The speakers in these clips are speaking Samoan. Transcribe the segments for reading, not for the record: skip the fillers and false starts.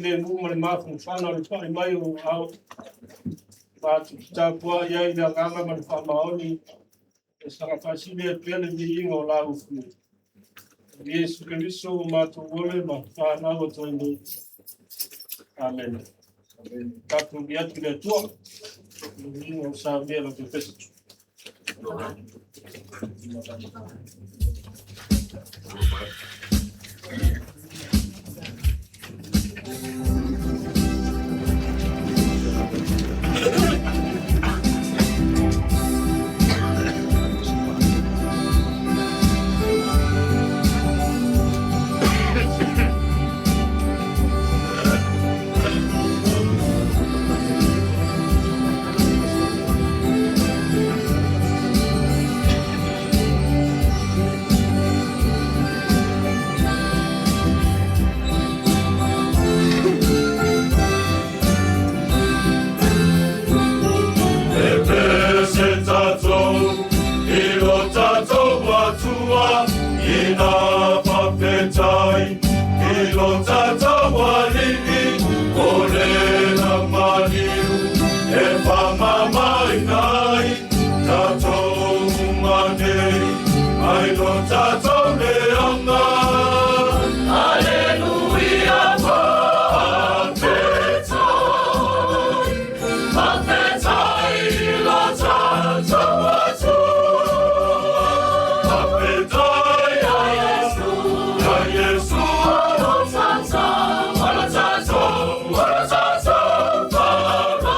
Filemu ma le mafanafana o le pai mai o ou aao. Matou te tapuai ai i le agaga ma le faamaoni e saga faasili ai pea le viiga o la outou. O Iesu Keriso ua matou ole ma fanau atu ai nei. Amene. Tatou vi atu i le Atua. Le viiga o saunia lau pepesi. E pese tatou i lo tatou Atua, ina faafetai i lo tatou Alii, o lena maliu e faamamaina ai tatou uma nei mai lo tatou leaga. Aleluia, faafetai, faafetai i lo tatou Atua. Faafetai ia Iesu, o lo tatou, o lo tatou Farao.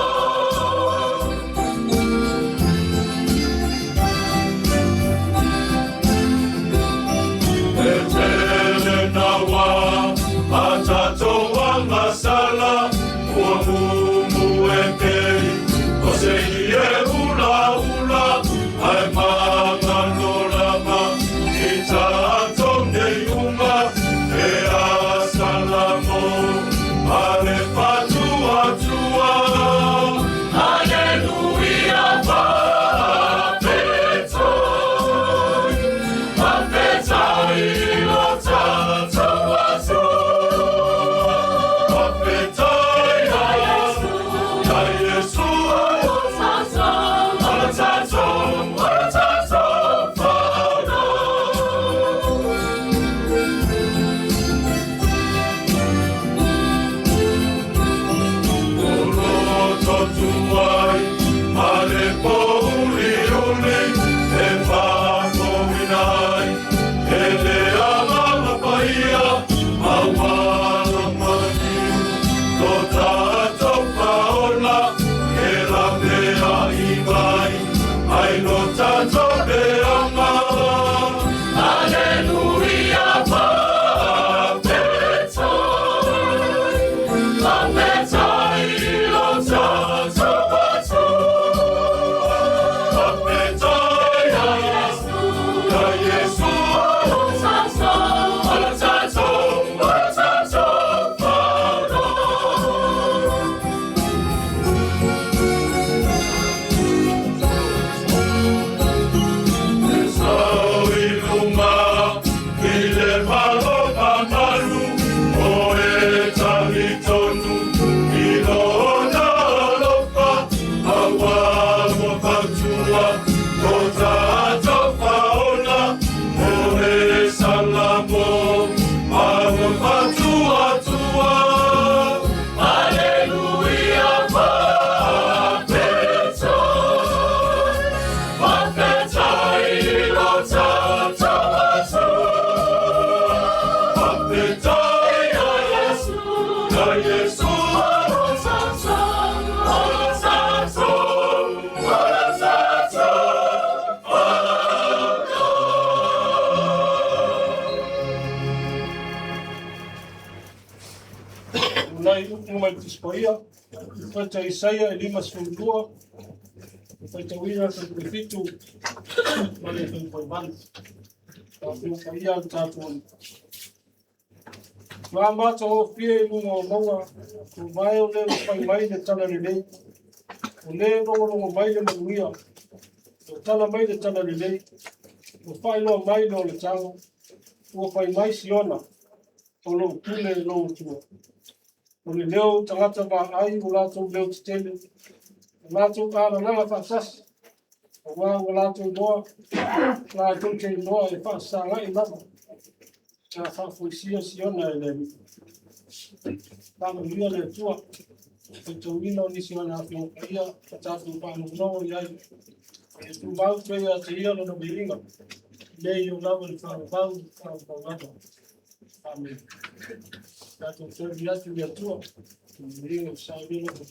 E tele naua a tatou agasala, ua mumu e pei o se ie ulaula, ae magalo lava i tatou nei uma, e asala mo ma le faatuatua. Aleluia, faafetai, faafetai i lo tatou Atua. Faafetai ia Iesu, o lo tatou, o lo tatou Farao. O loto tuai ma le pōuliuli e faatouina ai e le Agaga Paia auala maliu lo tatou Paola e laveai mai ai lo tatou leaga. Aleluia, faafetai, faafetai i lo tatou Atua. Faafetai ia Iesu, o lo tatou, o lo tatou Farao. E sau i luga i le malo mamalu, o e talitonu i lona alofa, auā ua fautua lo tatou Faola, o e salamo ma ua faatuatua. Aleluia, faafetai, faafetai i lo tatou Atua. Faafetai ia Iesu, o lo tatou, o lo tatou Farao. Ulai upu mai le Tusi Paia, Profeta Isaia e 52, e faitauina le fuaiupu 7 ma le fuaiupu 8. Faafio paia le tatou Alii. Ma matagofie i luga o mauga, o vae o le ua fai mai le tala lelei, o le logologo mai le manuia, ua tala mai le tala lelei, ua faailoa mai le olataga, ua fai mai Siona, o lou pule lou Atua. O le leo o tagata vaai ua latou leo tetele, ua latou alalaga faatasi, auā ua latou iloa, latou te iloa e faafesagai lava, pe a faafoisia Siona e le Alii. Faamanuia le Atua i le faitauina o nisi o ana Afioga Paia ma tatou faalogologo i ai. Ia tumau pea ia te Ia Lona viiga, nei oo lava i le faavavau, faavavau lava. Amene. Tatou toe atu i le Atua, i le viiga o saili lona.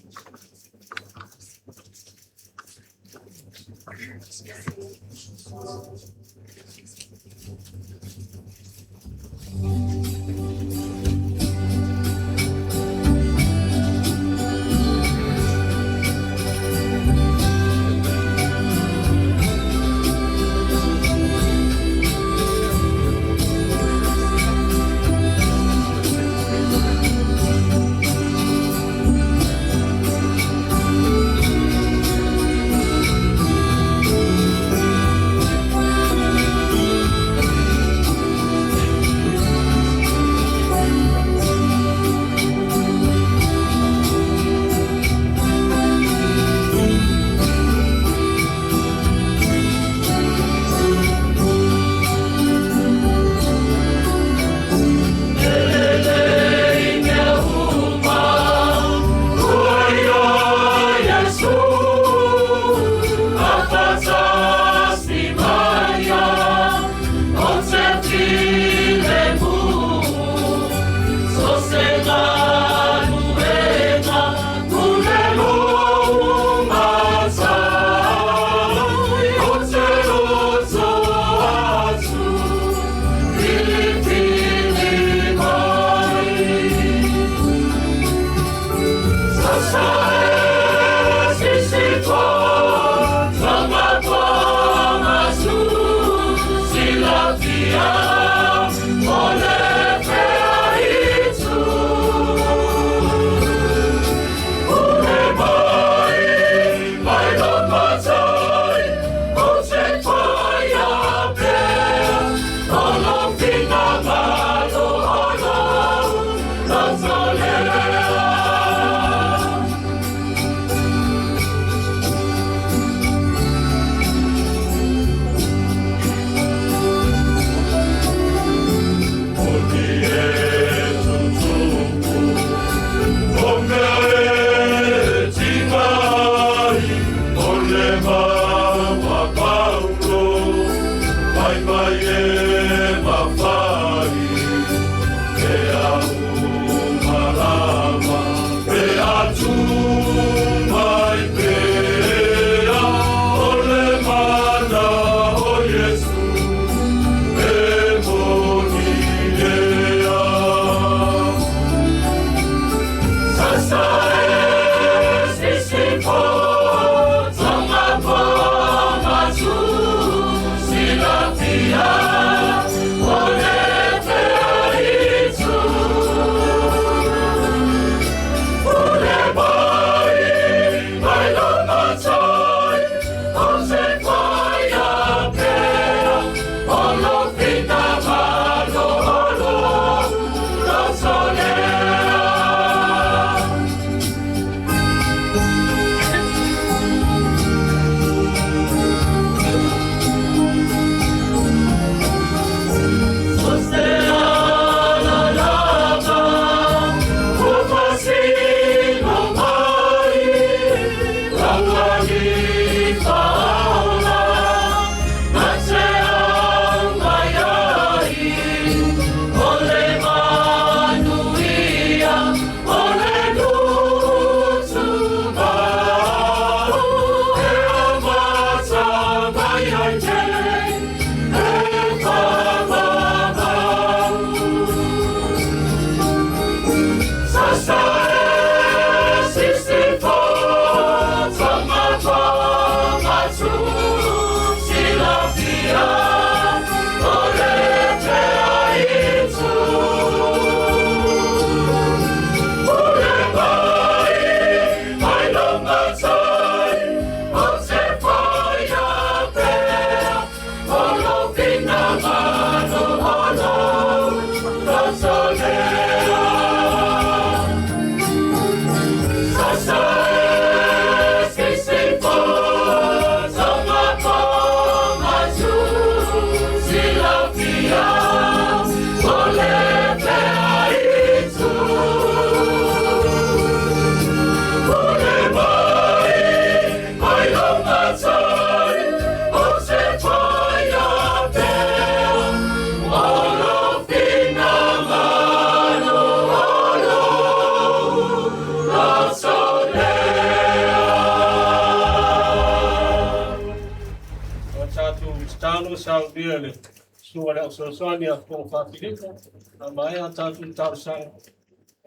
saunia le susuga i le Au Fesoasoani ia Fofoga Filipo, a maea tatou talosaga,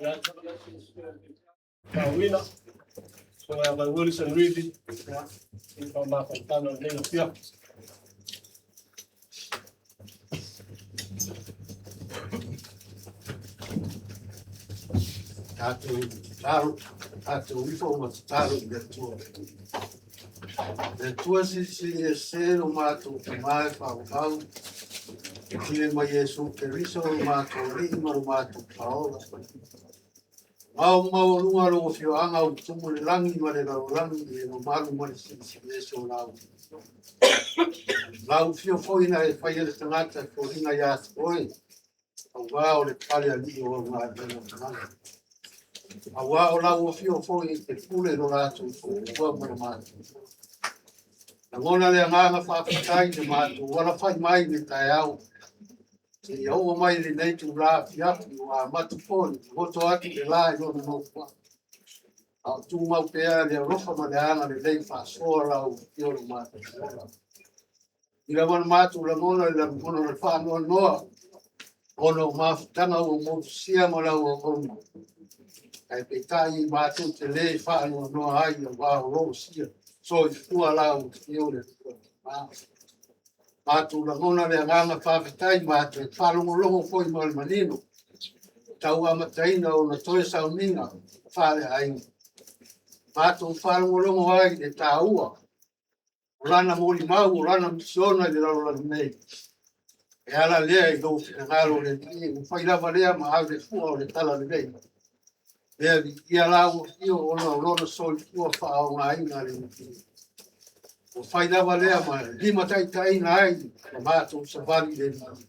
ia tauina, susuga ia Vaiwilson Rivi, ia, i faamafanafana o lenei afiafi. Tatou tatalo, tatou ifo ma tatalo i le Atua. Le Atua silisili ese lo matou Tama e faaauau, tile mai Iesu Keriso lo matou Alii ma lo matou Paola. Mao maualuga lou afioaga ua tumu le lagi ma le lalolagi i le mamalu ma le silisili ese o lau. Lau afio foi na e faia le tagata e foliga ia te oe, auā o le pale alii o au galuega mamana. Auā o lau afio foi i te pule lo latou soifua ma le matou. Lagona le agaga faafetai i le matou alafai mai i le taeao, seia oo mai i lenei itula afiafi ua amata foi ona goto atu le la i lona nofoaga. A o tumau pea le alofa ma le agalelei faasoa lau afio lo matou ola. I lava na matou lagona le lagona o le faanoanoa ona o mafutaga ua motusia ma lau auauna. Ae peitai matou te le faanoanoa ai auā o lo o sia soifua lau afio le Atua. Matou lagona le agaga faafetai, matou faalogologo foi ma le manino tau amataina ona toe sauniga faaleaiga. Matou faalogologo ai i le taua o lana molimau, o lana misiona i le lalolagi nei. E ala lea i lou finagalo le Alii, ua fai lava lea ma ave fua o le talalelei. Lea viia lau afio ona o lona soifua faaaogaina le Alii. Ua fai lava lea ma limataitaiina ai la matou savali le Alii.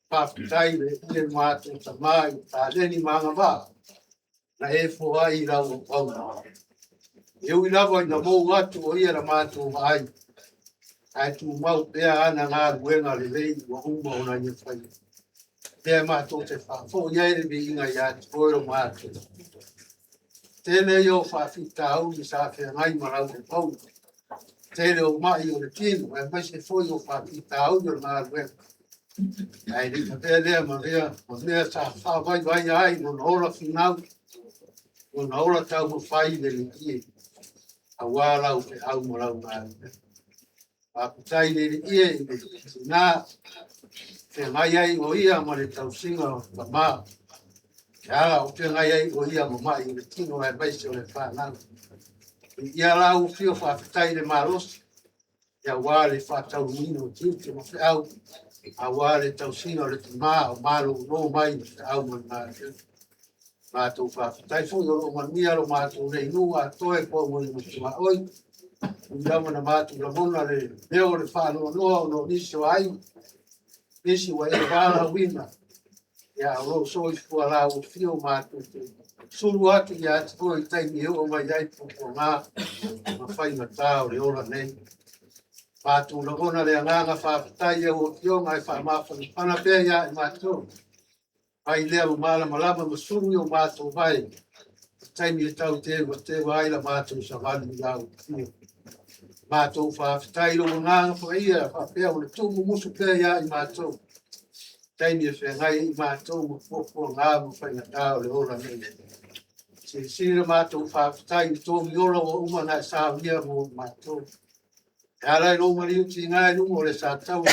Faafetai le Alii e matou Tama i taleni ma agavaa na e foai i lau auauna. E ui lava ina mou atu o ia la matou vaai, ae tumau pea ana galuega lelei ua uma ona ia faia. Lea matou te faafoi ai le viiga ia te oe o matou. Tele ia o faafitauli sa feagai ma lau auauna. Tele o mai o le tino, aemaise foi o faafitauli o le galuega. Ae le i avea lea ma mea sa faavaivaia ai lona ola finau, lona ola taumafai i le Alii, auā lau feau ma lau galuega. Faafetai i le Alii e i le tina, feagai ai o ia ma le tausiga o tama. E ala o feagai ai o ia ma mai o le tino aemaise o le fanau. Ia lau afio faafetai i le malosi, auā le faataunuuina o tiute ma feau, auā le tausiga o le tama o malolo mai le feau ma le galuega. Matou faafetai foi o lo o manuia lo matou nei nuu atoa e pau ai ma tuaoi. Ui lava na matou lagona le leo o le faanoanoa ona o nisi o aiga, nisi ua e valaauina, ia o lo o soifua lau afio matou te sulu atu ia te oe i taimi e oo mai ai puapuaga ma faigata o le ola nei. Matou lagona le agaga faafetai i lau afioga e faamafanafana pea ia i matou. Mai lea ma malamalama ma sulu i o matou vai, i taimi e tau tevateva ai la matou savali i lau afio. Matou faafetai i lou agaga paia faapea ona tuumumusu pea ia i matou. Taimi e feagai ai i matou ma puapuaga ma faigata o le ola nei. Silisili le matou faafetai i le togi ola ua uma ona e saunia mo matou. E ala i lou maliu tiga i luga o le sataua,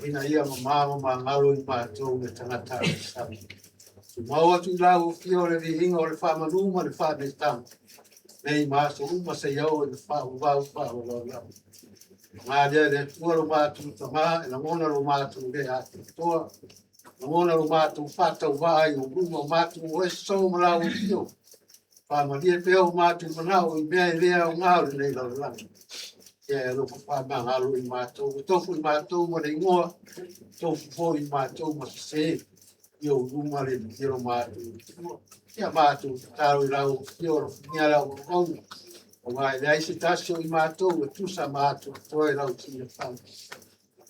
ina ia mama ma magalo i matou le tagata sami. Tumau atu i lau afio o le viiga o le faamanu ma le faaneetaga, nei ma aso uma seia oo i le faavavau faavavau. Paga lea le Atua lo matou Tama, e lagona lo matou le atoatoa, lagona lo matou faatauvaa i ou luma o matou o ese ma lau afio. Faamalie pea o matou manao i mea e le aoga o lenei lalolagi. Ia e alofa faamagalo i matou, ua tofu i matou ma le igoa, tofu foi i matou ma sese, i ou luma le viia lo matou Atua. Ia matou tatalo i lau afio alofagia lau auauna, auā e leai se tasi o i matou e tusa ma atoatoa i lau silafaga.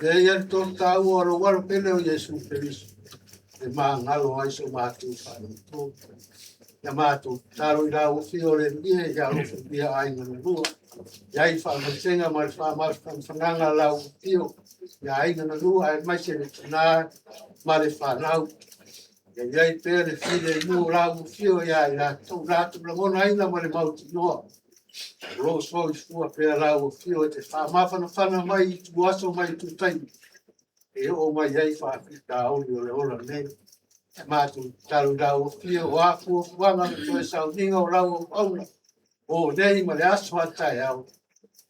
Lea ia le tolu taua o lou alo pele o Iesu Keriso, e magalo ai so matou faaletonu. Ia matou tatalo i lau afio le Alii, ia alofagia aiga na lua. I ai faamaisega ma le faamafanafanaga a lau afio i aiga na lua aemaise le tina ma le fanau. Ia i ai pea le filemu o lau afio ia i latou latou lagonaina ma le mautinoa. O lo o soifua pea lau afio e te faamafanafana mai i ituaso ma itutaimi e oo mai ai faafitauli o le ola nei. E matou tatalo i lau afio o a fuafuaga ma toe sauniga o lau auauna o nei ma le aso a taeao,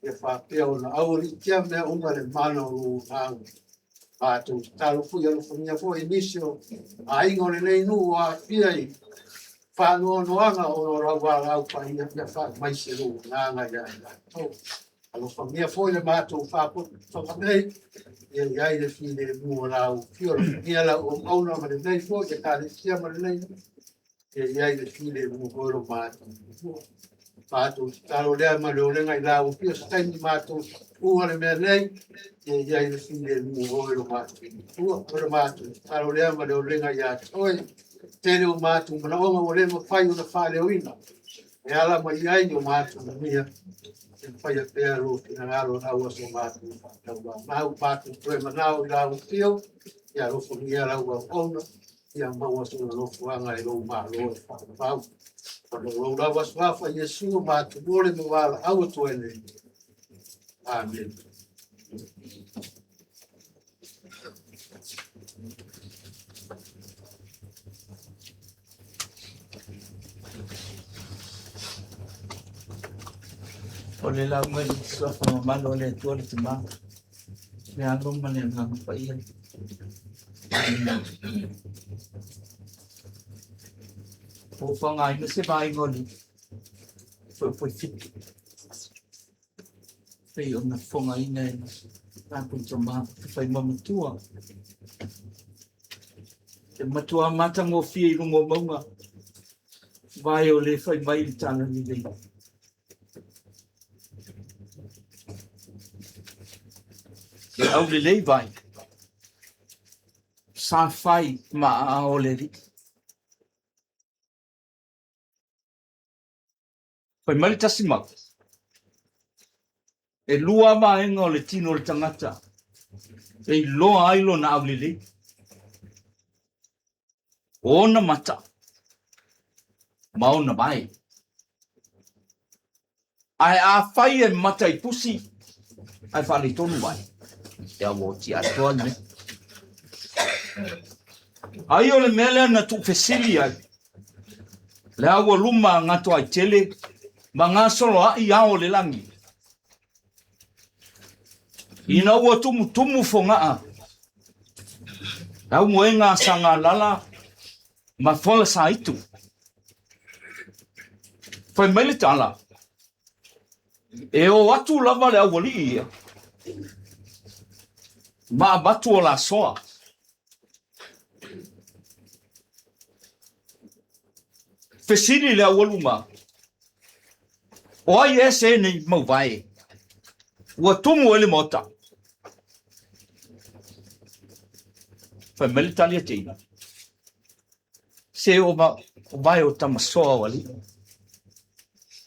ia faapea ona aualiitia mea uma le mana o lou agaga. Matou tatalo foi alofagia foi nisi o aiga o lenei nuu o aafia i faanoanoaga ona o lau valaau paia, ia faamaise lou agaga ia i latou. Alofagia foi le matou faapotopotoga nei, ia i ai le filemu o lau afio, alofagia lau auauna ma lenei foi ekalesia ma lenei nuu, ia i ai le filemu foi o lo matou Atua. Matou tatalo lea ma le olega i lau afio, se taimi matou uga le mea nei, ia i ai le filemu foi o lo matou Atua. O le matou tatalo lea ma le olega ia te oe, tele o matou manaoga ua le mafai ona faaleoina, e ala mai ai o matou manuia, e faia pea lou finagalo lau aso matou faatauanau, matou toe manao i lau afio, ia alofagia lau auauna, ia maua sona nofoaga i lou Malo e faavavau. Ona o lou lava suafa Iesu o matou mole ma valaau atu ai nei. Amene. O le lauga i le suafa mamalu o le Atua le Tama, le Alo ma le Agaga Paia. Amene. Ua faaaogaina se vaega o le Fuaifue 7 pei ona fofogaina e tatou tama fai ma matua. E matua matagofie i luga o mauga, vae o le fai mai i le talalelei. E aulelei vae, sa fai ma aao o le Alii. Fai mai le tasi mau, e lua vaega o le tino o le tagata e iloa ai lona aulelei. O ona mata ma ona vae. Ae afai e mata i pusi ae faaletonu vae, e auaotia atoa le mea. Ai o le mea lea na tuufesili ai le aualuma a Gatoaitele ma gasoloai ao o le lagi, ina ua tumutumu fogaa le aumoega a Sagalala ma Folasaitu. Fai mai le tala, e o atu lava le aualii ia ma avatu o lasoa. Fesili le aualuma, o ai ea se nei mau vae ua tumu ai le maota? Fai mai le tali a teina, se o vae o tamasoa o alii.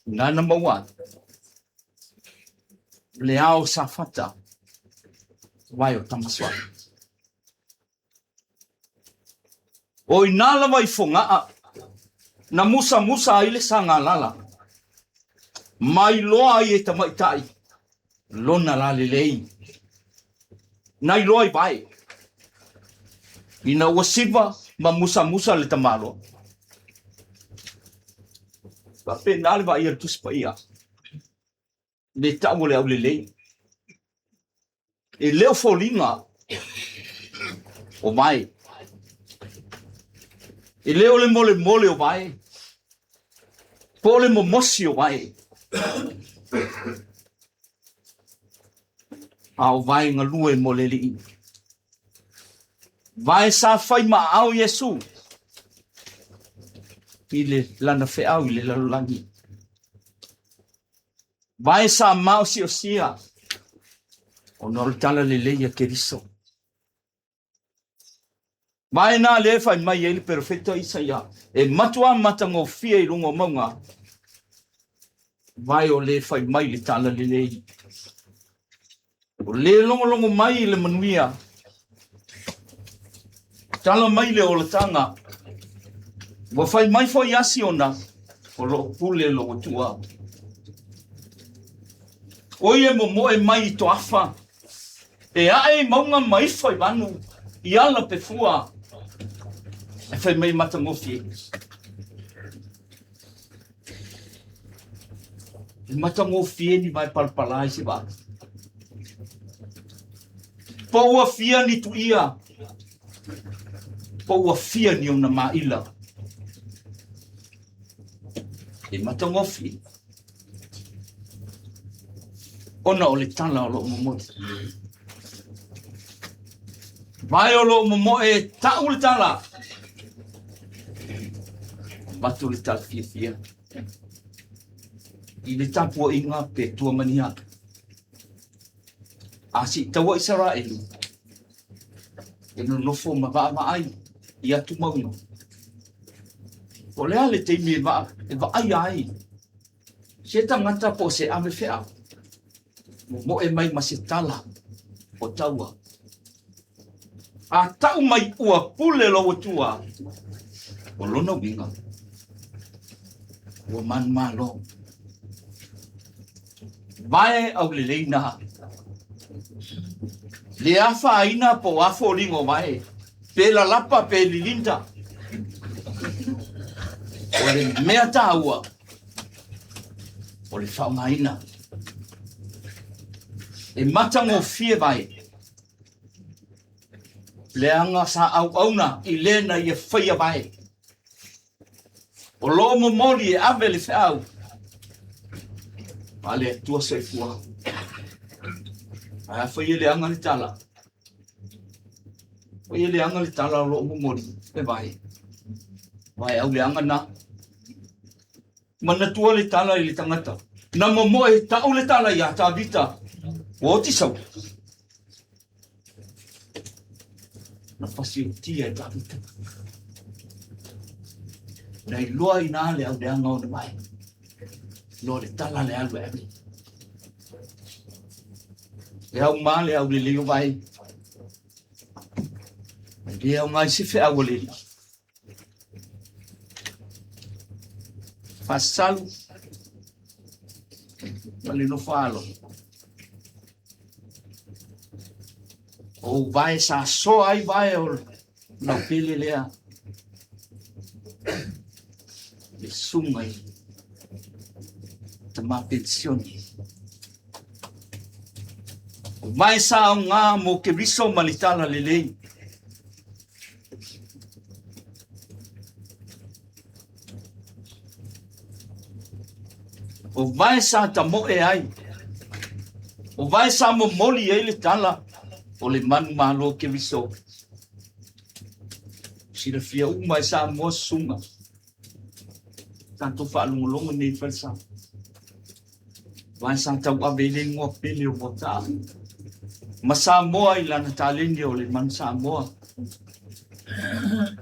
Nana maua atu le ao safata vae o tamasoa. O ina lava i Fogaa na musamusa ai le Sagalala, ma iloa ai e tamaitai lona lalelei. Na iloa i vae, ina ua siva ma musamusa le tamaloa. Faapena le vaaia o le Tusi Paia, le tau o le aulelei. E le o foliga o vae. E le o le molemole o vae. Po o le momosi o vae. A o vae galue mo le Alii. Vae sa fai ma aao Iesu i le lana feau i le lalolagi. Vae sa maosiosia ona o le talalelei a Keriso. Vae na lea e fai mai ai le perofeta Isaia, e matua matagofie i luga o mauga. Vae o lē fai mai le talalelei, o lē logologo mai i le manuia, tala mai le olataga, ua fai mai foi asi ona o loo pule lou Atua. O ia e momoe mai i toafa, e ae i mauga ma ifo i vanu, i ala pe fua, e fai mai matagofie. E matagofie ni vae palapala i se vaa. Po ua fia ni tuia, po ua fia ni ona maila. E matagofie. Ona o le tala o loo momoe. Vae o loo momoe e tau le tala. Avatu le tala fiafia i le tapuaiga pe tua mania. A siitaua Isaraelu e nonofo ma vaavaai i atumauga. Po o le a le taimi e vaaia ai se tagata po o se ave feau, momoe mai ma se tala o taua. A tau mai ua pule lou Atua, o lona uiga, ua manumalo. Vae aulelei na le afaina po o a foliga o vae, pe lalapa pe lilinda. O le mea taua, o le faaaogaina. E matagofie vae, leaga sa auauna i le na ia faia vae. O lo o momoli e ave le feau a le Atua soifua. Ae afai e leaga le tala, afai e leaga le tala o lo o momoli e vae, vaeau leaga na. Manatua le tala i le tagata na momoe e tau le tala iā Tavita, ua oti Saula. Na fasiotia e Tavita. Na iloa inā le auleaga ona vae, loa le tala le alu e ave. E auma le aulelei o vae, e le aoga i se feau a le Alii. Faasalu ma le nofoaalo. O ou vae sa soa ai vae o lau pele lea. Le susuga i tama penisione. O vae sa aoga mo Keriso ma le talalelei. O vae sa tamoe ai, o vae sa momoli ai le tala o le manumalo Keriso. Silafia uma e Samoa susuga tatou faalogologo nei i falesa. Vae sa tauave ai le igoa pele o Moataa ma Samoa i lana taleni o le Manu Samoa,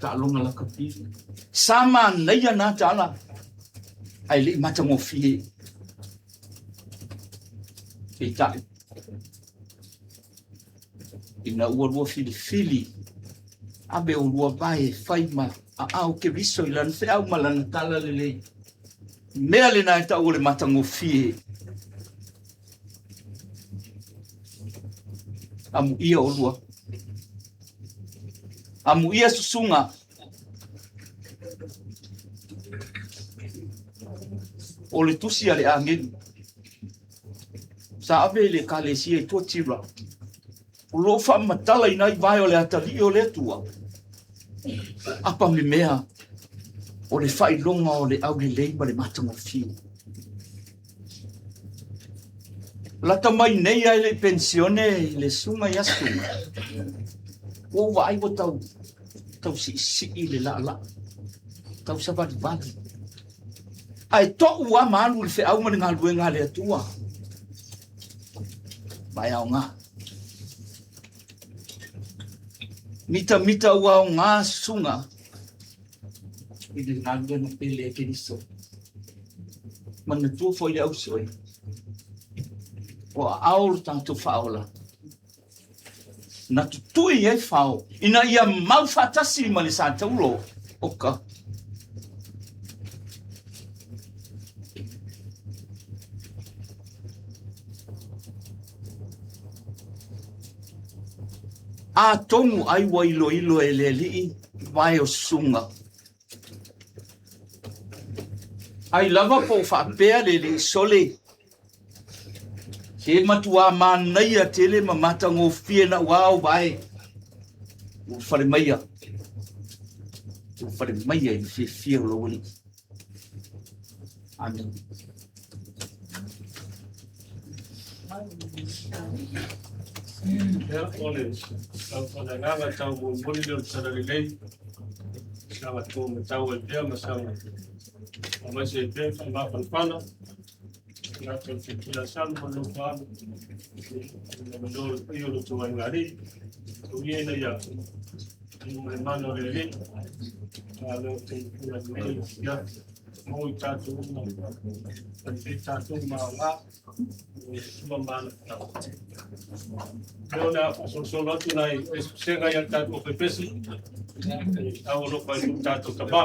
taaloga lakapi. Sa manaia na tala ae le i matagofie. Peitai, ina ua lua filifili ave o lua vae e fai ma aao Keriso i lana feau ma lana tala lelei, mea lena e tau o le matagofie. Amuia olua. Amuia susuga. O le tusi a le agelu sa ave i le Ekalesia i Tuatira, o lo o faamatalaina ai vae o le atalii o le Atua, apa memea o le faailoga o le aulelei ma le matagofie. Lata mai nei ae le i penisione i le susuga ia Susuga, ua ou vaai ua tau tau siisii le laalaa, tau savalivali. Ae to'u lava ma alu i le feau ma le galuega a le Atua. Ma e aoga. Mitamita ua aoga susuga i le galuega pele a Keriso. Manatua foi le auso e, o aao lo tatou faaola, na tutui ai fao, ina ia mau faatasi ma le sa taulo o ka. Atonu ai ua iloilo e le Alii vae o susuga. Ai lava po o faapea le alii sole, se matuā manaia tele ma matagofie naʻauao vae ua fale maia, ua fale maia i le fiafia o lou Alii. Amene. Ia, o le o le agaga taumolimoli lea o le Talalelei, saga tumatau ai pea ma saga aemaise ai pea faamafanafana gata o le Fetulasanu ma le Nofoaga, le o le paia o le tou aiga alii, tauia ina ia ma le mana o le Alii, malo te pula lelei, ia mo i tatou uma, falefei tatou ma aoga, e sua mana tau. Lea o le a faasolosolo atu nai esega ia le tatou fepesi, e tau alofa i tatou tama.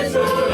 Se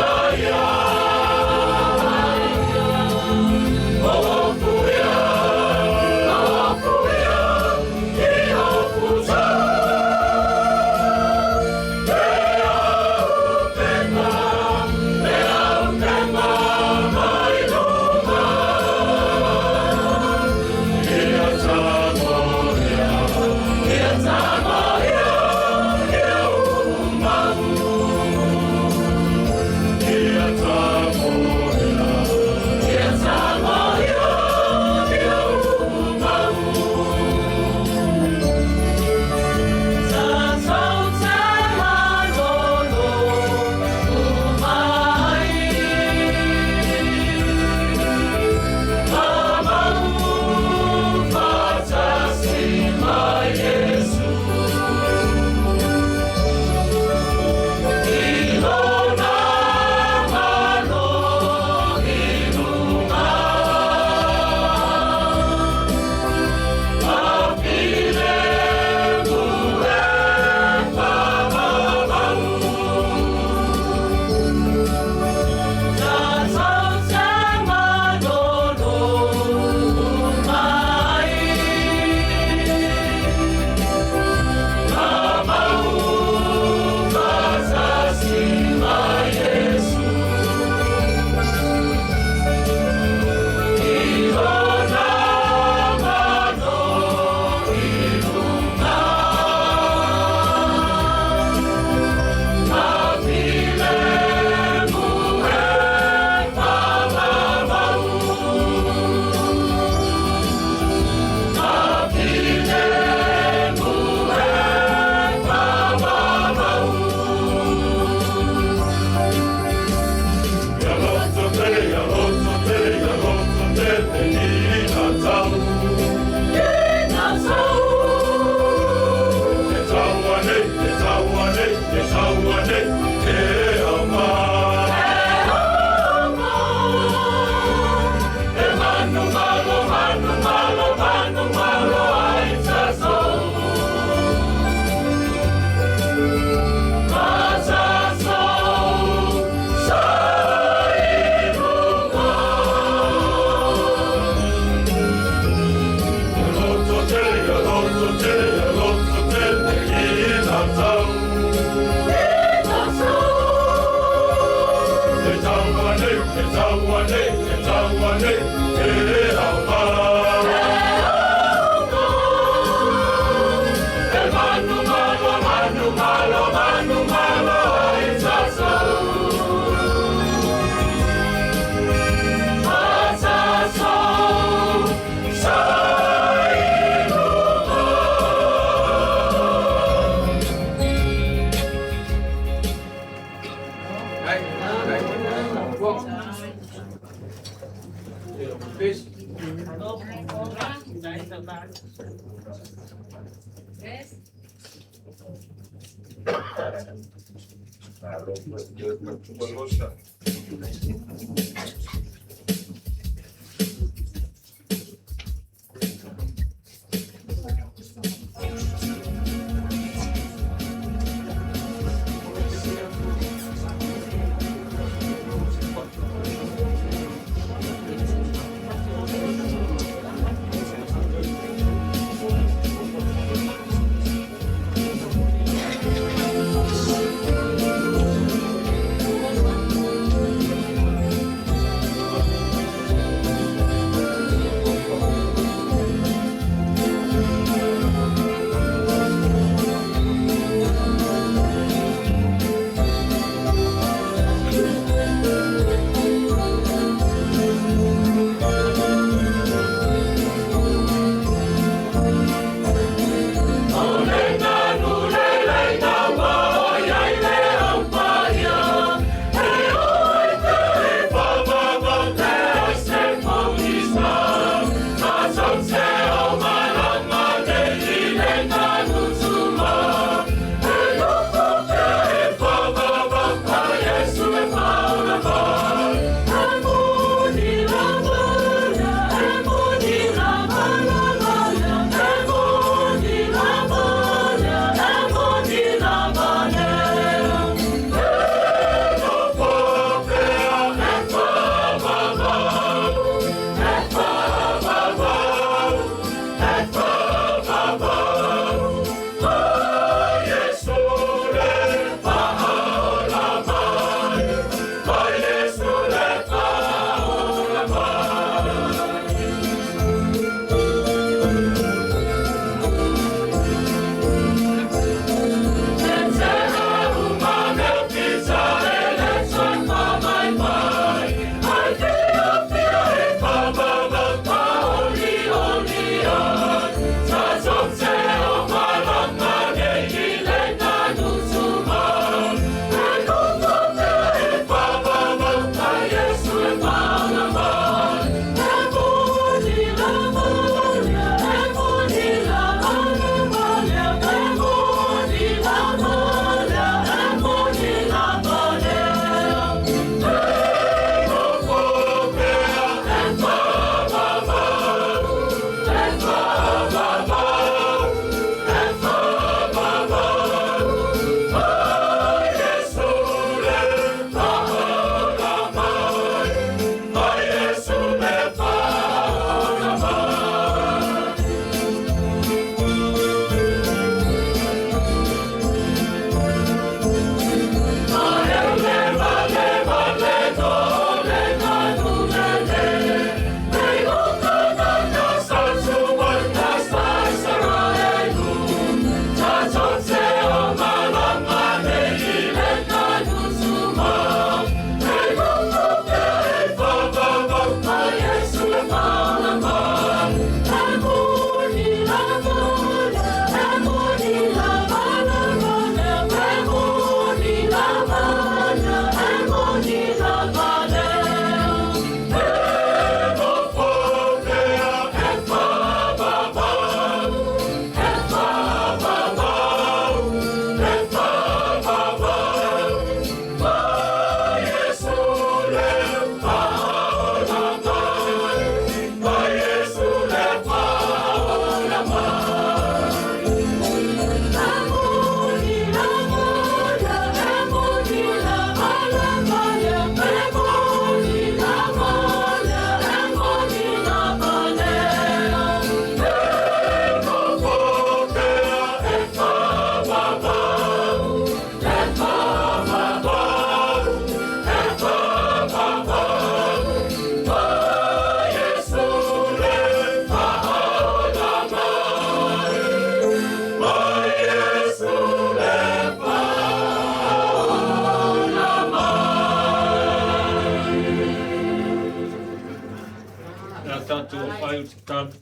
matou apai o tatalo.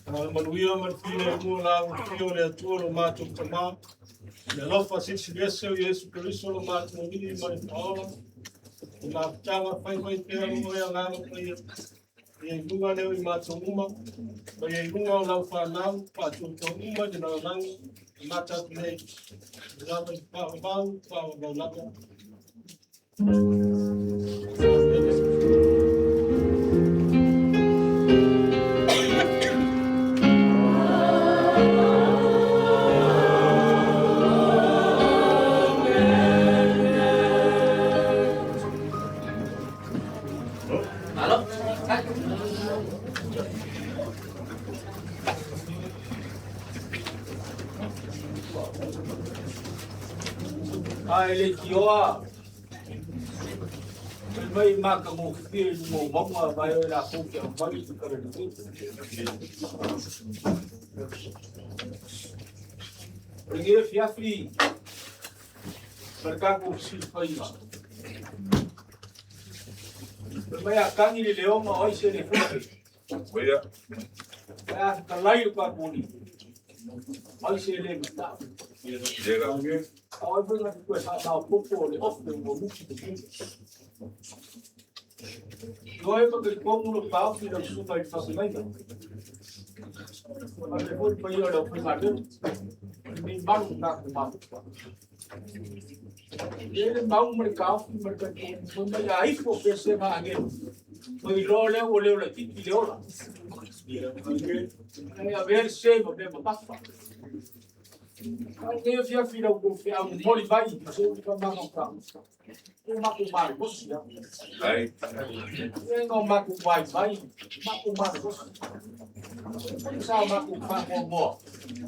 A manuia ma le filemu o la ua o le Atua lo matou Tamā, le alofa silisili ese o Iesu Keriso lo matou Alii ma le Faaola, le mafutaga fai mai pea o oe Agaga Paia, ia i luga lea o i matou uma, ma ia i luga o lau fanau, faatuatua uma i le lalolagi, e mata atu nei, e lava i faavavau, faavavau lava. Ae le tioa fai mai matagofie i luga o mauga ma e latou te aumai i talalelei. O lenei afiafi ma le tatou fesilafaiga, fai mai a tagi le leoga o ai se le fefe. Ae a fetalai lo tatou Alii, ai se le matau. A o ai foi na te toe faamaopoopo o le ofe ua musi te pule. Ioe ma talitonu lo taofi lau susuga i le faafeagaiga. Faapea foi le paia o le aufaigaluega. O lenei malu na tatou mafuta. E le mau ma le taofi ma le talitonu fai mai a ifo pea se agelu. O iloa lea ua leo laitiiti le ola. Ae avea le se ma mea mamafa. A o lenei afiafi lau tou feau momoli mai ma se upu faamagata. O matou malolosi lava. E no matou vaivai, matou malolosi. Sa matou faamuamua.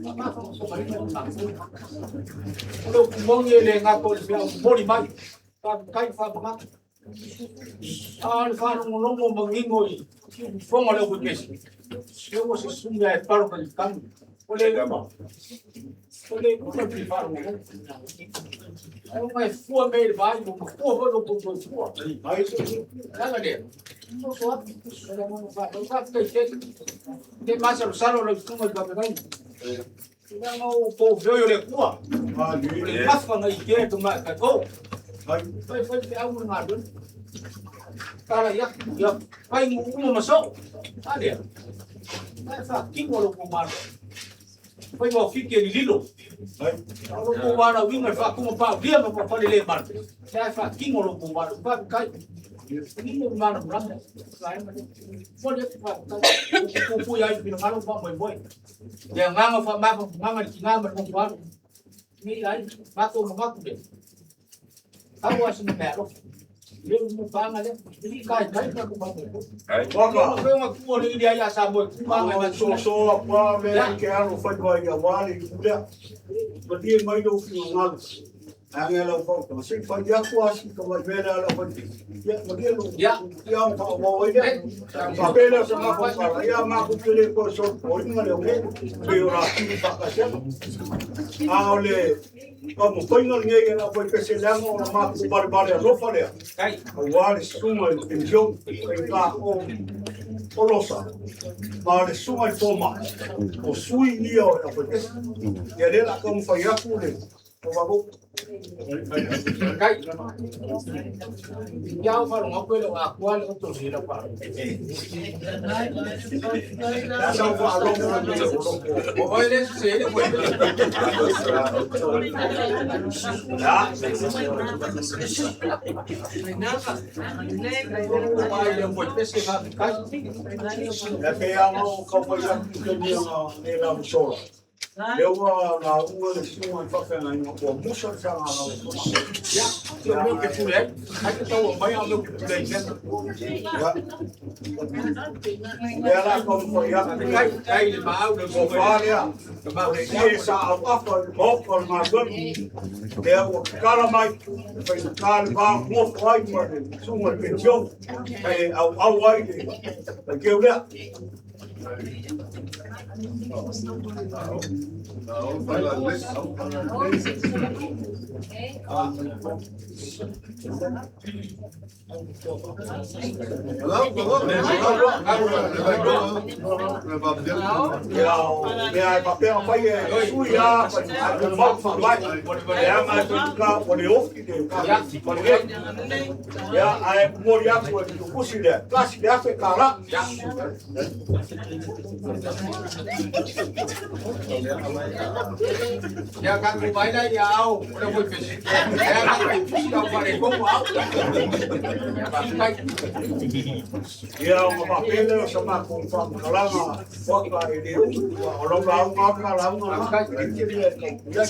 Faamafamatamaina le matou. O le upu moni e le gata o le feau momoli mai. Faafetai faamanatu. A o le faalogologo manino i fofoga o le aufaipisinisi, se ua se sui ae palo ka litanu. O le uma. O le uma le faalogologo. Ai ona e fua mea i le vaai, ua matua foi lo tou soifua. Leaga lea, soso atu. Faafetai tele. Le masalosalo lau susuga i le faafeagaiga. Leaga o tou feoi o le Atua. O le gafa na ikea e tamaitai. O, fai fai feau ma le galuega. Tala ia, ia fai uma ma soo. A lea, e faatino lo tou malo. Fai ma fiki e lililo. O lo tou valaauina i le faatuma paulia ma papale le malu. E faatino lo tou malo. Faafetai. Nino malamalama. Momoli atu faafetai. Pupui ai finagalo ma faamoemoe. Le agaga faamafanafanaga i le tina ma le nofo Ni ai, matou manatu lea. Tau a sina mea alofa. Le mo panga lea. Ni kai kai ka ku matou. Waka. Ko nga ku le ili ai a sa mo ku panga ma So so a pa me ke alo fai vai ia wale i kulea. Malie mai lou finagalo. Age lau fauta. Se fai atu a si ka mai mea lau fai. Ia malie lou. Ia. Ia o fa o ai lea. Fa pele sa ma fa ia ma ku pele ko so o inga le o pe o ra ki fa ka se. A o le ka mo fainga le ngai la fai pese le o ma ku bale bale alofa lea. Kai. Aua le susuga i le penisione, i ka o olosa, ma le susuga i fomai, o sui ia o le aufaipese. Ia lea o le a taumafai atu le o Kai. Ia o fa ngo ko le a kwa le o to si la pa. Le a sau faalogo le mea o loko. O le se le ko. Ia. Ai le mo pese fa kai. E pe aga o kaufai atu te mea le la sola. Lea ua lauga le susuga i faafeagaiga ua musa le saga lau. Ia, se o meu ke pule ai. Ai te tau mai a meu ke pule ai. Ia. Lea la taumafai atu. Kai kai le maau le O fa lea, o le ie sa auafa i le maoka o le galuega. Lea ua tatala mai, e faigata le va nofo ai ma le susuga i le penisione, e auau ai le faiteu lea. Ia, mea e faapea ona fai e sui lava, ae tumau le faavae. Leaga e toeitiiti ua le ofi le tatou Palemene. Ia, ae momoli atu e le tupusi lea, $1,000. Ia tatou vai la ia ao, o le foi pesi. Ia tatou pusi au fale komo au. Ia faafetai. Ia, ona faapea lea o sa matou faamatalaga fuata e le umi, o lau lauga lava lena lauga lena, e leai se mea e tau ai.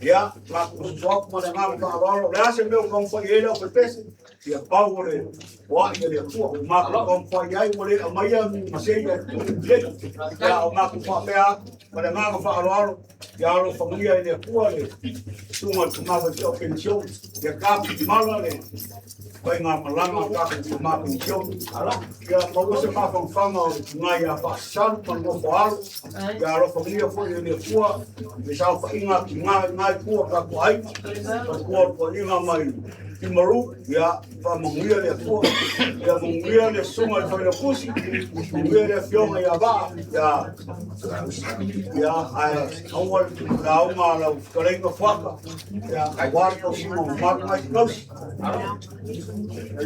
Ia, matou soso atu ma le agaga faaaloalo, o le a se mea o taumafai i ai le aufaipesu, ia pau o le foai a le Atua. Ua matou taumafai ai, ua le aumaia ni masei a le lelei. Ia, o matou faapea atu ma le agaga faaaloalo, ia alofagia e le Atua le susuga i le tama faifeau penisione, ia tapuimala le faigamalaga a tatou tama penisione. Ia maua se mafanafana o le tina ia Faasisalu ma le nofo a alo, ia alofagia foi e le Atua le saofaiga a tina i na itu o tatou aiga, faletua o le toeaina mai Timaru, ia faamanuia le Atua, ia manuia le susuga i le Failautusi, manuia le afioga ia Vaa, ia ia ae aua le lauga a lau fetalaiga Fuata, ia aua le tausiga mamalu na e te tausi.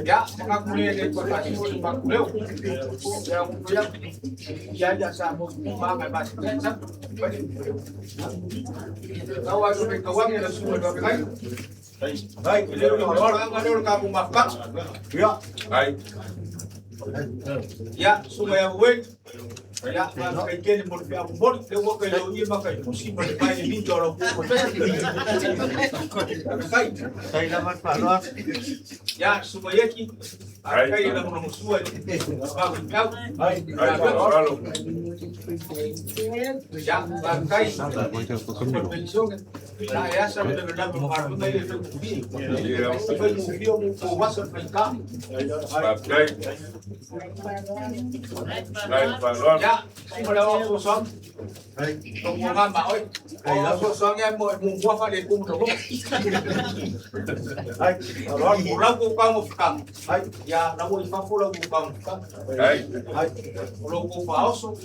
Ia, manatu le le toe faasino se matou leo. Ia, ua fai atu. Ia ia sa mo maga ma se tsa. Tau ai le tauangi le susuga i le faafegai. Ai, E le o le mafuaaga lea o le tatou mafutaga. Ia. Ia, susuga ia Ueli. Ia, faafetai tele mo le feau momoli. Lea ua kai ma kai pusi ma le mai le minta o lau pese. Faafetai. Tai lava le faaaloalo. Ia, susuga Ieti. Faafetai i le lagolagosua i le mafuafeau. Ai, Ia, faafetai. Susuga i le penisione. Ia, e asa le lave o galuega i le faigofie. E faigofie o mo asa le faigata. Ia, susuga le aoa fesoasoani. Tautuana ma oe. O fesoasoani ai mo e muamua faaletonu le loto. Ai, faaaloalo. O lau tou tagofiaga, Ai, ia lau i fafo lau tou tagofiaga. Ai, O lo tou faaoso,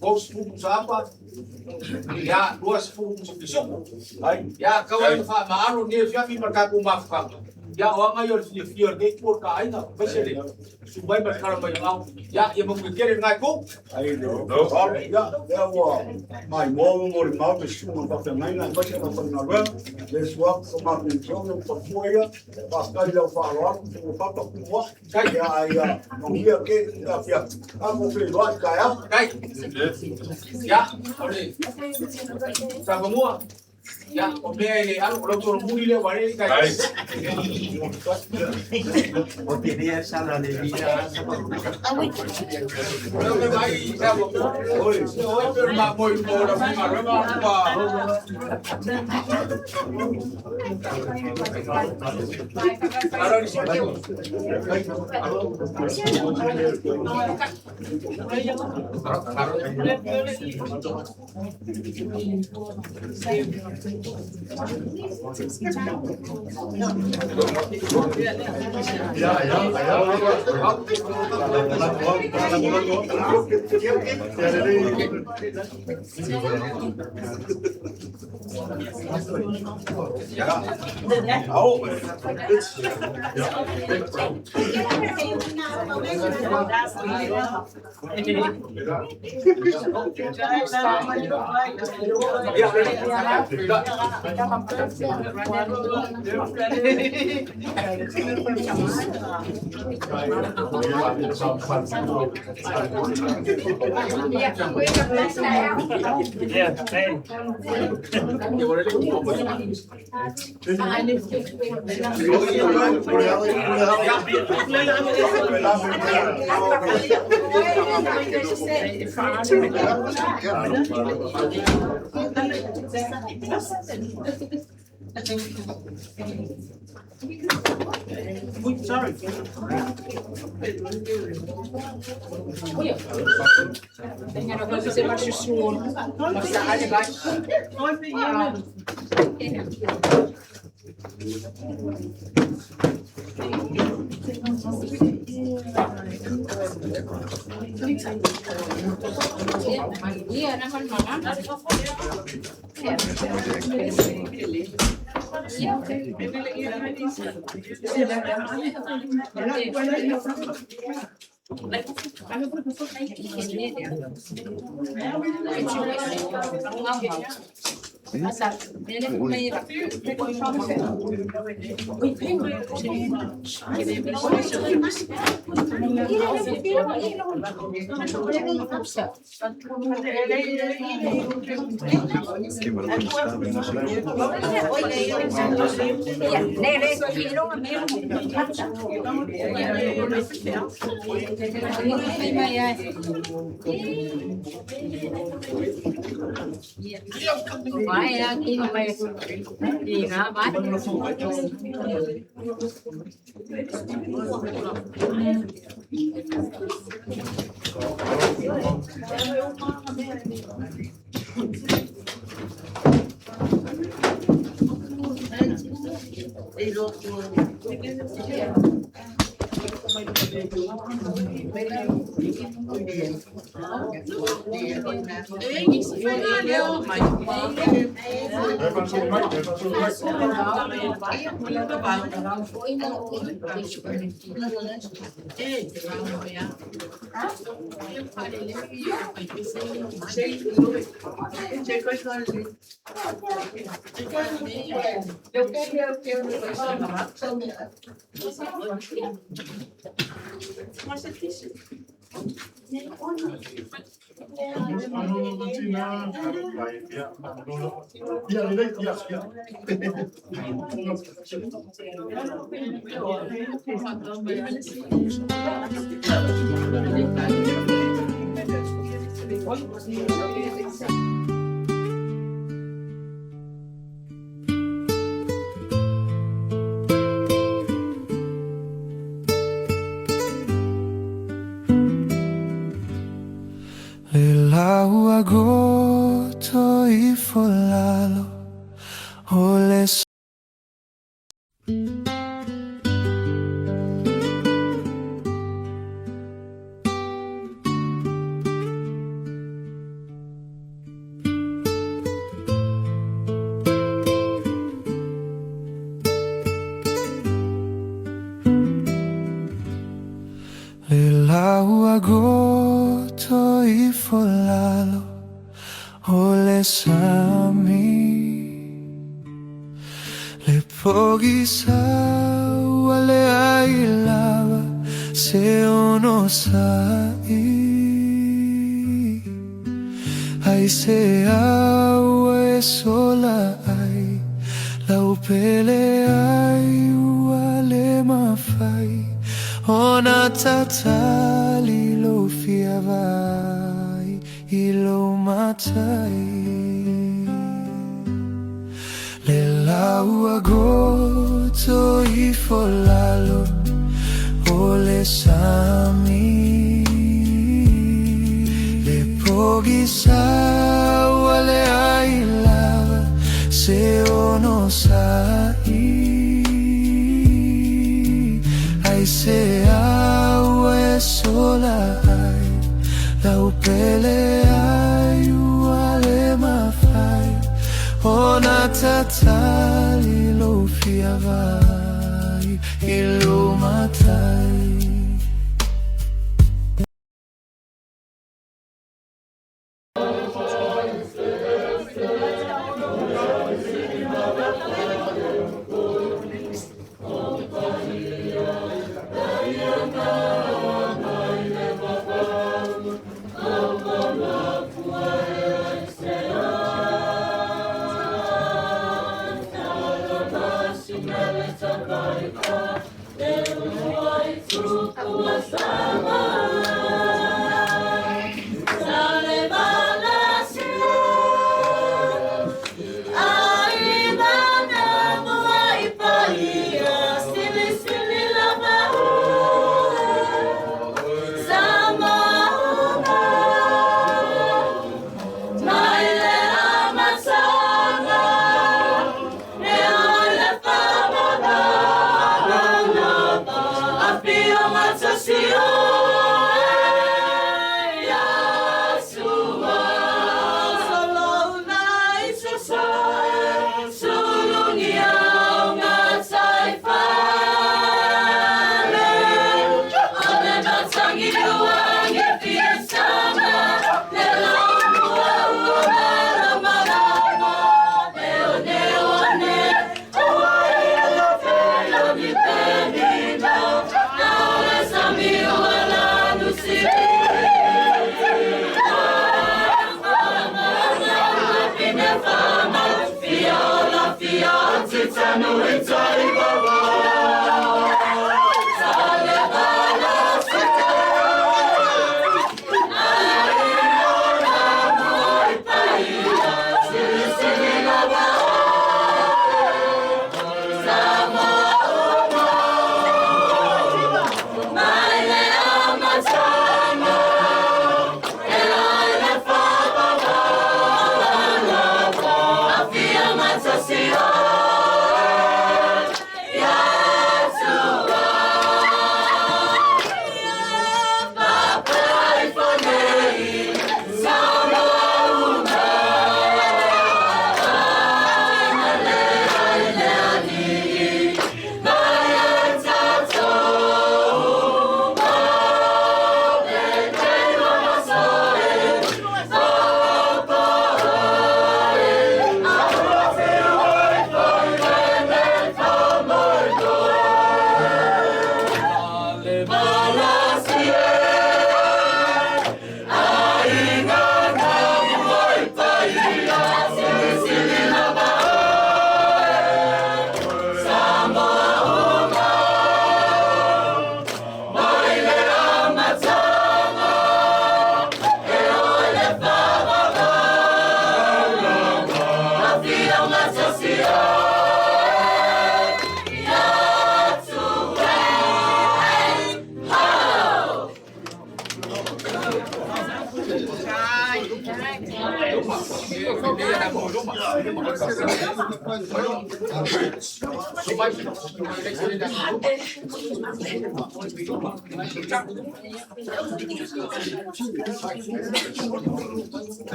30 pusa apa, ia 20 pusa pisioko. Ai, Ia kau ai faamaalo ni fiafi ma le tatou mafutaga. Ia o aga ia o le fiafia o lenei itu o le taaiga, aemaise le susu mai ma le tala mai o ao. Ia, ia manuia tele lena itu. Ai, le faaaloalo. Ia, lea ua maimoa mo le mau le susuga faafeagaiga aemaise le aufaigaluega, le susu atu tama penisione ma faletua ia, faafetai i lau faaaloalo, ua papa kumu atu. Kai. Ia, ai, ia, manuia ke le afiafi. Tatou feiloai i taeao. Kai. Ia, o le Samoa. Ia, o mea e le alo, o lau solomuli lea ua le kai. O te rea sala le vila sa pa. O lea ke mai Samoa. Oi, oi pe ma moi mo la faigaluega ua. Alo ni si. Ao. Sorry. Le lau agoto ifo lalo o le Le lau agoto ifo lalo o le sami. Le pogi sa ua le ai lava se ono sa'i. Ai se aua e sola ai lau pele ai ua le mafai ona tatali lo fia vai i lo matai. Le lau agoto ifo lalo o le sami. Le pogi sa ua le ai lava se ono sa'i. Ai se aua e sola ai lau pele ai ua le mafai ona tatali lo fia vai i lo matai.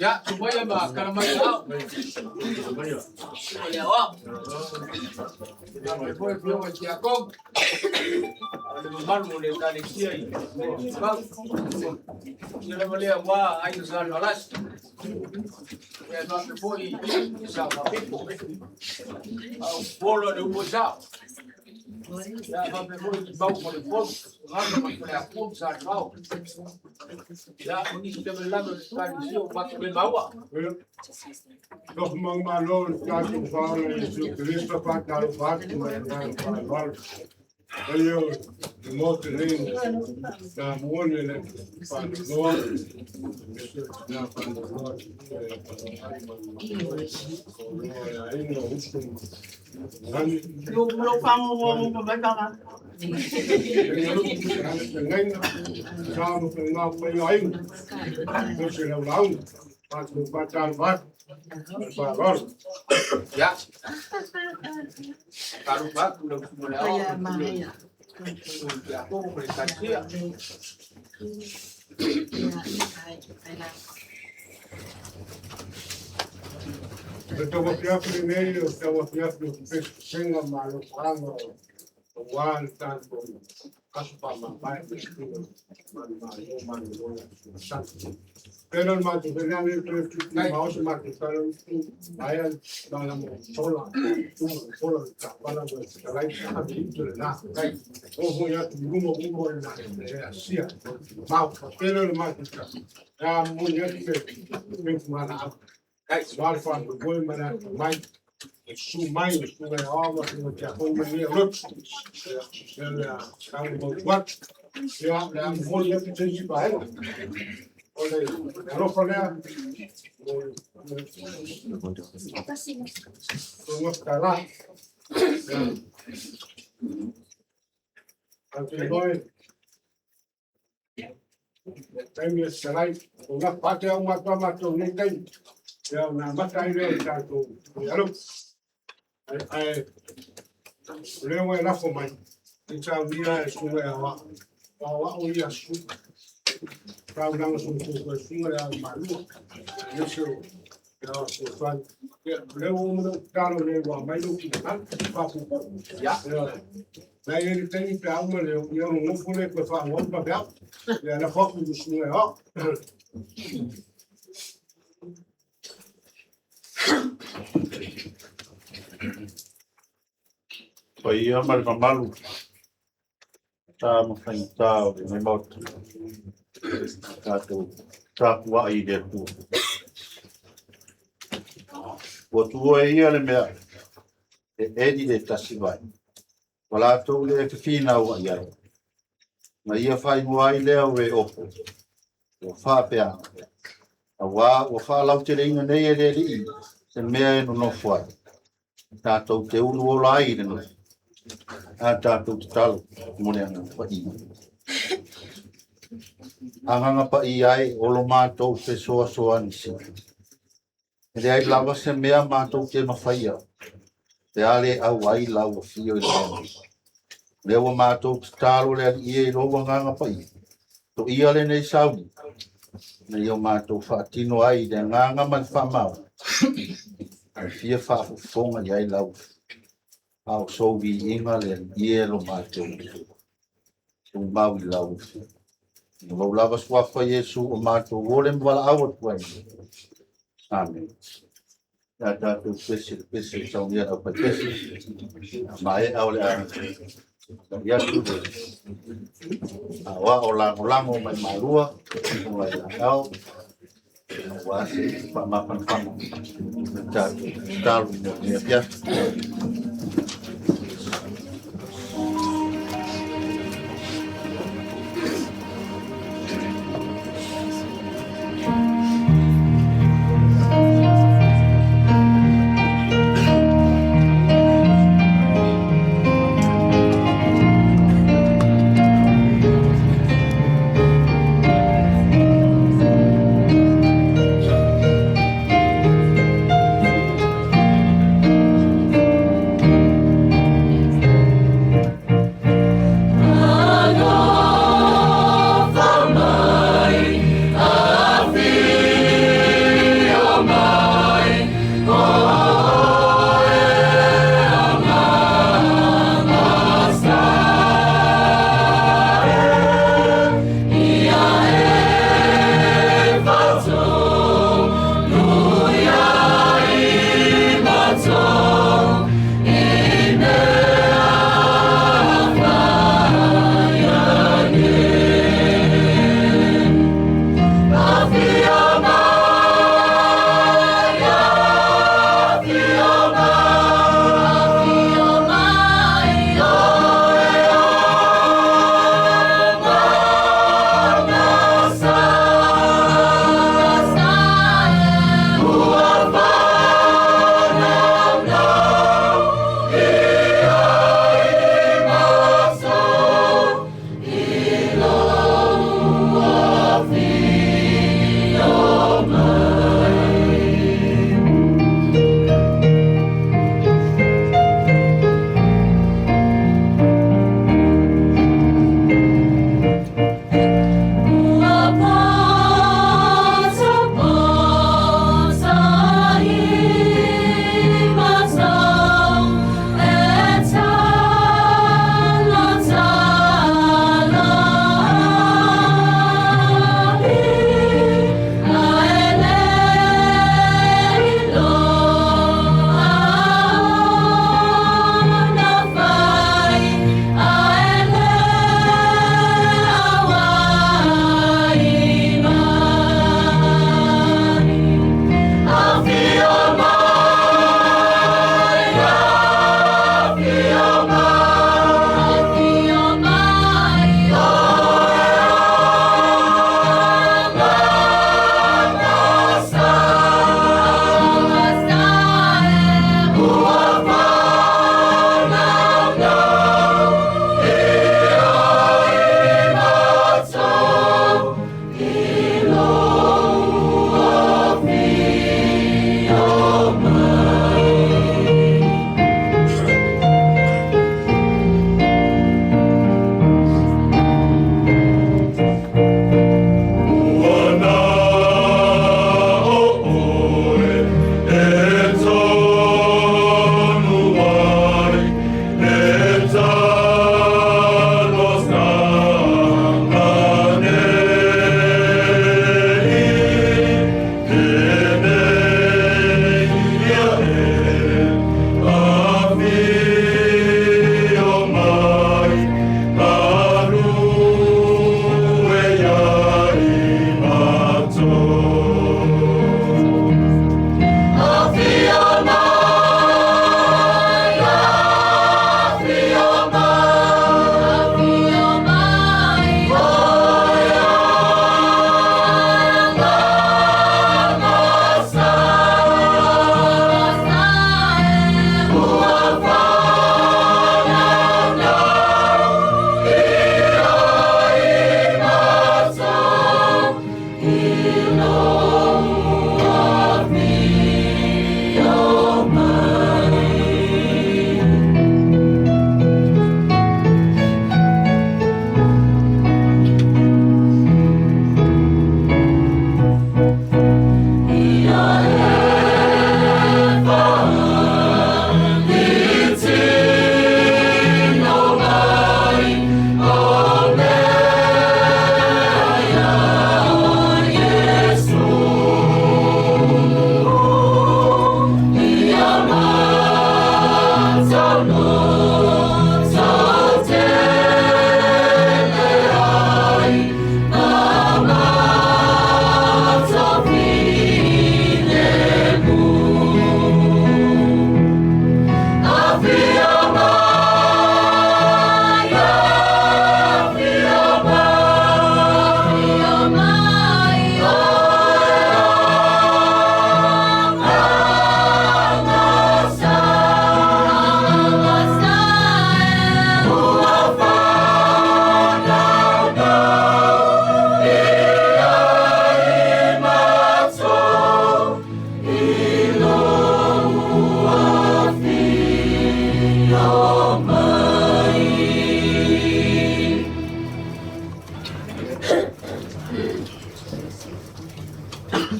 Ia, sumaia ma kalamai au. O le ao. Ia, mai foi fio e tiakong. O le mamalu o le ekalesia i Vau. Ia lava lea ua aiga sa le alasi. Ia faapea foi i sa faapito. Au polo le upo sao. Ia faapea foi i mau ma le polo. Gama ma le akua ma sa le vao. Ia, o nisi lava lava o le ekalesia o matou le maua. Alofa manumalo i le tatou Faaola Iesu Keriso, faatalofa atu ma le agaga faaaloalo. Paia o le Maota nei Samoa i le faanoanoa, aemaise o tina faanoanoa i le faanoanoa o le aiga o uso ma lani. Feagaiga, sa ma faiga paia o aiga, aemaise lau lauga, matou faatalofa atu ma le faaaloalo. Ia, faatalofa atu lau susuga i le Ao, le pule o le Tiakono ma le Ekalesia. O le tauafiafi lenei o le tauafiafi o pesepesega ma alofaaga aua le tatou aso faamavae ma le susuga manumalo malolo masani. Pena o le matou faiga le toe tuutuumao se matou tala upu aea malama o sola uma o sola le tavala ma le fetalai sa ave i le na o foi atu i luma uma o le na e asia mau. Pena o le matou tala a momoli atu le fumalaau aua le faamoemoe ma le atamai e susu mai le susuga ia Aoa ma susuga Tiakono ma lenei aulotu. Ia, le a tau le mautu atu. Ia, le a momoli atu se isi vaega. O le alofa lea, mo le Fofoga Fetalai. Ia, au te iloa e taimi e fetalai, o ngā pate au matua matou nei taimi. Ia, ona amata ai lea o le tatou alofa. Ae, o lea ua e lafo mai, i saunia e susuga ia Aoao. O Aoao ia susuga. Taulaga soifua e susuga le ao malua. Aemaise o le ao fesoasoani. Ia, o lea ua uma ona ou tatalo nei ua aumai lou finagalo, faapuupuu. Ia, na i ai le taimi pe a uma le ia ona nofo lea toe faaauau le vaveao. Ia, lafo atu i le susuga ia Aoao. Paia ma le mamalu, sa ma faigata o lenei Maota, tatou tapuai i le Atua. Ua tuua e ia le mea e eli le tasi vai, ua latou le fefinauai ai. Na ia faaigoa ai lea o Reopo, ua faapea, auā ua faalauteleina nei e le Alii se mea e nonofo ai, tatou te ulu ola ai i le nofo, a tatou tatalo mo le Agaga Paia. Agaga Paia e, o lo matou fesoasoani sili. E leai lava se mea matou te mafaia, pe a le auai lau afio i le mea nei. O lea ua matou tatalo le Alii e i lou Agaga Paia, toia lenei sauni, ina ia matou faatino ai i le agaga ma le faamaoni, e fia faafofoga i ai lau afio. A o sou viiga le Alii e lo matou tumau i lau afio. O lou lava suafa Iesu o matou ole ma valaau atu ai. Amene. Ia tatou pese le pese e saunia le aufaipese. A maea o le a tali atu le aoao lagolago mai Malua, o lai ao, aua se faamafanafana tatou tatalo mo lenei afiafi.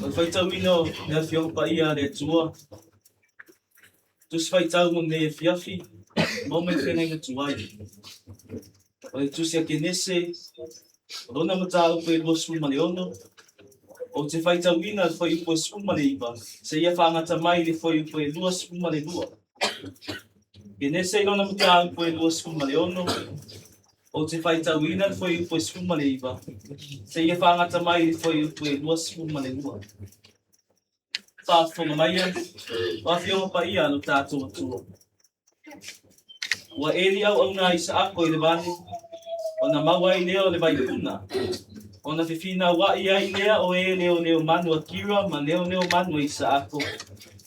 O le faitauina o le Afioga Paia a le Atua, Tusi Faitau mo lenei afiafi, maua mai le feagaiga tuai. O le Tusi a Kenese, o lona mataupu e 26, ou te faitauina le fuaiupu e 19 seia faagata mai i le fuaiupu e 22. Kenese i lona mataupu e 26, Ou te faitauina le fuaiupu e 19 seia faagata mai i le fuaiupu e 22. Faafofoga maia, o Afioga Paia a lo tatou Atua. Ua eli auauna a Isaako i le vale, ona maua ai lea o le vaipuna, ona fefinauai ai lea o e leoleomanu a Kira ma leoleomanu a Isaako,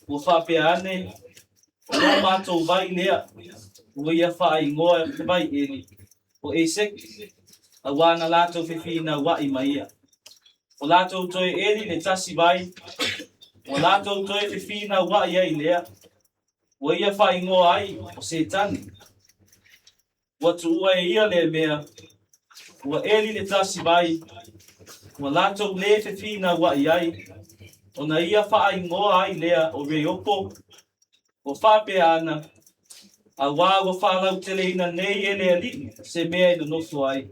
ua faapea ane, O lo matou vai lea, ua ia faaigoa le vai eli, o Eseke, auā na latou fefinauai ma ia. Ua latou toe eli le tasi vai, ua latou toe fefinauai ai lea, ua ia faaigoa ai o Setane. Ua tuua e ia lea mea, ua eli le tasi vai, ua latou lē fefinauai ai, ona ia faaigoa ai lea o Reopo, ua faapea ana, Auā ua faalauteleina nei e le Alii se mea e nonofo ai,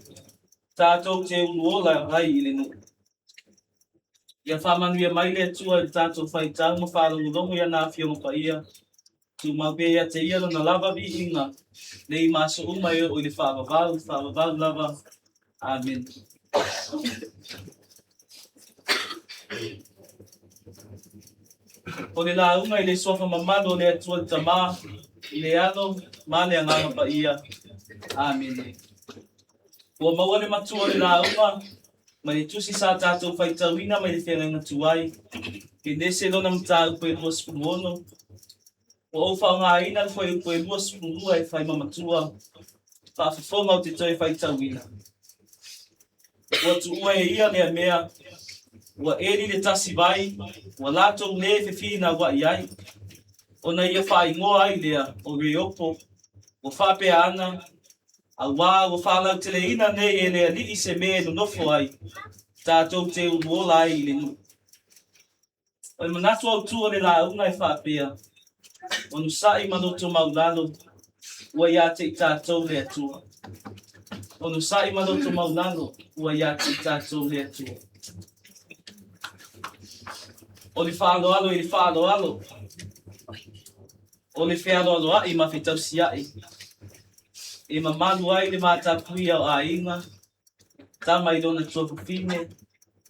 tatou te uluola ai i le nuu. Ia faamanuia mai le Atua i le tatou faitau ma faalogologo i ana Afioga Paia, Tumau pea ia te ia lona lava viiga, nei ma aso uma e oo i le faavavau, faavavau lava. Amene. O le lauga i le suafa mamalu o le Atua le Tama, i le Alo ma le Agaga Paia. Amene. Ua maua le matua o le lauga mai le tusi sa tatou faitauina mai le feagaiga tuai, Kenese lona mataupu e 26, Ua ou faaaogaina le fuaiupu e 22 e fai ma matua faafofoga ou te toe faitauina. Ua tuua e ia lea mea, ua eli le tasi vai, ua latou lē fefinauai ai, ona ia faaigoa ai lea o Reopo, ua faapea ana, Auā ua faalauteleina nei e le Alii se mea e nonofo ai, tatou te uluola ai i le nuu. O le manatu autu o le lauga e faapea, Onosai ma loto maulalo, ua ia te i tatou le Atua. Onosai ma loto maulalo, ua ia te i tatou le Atua. O le faaaloalo i le faaaloalo, o le fealoaloai ma fetausiai, e mamalu ai le vatapuia o aiga, tama i lona tuafafine,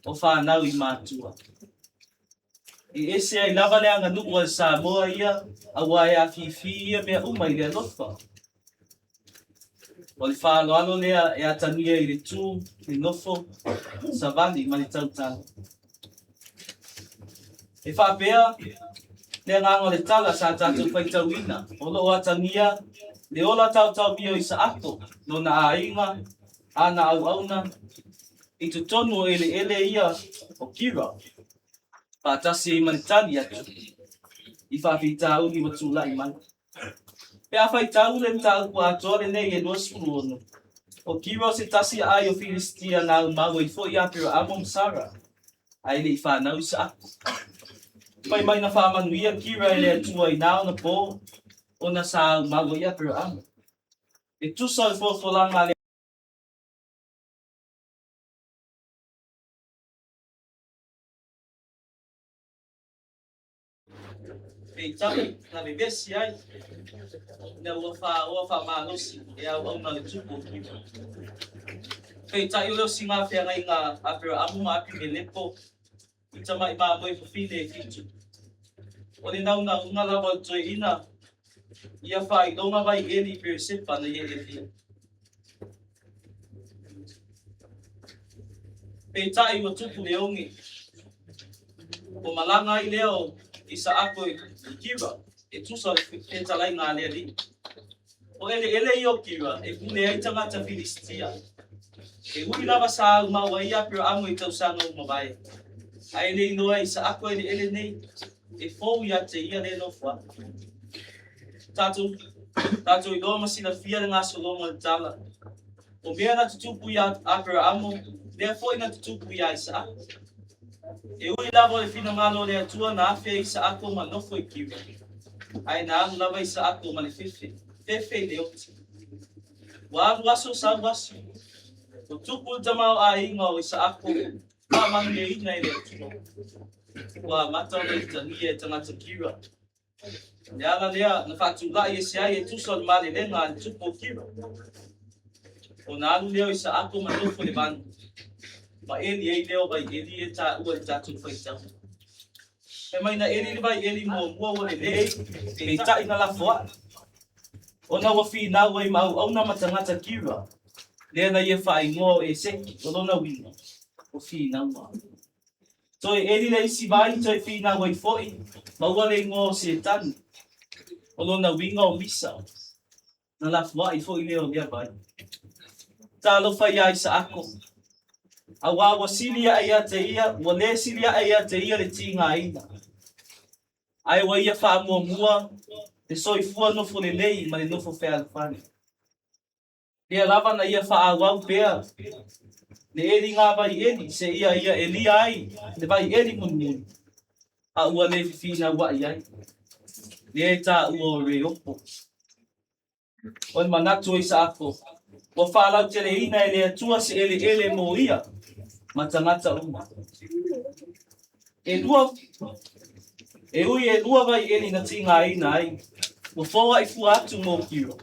o fanau i matua. E ese ai lava le aganuu a le Samoa ia, auā e afifi ia mea uma i le alofa. O le faaaloalo lea e atagia i le tu, le nofo, savali ma le tautala. E faapea le agaga o le tala sa tatou faitauina, o lo o atagia le ola taotaomia o Isaako, lona aiga, ana auauna, i totonu o eleele ia o Kira, faatasi ai ma le tali atu i faafitauli ua tulai mai. Pe a faitau le mataupu atoa lenei e 26, o Kira o se tasi aai o Filistia na aumau ai foi Aperaamo ma Sara, ae le i fanau Isaako. Fai mai na faamanuia Kira e le Atua i na ona po, ona sa aumau ai Aperaamo. E tusa o le folafolaga a le. Peitai, na vevesi ai, ina ua faaoa faamalosi e auauna le tupu o Kira. Peitai o le osiga feagaiga a Aperaamu ma Apimeleko i tama'i mamoe fafine e fitu. O le naunauga lava o le toeaina ia faailoga vai eli i Peresepa na ia Elia. Peitai ua tupu le oge, ua malaga ai lea o Isaako i Kira e tusa o le fetalaiga a le alii. O eleele ia o Kira e pule ai tagata Filistia. E ui lava sa aumau ai Aperaamo i tausaga ua mavae, ae le iloa e Isaako eleele nei e fou ia te ia lea nofoaga. Tatou, tatou iloa ma silafia le gasologa o le tala. O mea na tutupu iā Aperaamo, lea foi na tutupu iā Isaako. E ui lava o le finagalo o le Atua na afe ai Isaako ma nofo i Kira, ae na alu lava Isaako ma le fefe, fefe i le oti. Ua alu aso sau aso, ua tupu le tamaoaiga o Isaako faamanuiaina e le Atua. Ua amata ona itagia e tagata Kira. O le ala lea na faatulai ese ai e tusa o le malelega a le tupu o Kira. Ona alu lea o Isaako ma nofo i le vanu, ma eli ai lea o vaieli e taua i le tatou faitauga. Fai mai na eli le vaieli muamua ua lelei, peitai na lafoai, ona ua finau ai ma auauna ma tagata Kira, lea na ia faaigoa o Eseki, o lona uiga, o finauga. Toe eli le isi vai, toe finau ai foi, maua le igoa o Setani, o lona uiga o Misa, na lafoai foi lea o lea vai. Talofa iā Isaako, auā ua sili aʻe ia te ia, ua lē sili aʻe ia te ia le tigaina, ae ua ia faamuamua le soifua nofo lelei ma le nofo fealofani. Lea lava na ia faaauau pea le eliga vaieli seia ia elia ai le vaieli mulimuli, a ua le fefinauai ai, lea e taua o Reopo. O le manatu o Isaako, ua faalauteleina e le Atua se eleele mo ia ma tagata uma. E lua, e ui e lua vaieli na tigaina ai, ua foai fua atu mo Kiro.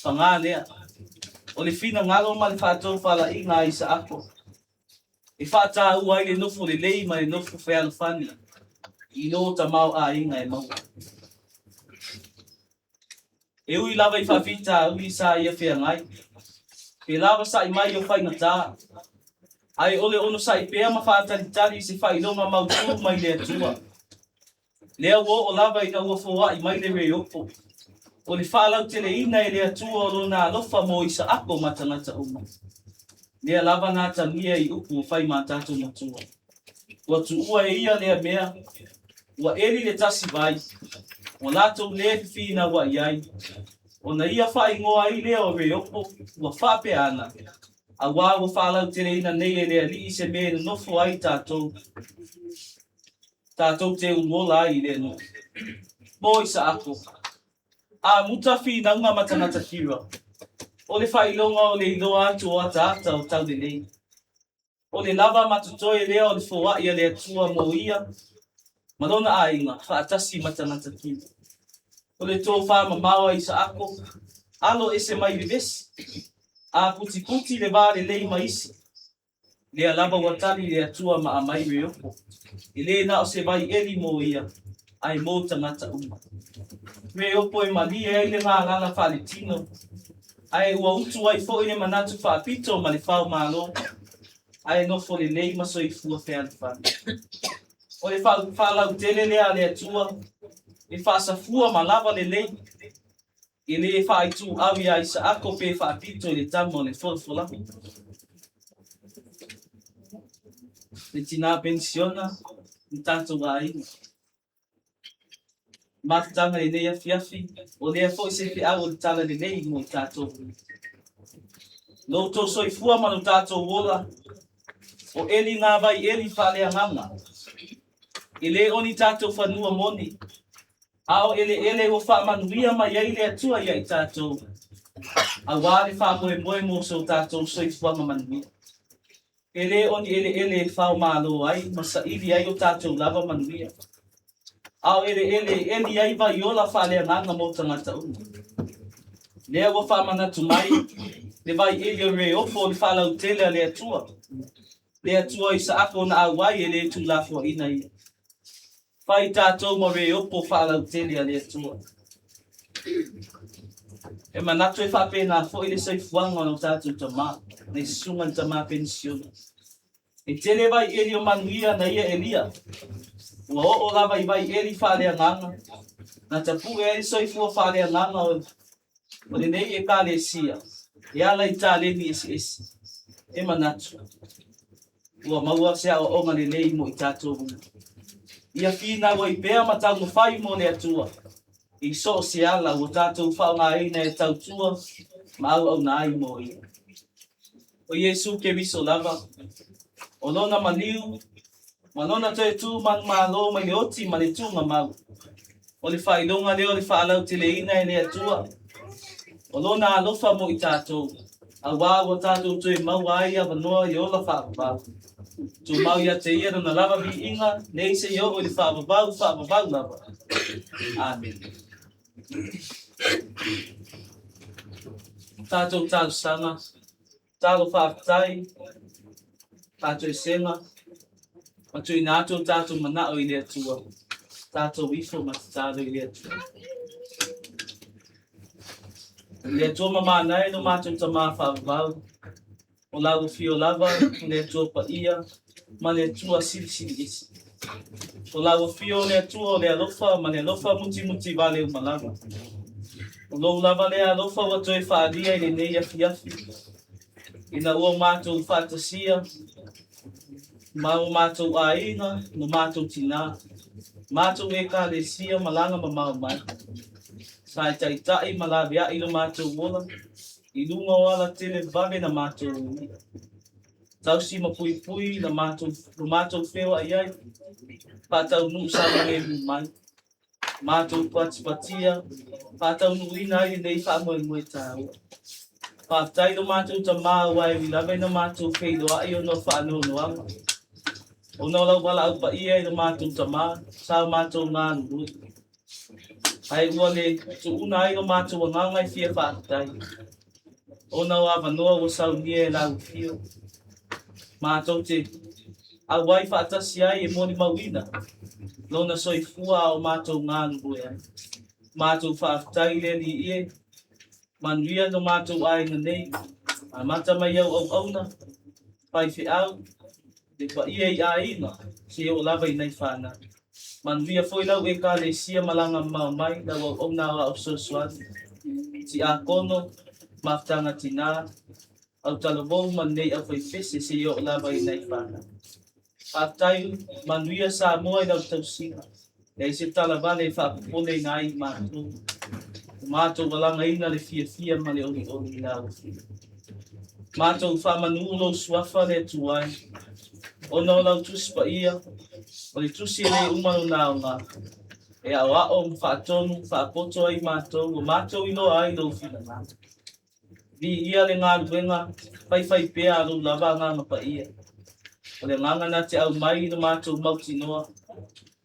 Pagā lea, o le finagalo ma le faatofalaiga a Isaako, e faataua ai le nofo lelei ma le nofo fealofani i lo tamaoaiga e maua. E ui lava i faafitauli sa ia feagai, pe lava sa'i mai o faigata, ae o le onosai pea ma faatalitali i se faailoga mautū mai le Atua. Lea ua oo lava ina ua foai mai le Reopo, o le faalauteleina e le Atua o Lona alofa mo Isaako ma tagata uma. Lea lava na atagia i upu ua fai ma tatou matua. Ua tuua e ia lea mea, ua eli le tasi vai, ua latou lē fefinauai ai, ona ia faaigoa ai lea o Reopo, ua faapea ana, auā ua faalauteleina nei e le Alii se mea e nonofo ai tatou, tatou te uluola ai i lea nuu. Mo Isaako, a muta finauga ma tagata Kira, o le faailoga o le iloa atu o ataata o taulelei. O le lava ma totoe lea o le foai a le Atua mo ia ma lona aiga faatasi ma tagata Kira. O le tofā mamao a Isaako, alo ese mai vevesi, a putiputi le va lelei ma isi, Lea lava ua tali le Atua ma aumai Reopo, e lē na o se vaieli mo ia, ae mo tagata uma. Reopo e malie ai le galala faaletino, ae ua utu ai foi le manatu faapito ma le fao malo, ae nofo lelei ma soifua fealofani. O le faalautele lea a le Atua e faasafua ma lava lelei, E lē faaituau iā Isaako pe faapito i le tama o le folafolaga. Le tinā penisiona ma tatou aiga. Mafutaga i lenei afiafi, o lea foi se feau o le Tala Lelei mo i tatou. Lo outou soifua ma lo tatou ola, o eli ngā vai eli faaleagaga. E lē o ni tatou fanua moni, A o eleele ua faamanuia mai ai le Atua ia i tatou, auā le faamoemoe mo so tatou soifuaga manuia. E lē o ni eleele e fao malo ai ma saili ai o tatou lava manuia, a o eleele e eli ai vaiola faaleagaga mo tagata uma. Lea ua faamanatu mai le vaieli o Reofo o le faalautele a le Atua, le Atua o Isaako na auai e lē tuulafoaina ia. Fai tatou ma Reopo faalautele a le Atua. E manatu e faapena foi le soifuaga o lo tatou tama, le susuga i le tama penisiona. E tele vaieli o manuia na ia Elia, ua oo lava i vaieli faaleagaga, na tapue ai le soifua faaleagaga o lenei Ekalesia e ala i taleni eseese. E manatu, Ua maua se aoaoga lelei mo i tatou uma. Ia finau ai pea ma taumafai mo le Atua i so o se ala ua tatou faaaogaina e tautua ma auauna ai mo Ia. O Iesu Keriso lava, o Lona maliu Ma lona toe tu manumalo mai le oti ma le tugamau. O le faailoga lea o le faalauteleina e le Atua o Lona alofa mo i tatou, auā ua tatou toe maua ai avanoa i ola faavavau. Tumau ia te Ia Lona lava viiga, nei seia oo i le faavavau faavavau lava. Amene. Tatou talosaga, talo faafetai, faatoesega, ma tuuina atu o tatou manao i le Atua. Tatou ifo ma tatalo i le Atua. Le Atua mamana e lo matou Tamā faavavau, o lau afio lava o le Atua paia ma le Atua silisili ese. O lau afio o le Atua o le alofa ma le alofa mutimuti vale uma lava. O lou lava lea alofa ua toe faaalia i lenei afiafi, ina ua matou faatasia ma o matou aiga, no matou tinā, matou ekalesia malaga mamao mai. Sa e taitai ma laveai lo matou ola, i luga o ala tele vave na matou uia. Tausi ma puipui la matou, lo matou feoai ai, faataunuu saogalemu mai. Matou patipatia, faataunuuina ai lenei faamoemoe taua. Faafetai lo matou Tamā ua e ui lava ina matou feiloai ona o faanoanoaga, ona o lau valaau paia i lo matou Tamā, sa o matou galulue. Ae ua le tuuna ai lo matou agaga e fia faafetai, ona o avanoa ua saunia e lau afio. Matou te auai faatasi ai e molimauina lona soifua a o matou galulue ai. Matou faafetai i le Alii e, manuia lo matou aiga nei, amata mai au auauna, faifeau, le paia i aiga, seia oo lava i nai fanau. Manuia foi lau ekalesia malaga mamao mai, lau auauna aoao fesoasoani, tiakono, mafutaga tinā, autalavou ma lenei aufaipese seia oo lava i nai fanau. Faafetai, manuia Samoa i lau tausiga. Leai se talavale e faapopoleina ai i matou. Ua matou alagaina le fiafia ma le olioli i lau afio. Matou faamanū lou suafa le Atua e, ona o lau Tusi Paia, o le Tusi e le uma lona aoga, e aoao ma faatonu faapoto ai matou, ua matou iloa ai lou finagalo. Viia le galuega faifaipea a lou lava Agaga Paia. O le agaga na te aumai i lo matou mautinoa,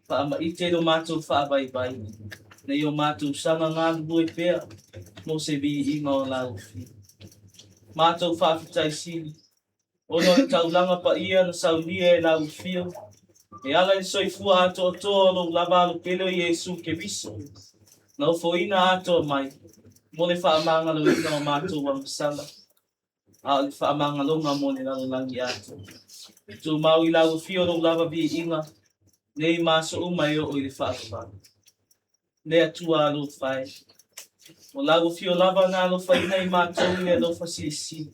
faamaite i lo matou faavaivai, nei o matou saga galulue pea mo se viiga o lau afio. Matou faafetai sili, ona o le taulaga paia na saunia e lau afio, e ala i le soifua atoatoa o lou lava alopele o Iesu Keriso, na ofoina atoa mai mo le faamagaloina o matou agasala, a o le faamagaloga mo le lalolagi atoa. Tumau i lau afio lou lava viiga, nei ma aso uma e oo i le faavavau. Le Atua alofa e, o lau afio lava na alofaina i matou i le alofa silisili,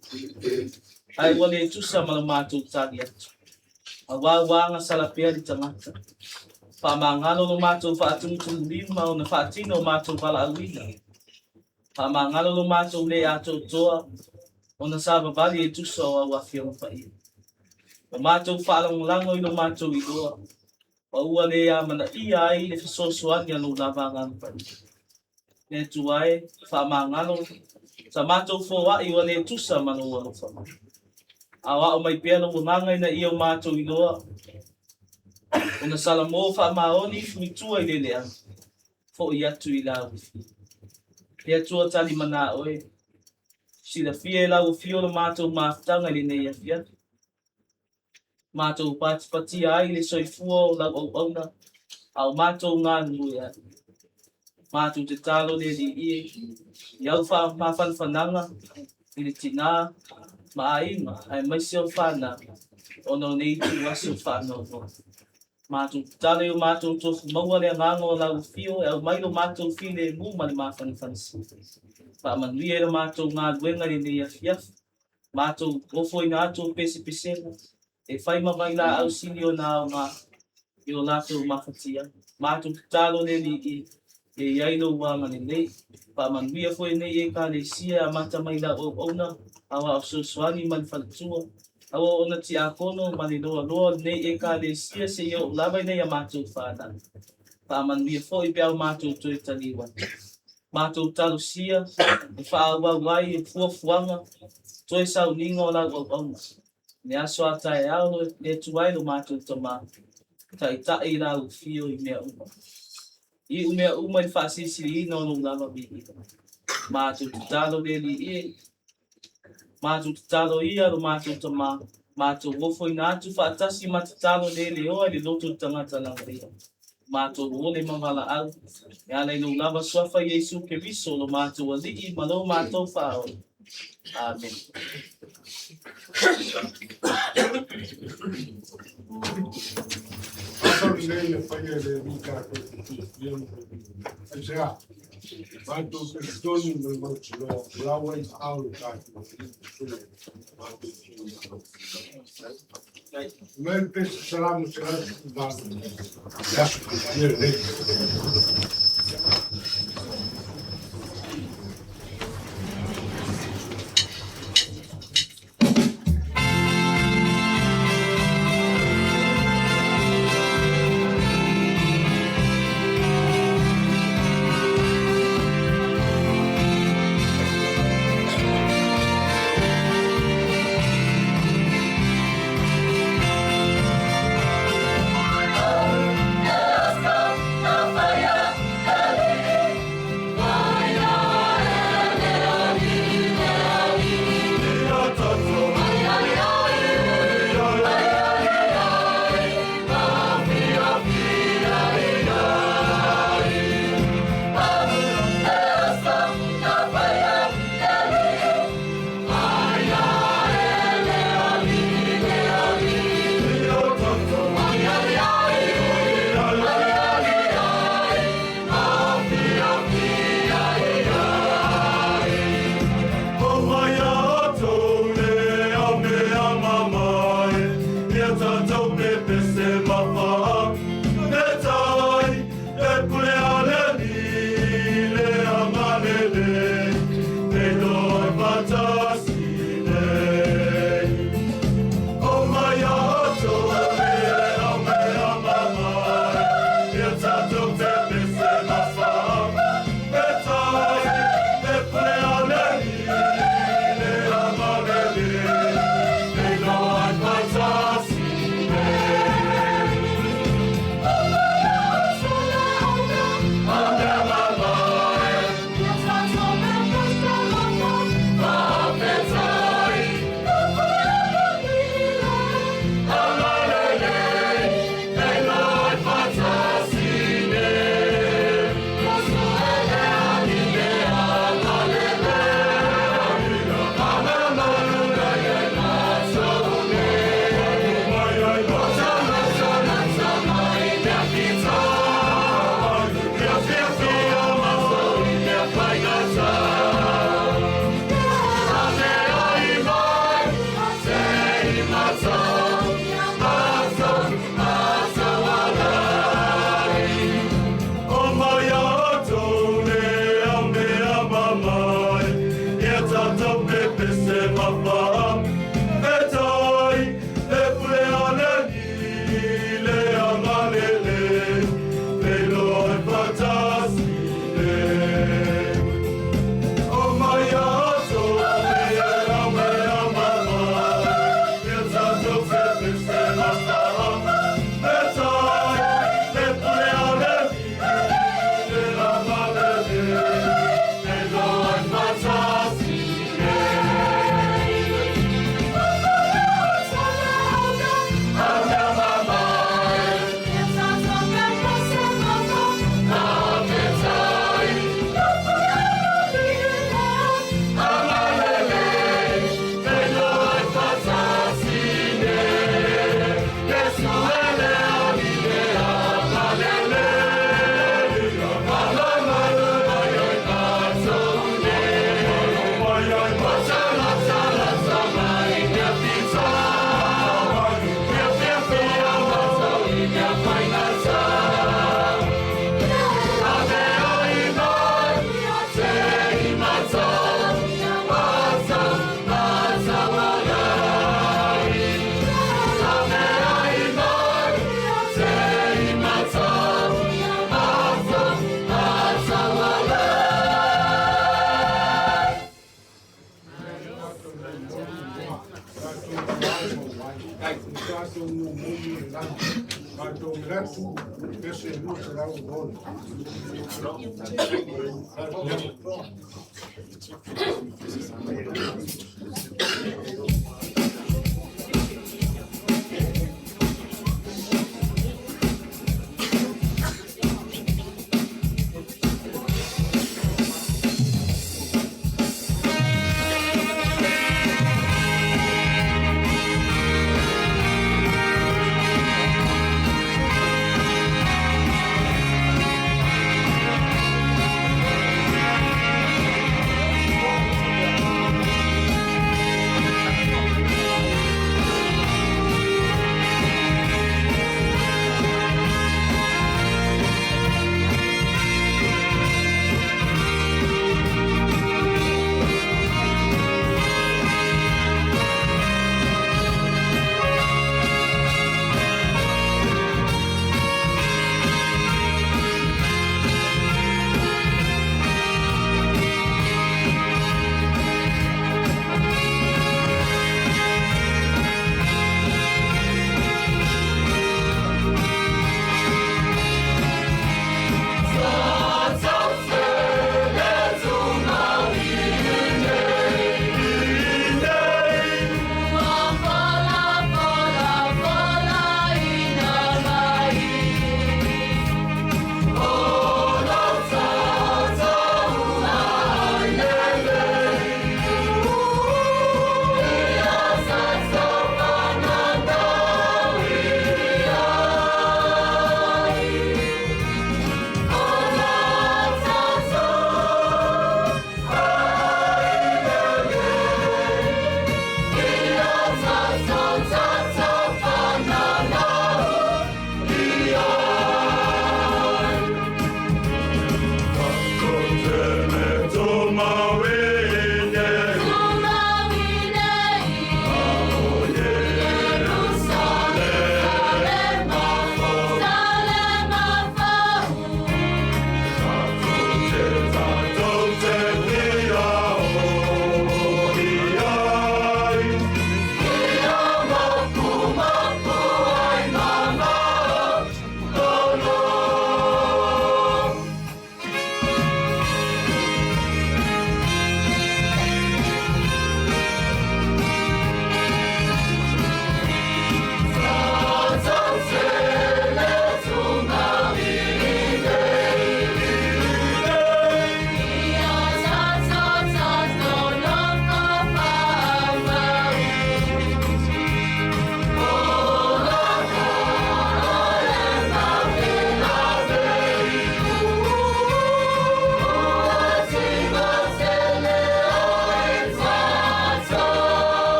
ae ua le tusa ma lo matou tali atu. Auā ua agasala pea le tagata. Faamagalo lo matou faatumutumulima ona faatino o matou valaauina. Faamagalo lo matou le atoatoa ona savavali e tusa o au afioga paia. Ua matou faalagolago i lo matou iloa, ma ua le amanaia ai le fesoasoani a lou lava Agaga Paia. Le Atua e, faamagalo sa matou foai ua le tusa ma lou alofa mai. Aoao mai pea lou agaga ina ia o matou iloa, ona salamo faamaoni fuitua i le leaga, foi atu i lau afio. Le Atua talimanao e, silafia e lau afio lo matou mafutaga i lenei afiafi. Matou patipatia ai le soifua o lau auauna, a o matou galulue ai. Matou tatalo le Alii e, i au mafanafanaga i le tinā ma aiga aemaise o fanau, ona o nei ituaso faanoanoa. Matou tatalo i o matou tofu maua le agaga o lau afio e aumai lo matou filemu ma le mafanafana sili. Faamanuia i lo matou galuega i lenei afiafi. Matou ofoina atu o pesepesega e fai ma vailaau sili ona aoga i o latou mafatia. Matou tatalo le Alii e i ai lou agalelei. Faamanuia foi lenei ekalesia e amata mai lau auauna aoao fesoasoani ma le faletua. Auauna tiakono ma le loaloa o lenei Ekalesia seia oo lava i nai a matou fanau. Faamanuia foi pe a o matou toe taliu atu. Matou talosia e faaauau ai e fuafuaga toe sauniga o lau auauna. I le aso a taeao le Atua e lo matou Tama, taitai i lau afio i mea uma. Iu mea uma i le faasilisiliina o lou lava viiga. Matou tatalo le Alii e, matou tatalo ia lo matou Tama, matou ofoina atu faatasi ma tatalo le leoa i le loto o le tagata laulea. Matou ole ma valaau, e ala i lou lava suafa Iesu Keriso lo matou Alii ma lo matou Faaola. Amene. Aso lenei e faia e le Alii tatou te fiafia ma faamanuia. Aisea? Matou talitonu ma le mautinoa o la ua i aao o le tatou Alii le pule matou te Mai le pese Salamo 118, le aso fiafia lenei.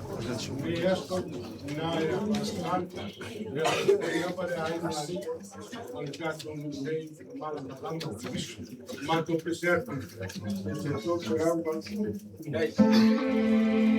Lenei aso, ina ia faasagaga, ia faafetai lava le aiga alii ma le tatou nuu nei i le malamalama. Matou pese atu i se 300.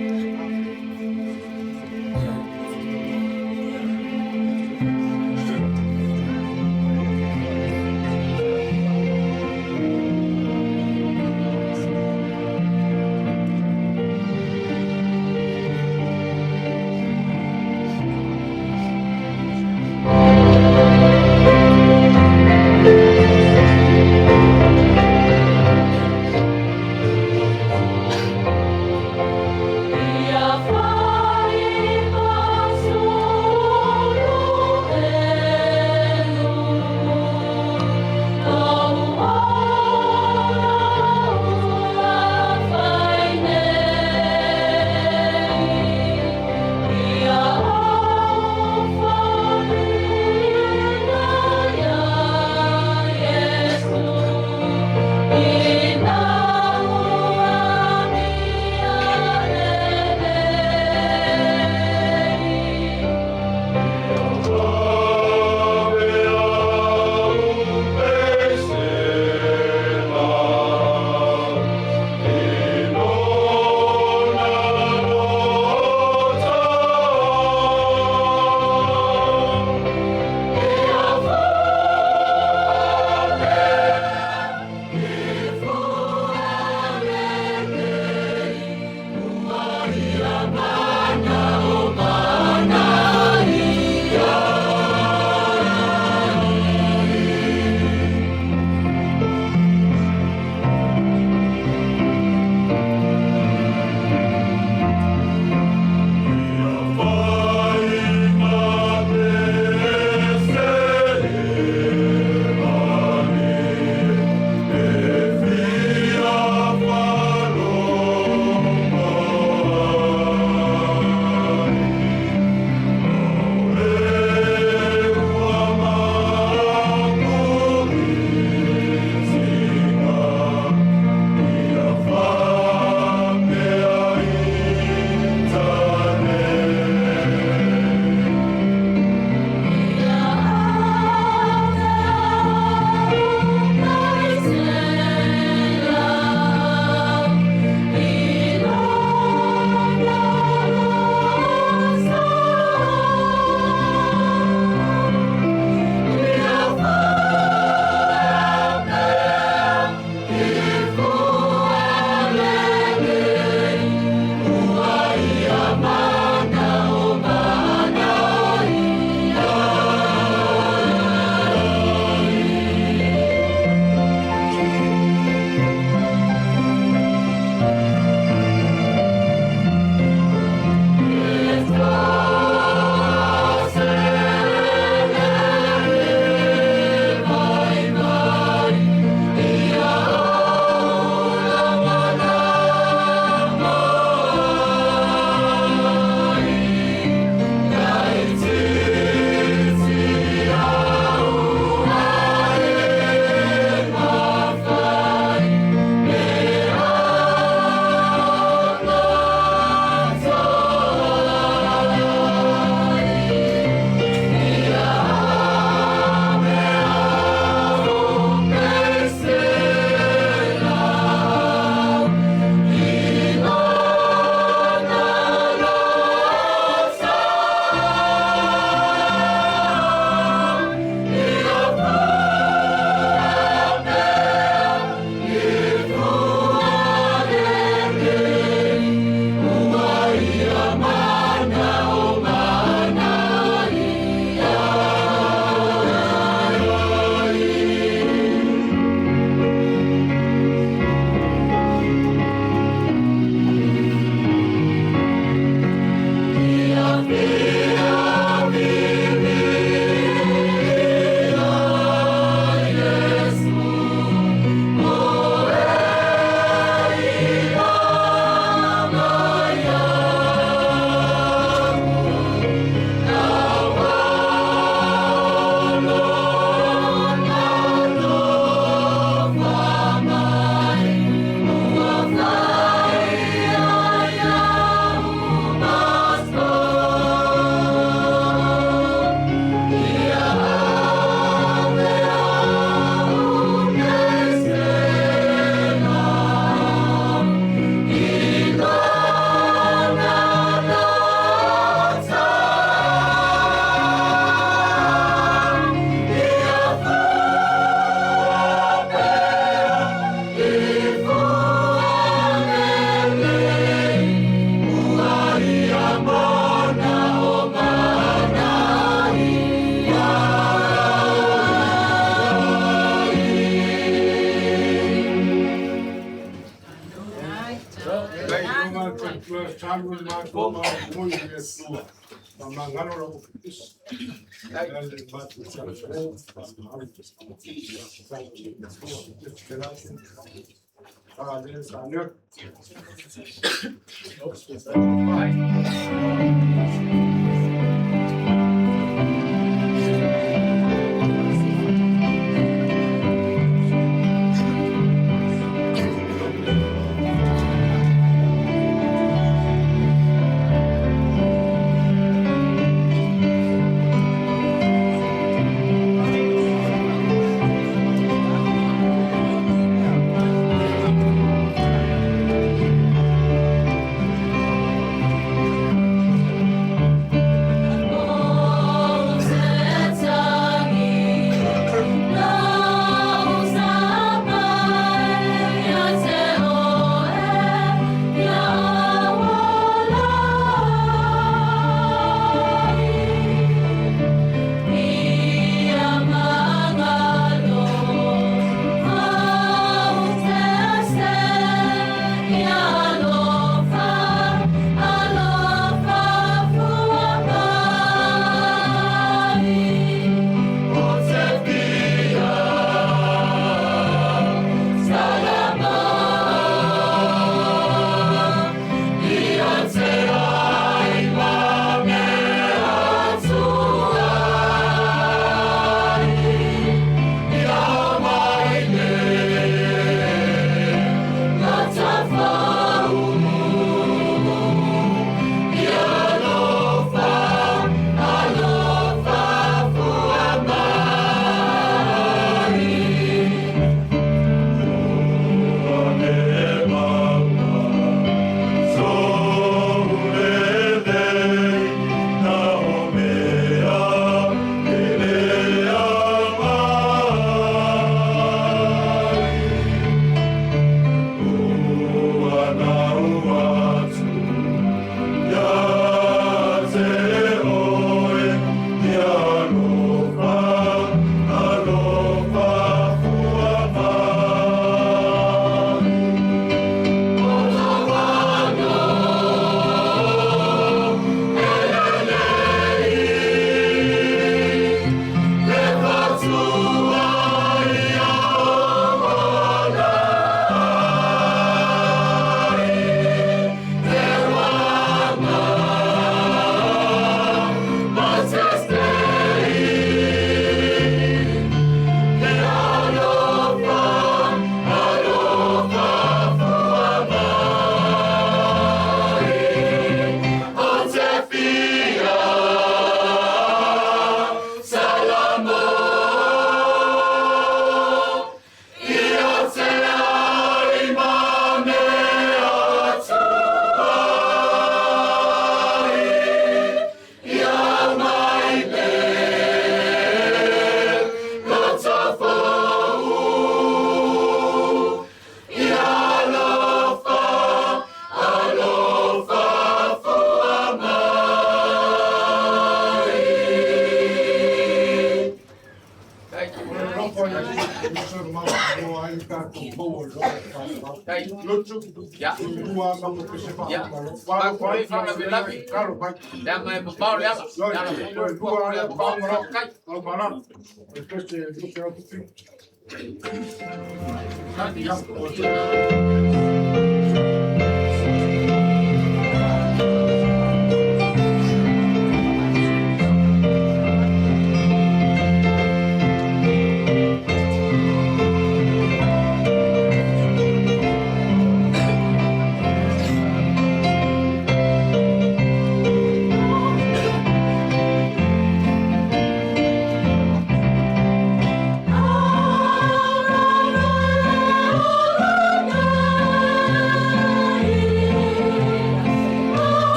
Alala,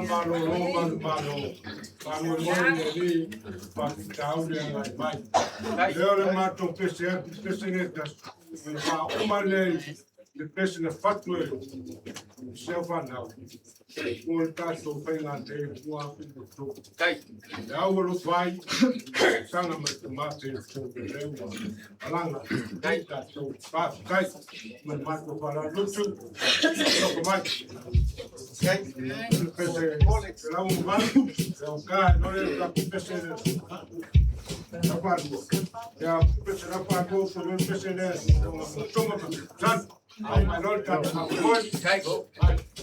faamalōlō manumalo, faamoemoe i le Alii, faafitauli e agai mai. Lea o le matou pese atu, pese le tasi, o le faauma lea i le pese na fatu e si au fanau, mo le tatou faiga nei 2023. Le au o vai, saga mai tamate i le lea ua malaga ai tatou. Faafetai ma le matou faaaloalo loko mai. Le pese 108, le o ka, no le tatou pese le la faalua. Ia, pese la faalua, fo le pese le tonga ma san. Ai mai loa le tatou faamoemoe.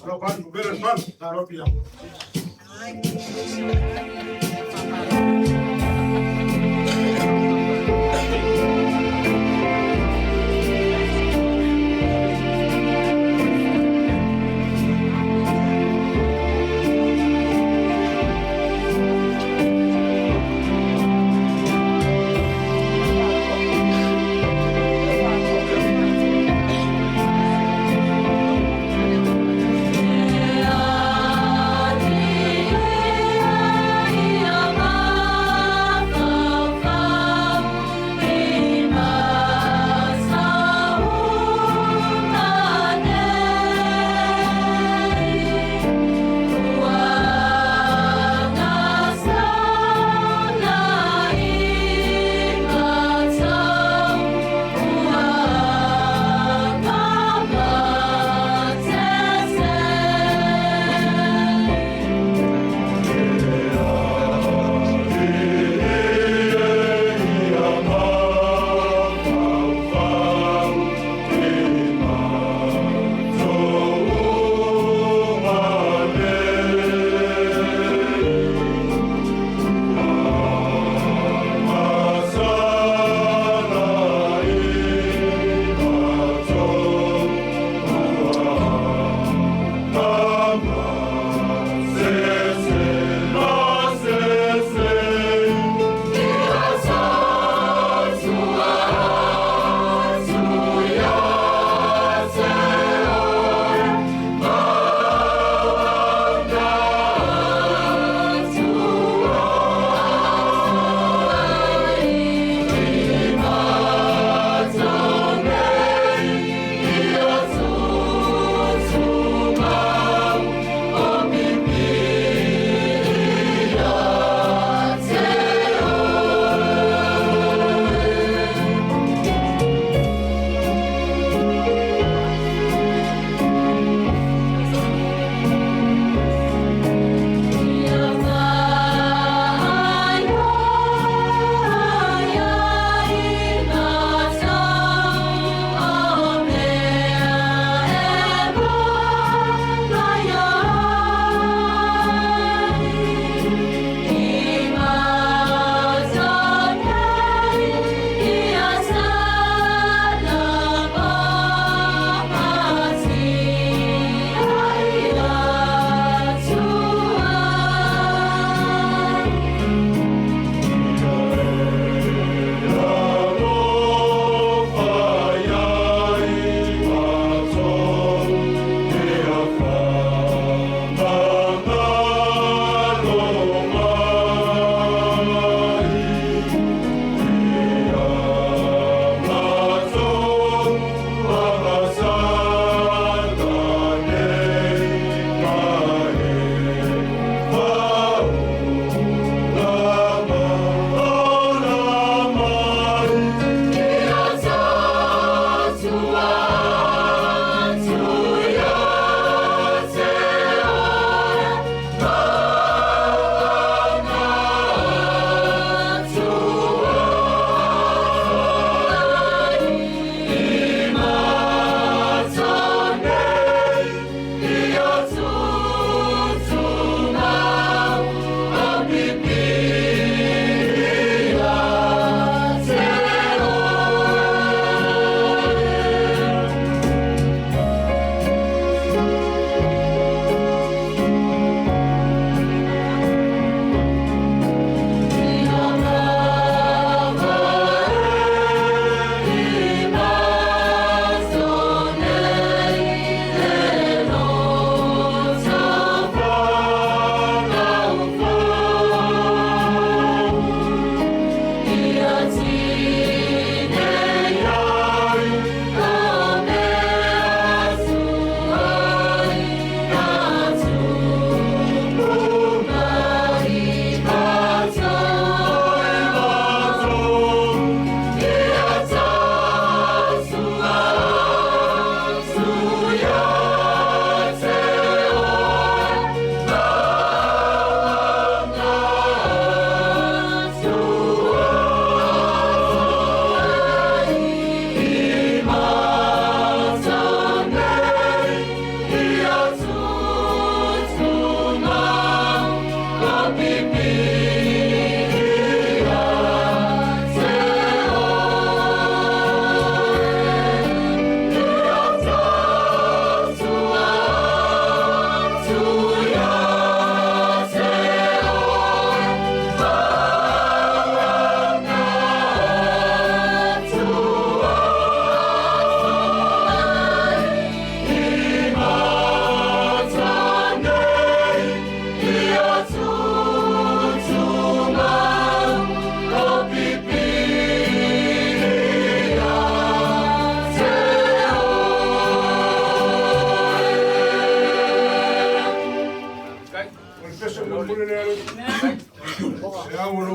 Alo fa numera 8, talo pia. Ia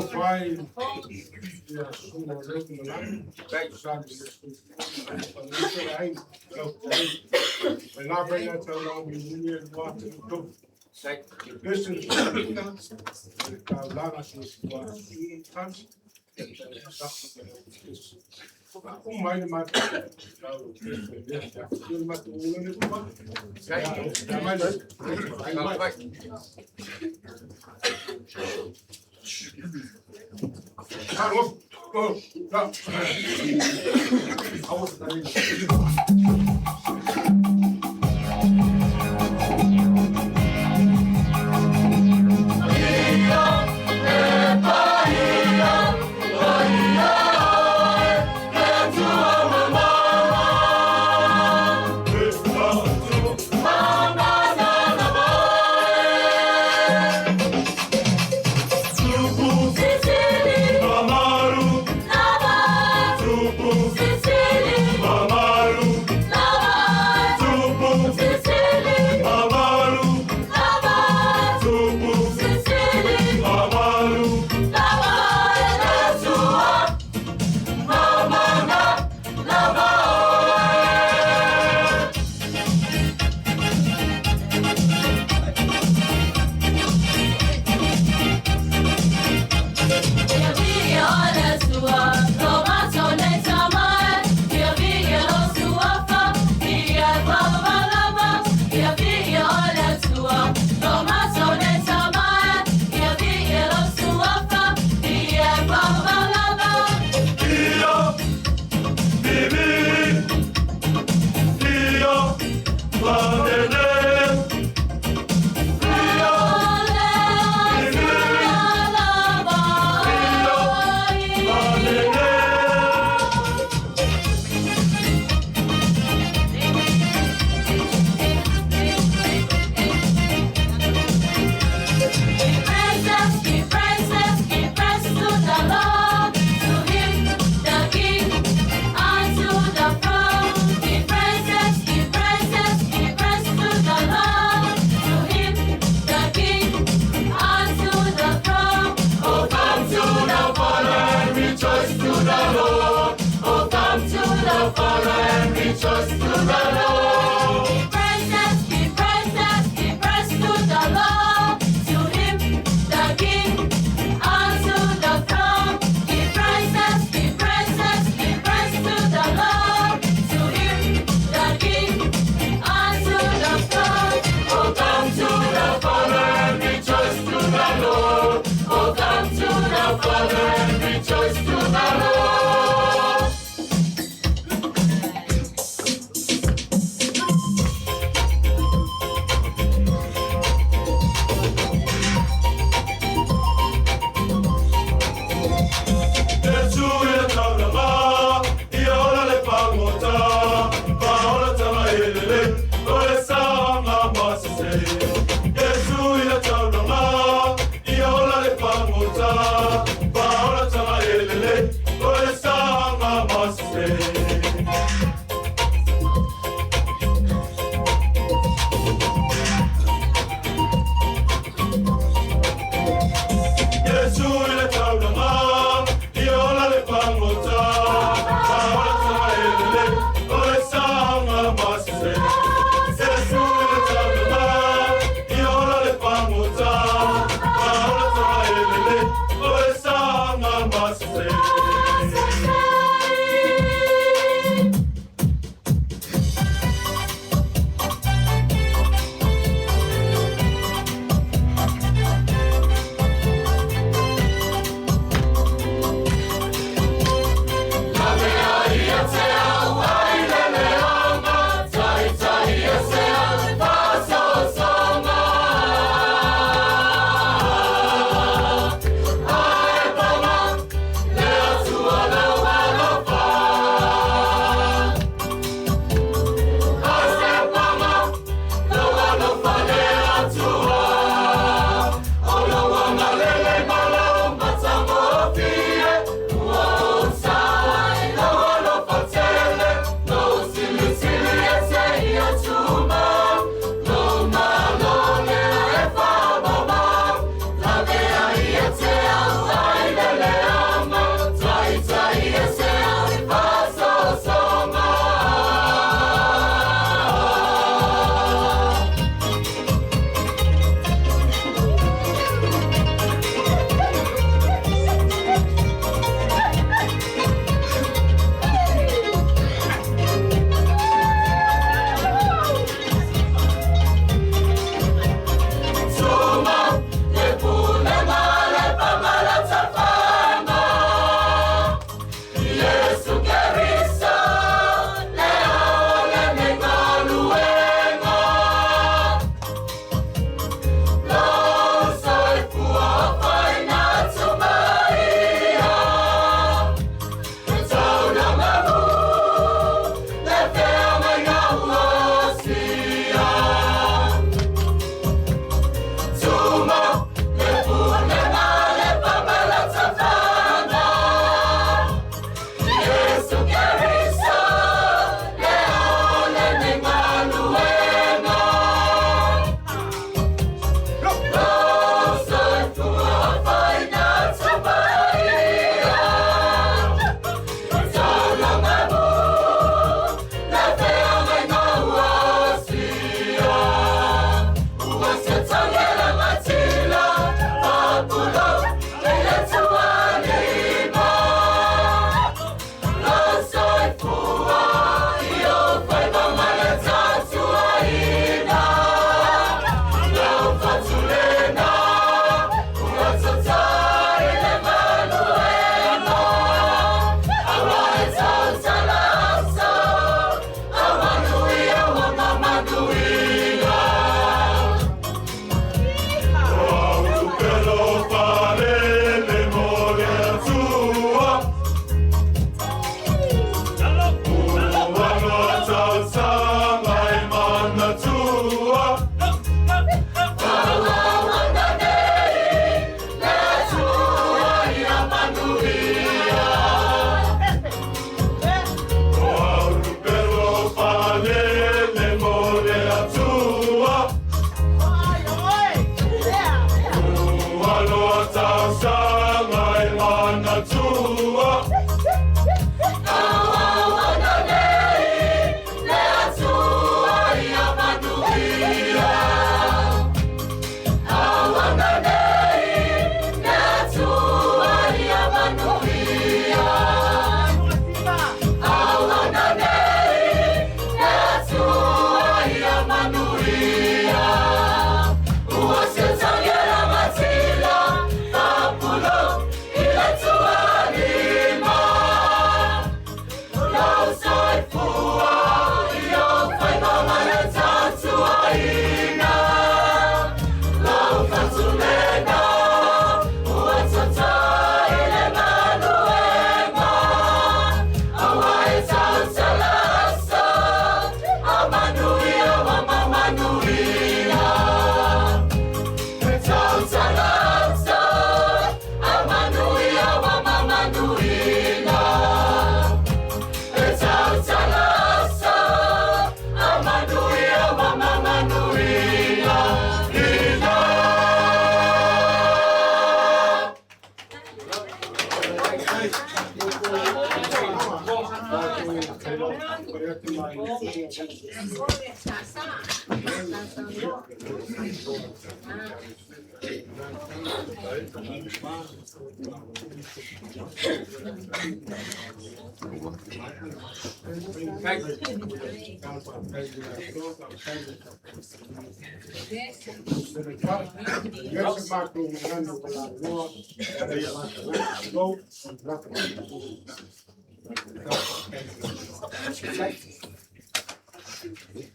Alofa ai ia susuga o lea tulalagi sa le faamaise le aiga lau fetalaiga mai lava ia taulaga mulimuli e 2003 le pese le susuga le taulaga soifua susuga tasi uma ai le matou lau pese le le matou ula le uma ia mai le mai. Carlos, oh, no.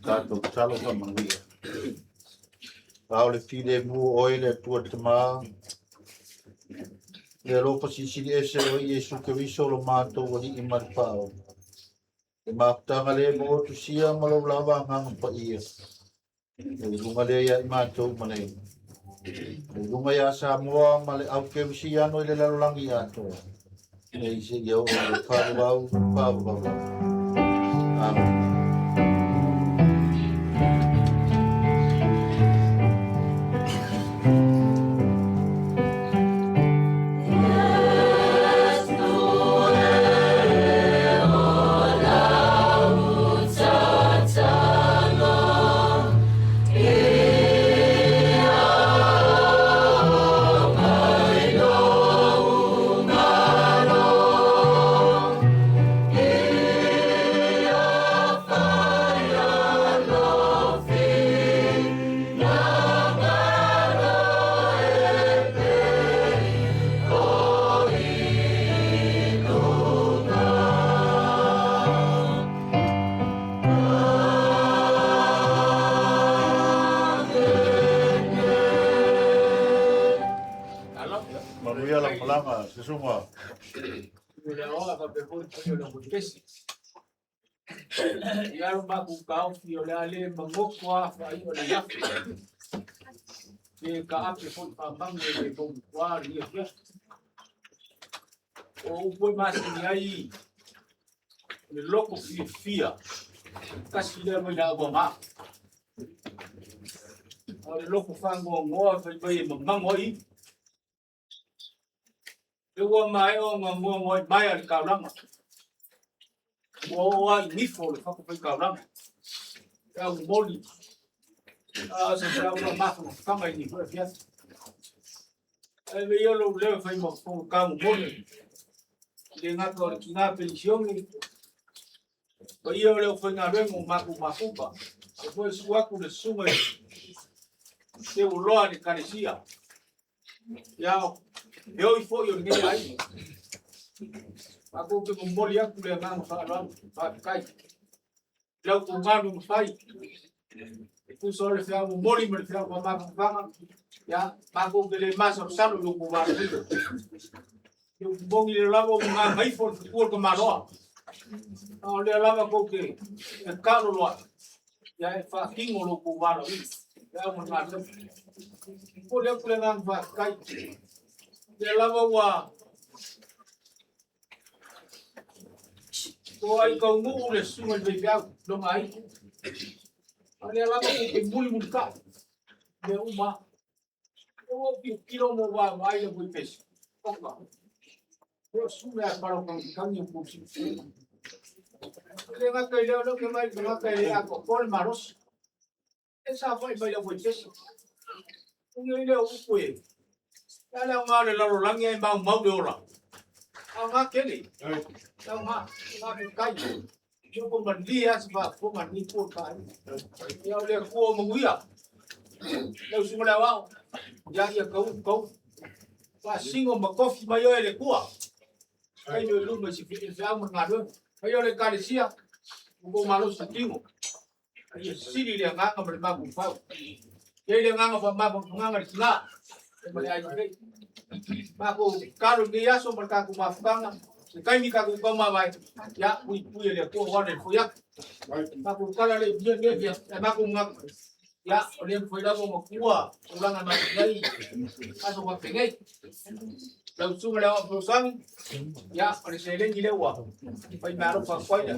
Tatou tatalo faamanuia. A o le filemu o oe le Atua Tamā, le alofa silisili ese o Iesu Keriso lo matou Alii ma le Faaola. Le mafutaga le maotusia ma lou lava agaga paia. E i luga lea ia i matou ma le E i luga ia Samoa ma le au kerisiano i le lalolagi atoa. Nei seia oo i le faavavau, faavavau lava. Amene. Manuia lau malaga, Susuga. Le aoga faapea foi le paia o le aumoepesi. Ia lo matou taofi o le a le magoto a faai'a o le afi. Pe taape foi faamanu e le tautua lenei afiafi. O upu e masani ai le loto fiafia, tasi lea mai laau ama. A o le loto faanoanoa fai mai e mamago ai. E ua maea ona noanoai maea le taulaga. Ua oo lava i nifo le fatafaitaulaga. E au momoli a o se feau faamafanafanaga i lenei foi afiafi. Ae avea ia lou leo e fai ma fofoga momoli e le gata o le tina penisione, paia o le aufaigaluega o matou mafuta. E foi susu atu le susuga i Seuloa i le Ekalesia. Ia, e oi foi o lenei aiga. Matou te momoli atu le agaga faaaloalo, faafetai. I lau outou galuega fai, e tusa o le feau momoli ma le feau faamafanafanaga, ia, matou te le masalosalo i lo outou valaauina. Le upu moni lea lava ua gagaifo le fetua o le tamaloa. A o lea lava tou te e kalolo ai, ia e faatino lo outou valaauina. Feau ma le galuega. Momoli atu le agaga faafetai. Lea lava ua toai taunuu le susuga i le faifeau, lona aiga. A o lea lava tou te mulimulitai mea uma. Ua ou tilotilo ma ou vaavaai i le voipesi. Oka. O susuga ia Palaukagikangi o kou silafia. E le gata i lea, o lea ou te vaai i le tagata e le atoatoa le malosi. E saofai mai le auvaipesi. Ui ai lea o upu e, le a le aoga o le lalolagi ae maumau le ola. Aoga tele. Aoga, faafetai. Ia ua malie lava se faafofoga a lenei itu o le taaiga. Ia o le Atua o manuia. Lau susuga i le Aoao, ia ia tau tau. Faasino ma tofi mai oe e le Atua. Taimi o i luma i se feau ma le galuega. Paia o le Ekalesia, ua tou malosi tino. Ia sili le agaga ma le mafaufau. Ia i le agaga faamafanafanaga le tina ma le aiga nei. Matou tatalo i lenei aso ma le tatou mafutaga, se taimi tatou taumavae, ia puipui e le Atua aua le foi atu. Matou tala le i lenei afiafi, ae matou manatu, ia o lea mafai lava ona tua tulaga na i ai aso faapenei. Lau susuga i le Aoao Fesoasoani, ia o le seleni lea ua fai meaalofa atu ai le.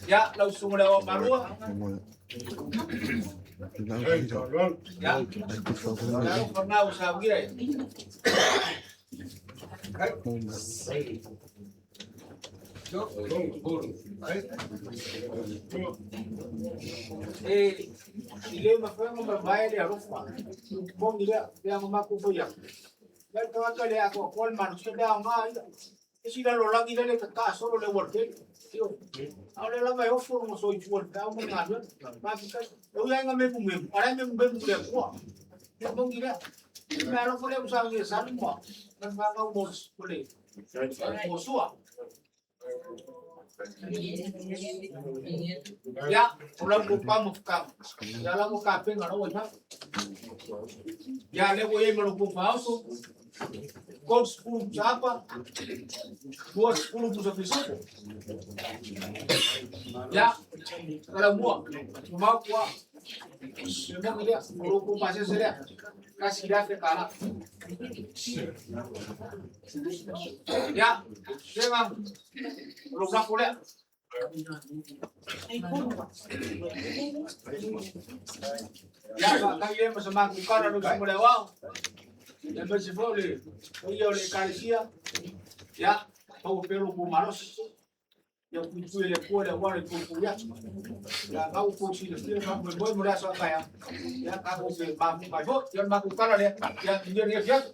Ia, lau susuga i le Aoaomalua. Ia, le alofa lena ua saunia e. E le mafai ona mavae le alofa. Moni lea, pei ona matou fai atu. Ia le tagata le atoatoa le malosi le aoga ia. Isi lalolagi lele e tataa solo le aualatele. Ioe. A o lea lava e ofo lona soifua i le feau ma le galuega. Faafetai. E ui lava ina memumemu, a o la e memumemu i le Atua. Ia moni lea. O le meaalofa lea ua saunia e Salu ma le fanau mo le mo Sua. Ia, o lau tofa ma futaga, ia la ua tapena la ua i fafo. Ia, lea ua i ai ma lo outou faaoso, 30 pusa apa, 20 pusa pisupo. Ia, kala mua, mamao tua, le moni lea, o lo outou pasese lea, $1,000. Ia, sega, o lou lafo lea. Ia, faatagi ai ma sa matou tala lau susuga i le Aoao, aemaise foi o le paia o le Ekalesia. Ia, maua pea lo outou malosi. Ia puipui e le Atua le auala i puipui atu. Ia, na ua outou silafia le faamoemoe mo le aso a taeao. Ia, tatou te mafuta ai foi. Ia, o le matou tala lea. Ia, manuia lenei afiafi.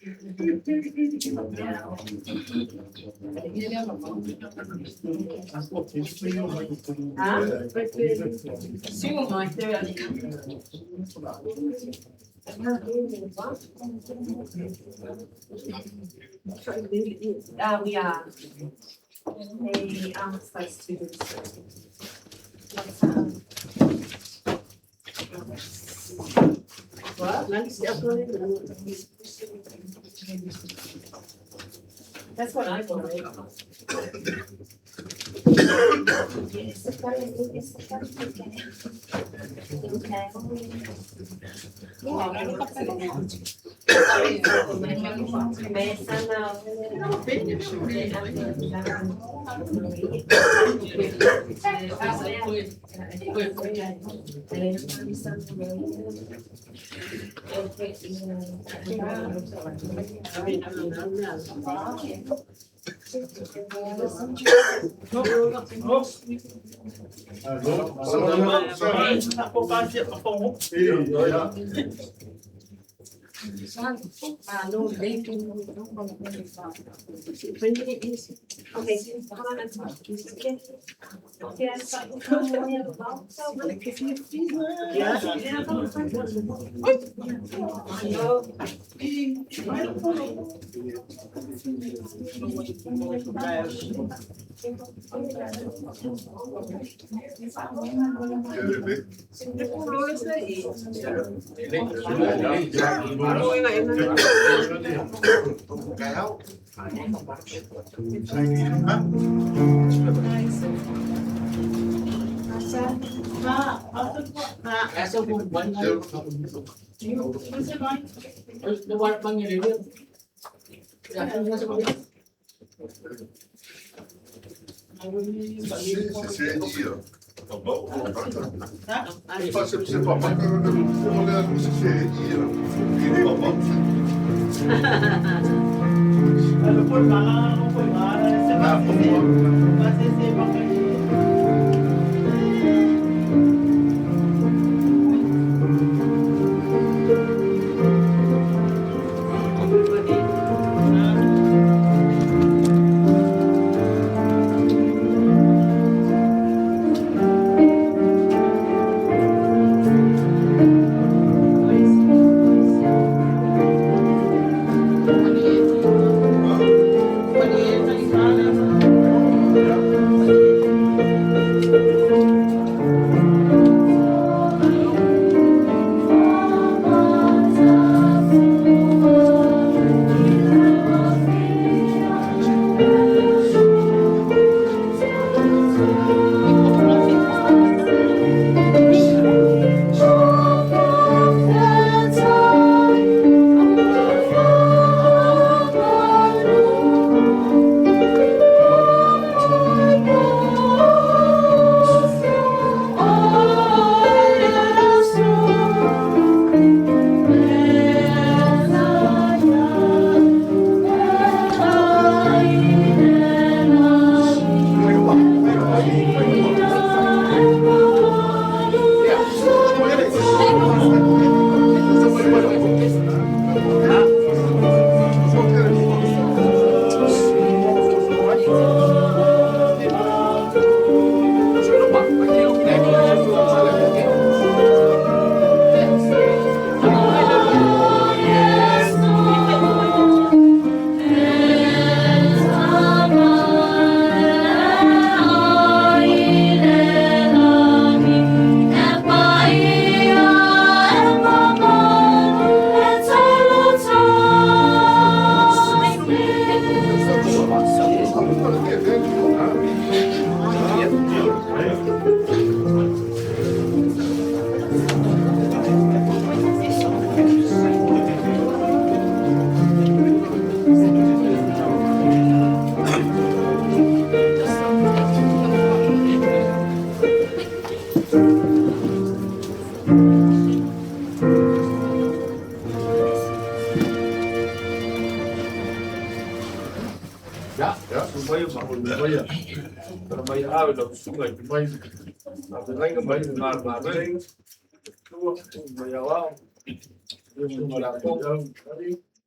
We are. They asked us to. That's what I wanted.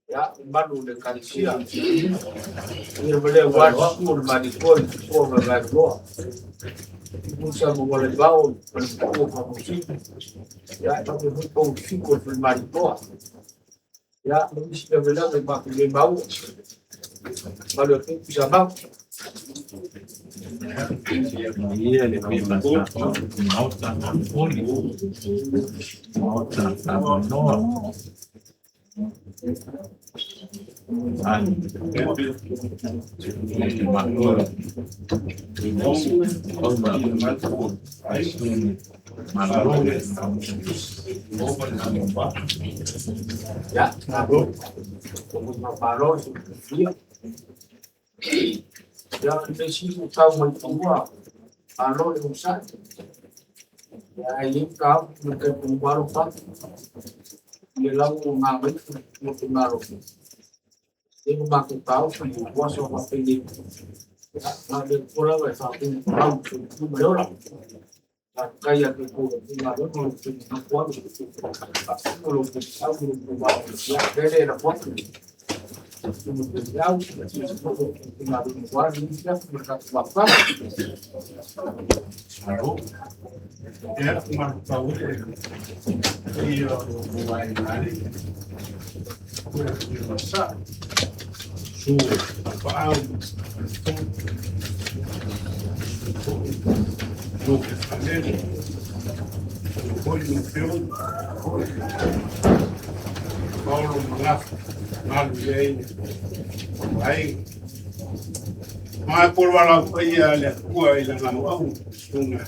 Ia, malu le kalisia. Ia ma lea ua susu o le malikoa i tutua ma vaeloa. Musa mo wale vao, ma le o famusi. Ia, e faapea foi pou fiko o le malikoa. Ia, ma nisi lavelave matou le maua. Malu e pisa mau. Maota na poli, maota na noa, Ia, malo. O malo ia. Ia, le si u tau mai tua. Malo le usai. Ia, e ka mo te malo pa. Le lau o ngā mai mo te malo. E mo ma te tau i o so ma pele. Ia, le pola wa sa te au te tu me ora. A kai a te ko te ngā mo te na kwa mo lo te au mo te wa. Ia, le la kwa. Mo te au mo te ngā mo wa ni ia mo ka wa pa. Malo. Ia, malu pau e. Ia o ai nari. Kua i sa. Su pa au. Lo que falele. Lo hoi no feo. Paulo Mangafa. Malu i ai. Ma por wala paia le kua i lana au sunga.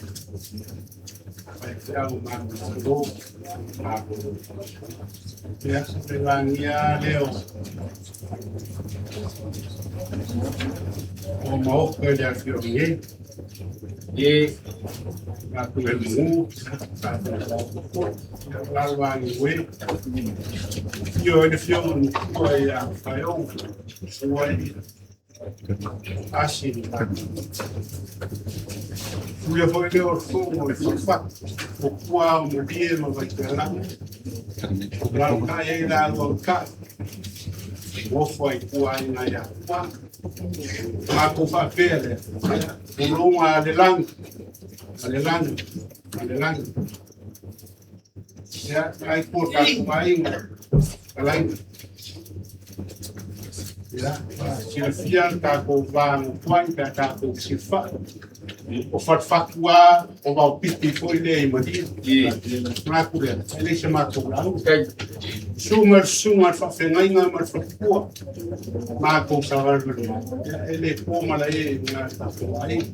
Pai te au malu lo. Malu. Ia se langia leo. O maoka le afio nge. E a tu e mu. Lalwa ni we. Io e fio ni kua i a whai Sua i asi ni Fuia foi leo o fogo e whawha. O kua o mo rie ma vai te langa. Lau ka e la lua ka. Mofo ai kua ai ngai a kua. Ma ko whapea le. Ulunga a le langi. A le langi. A le langi. Ia, ai kua ka kumainga. Alainga. Ia, silafia tākou vaga tuai pe a tākou sifa. O fatufatu o vaopiti foi lea i malia. Manatu lea, e le'i se matou lauga. Suga le susuga a le faafegaiga ma le falepua. Matou savalivalu ai. Ia, e lē po malae i luga le tatou aiga.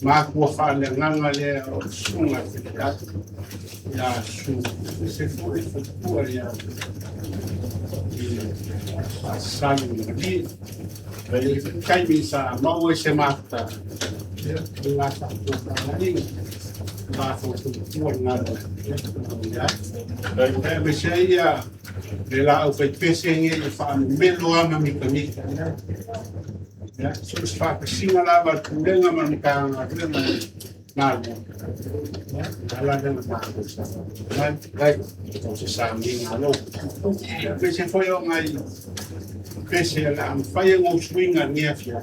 Makua faaleagaga lea o le susuga a le fekeai. Ia su se foi falepua ia i faasali i malie. Taimi sa maua i se mata. Ia, le tatou faagaiga. Matou tupua le galuega. Ia, me se ia le la au fai pese nge i whaamelo ama mitamita. Ia, so se whakasinga lava le pulega ma le Matagaluega malo. Ia, ala lea na matou sa. Mai, o se sauniga alo. Ia, me se foi o ngai pese a la amawhai e ngō suinga ngia fia.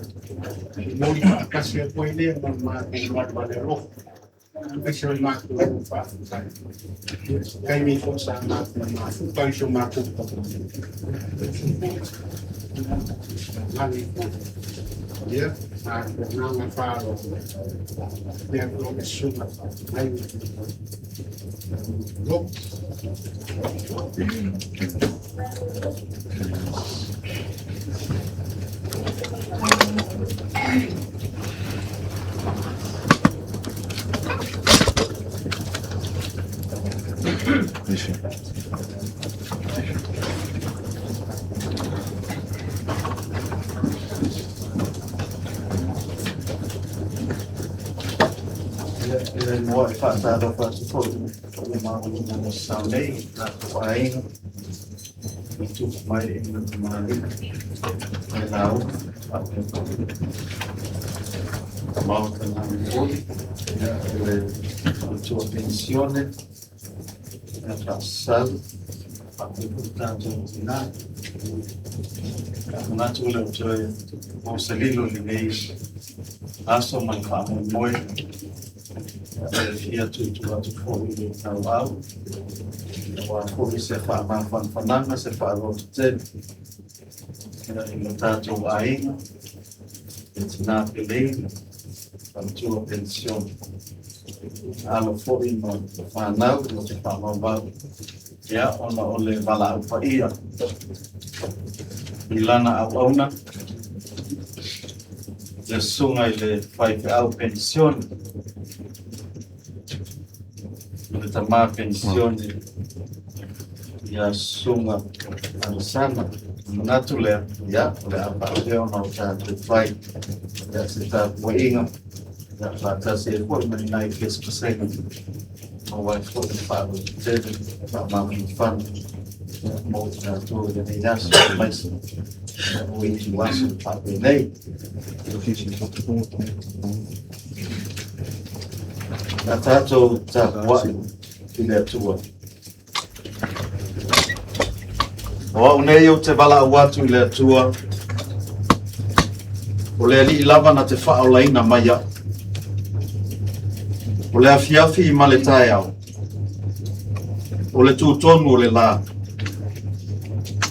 Mori whaakasi a koe lea ma mātou malu ale alofa. Aise o mātou o whaafai. Kai mi fo sa mātou mafuta i so mātou Lani fo. Ia, mātou nganga whāro. Ia, o le sunga. Ai. Lo. Ia moa e whaataro whatu o le maui na sao nei, nā tō aiga, i tuku mai e ngā tamari, e lau, a te maota nā mori, ia le tua pensione, ia whaasau, a te puta tō tina, Manatu le o toe o se lilo i lenei aso ma le faamoemoe. E fia tuutuu atu foi i le tauau. Aua foi se faamafanafanaga, se faalototele i lo tatou aiga, le tina pelei, faletua penisione. Alo foi ma fanau o te faamaumau. Ia, ona o le valaau paia i lana auauna, le susuga i le faifeau penisione, le tama penisione ia Susuga Alesana. Manatu lea, ia, o le a faapea ona o tatou fai ia se tapuaiga, ia faatasi ai foi ma ni nai pesepesega, maua ai foi le faalototele, faamafanafana, ia, mo i tatou i lenei aso, aemaise o itu aso faapenei. Na tatou tapuai i le Atua. O au nei ou te valaau atu i le Atua, o le Alii lava na te faaolaina mai au. O le afiafi ma le taeao, o le tutonu o le la,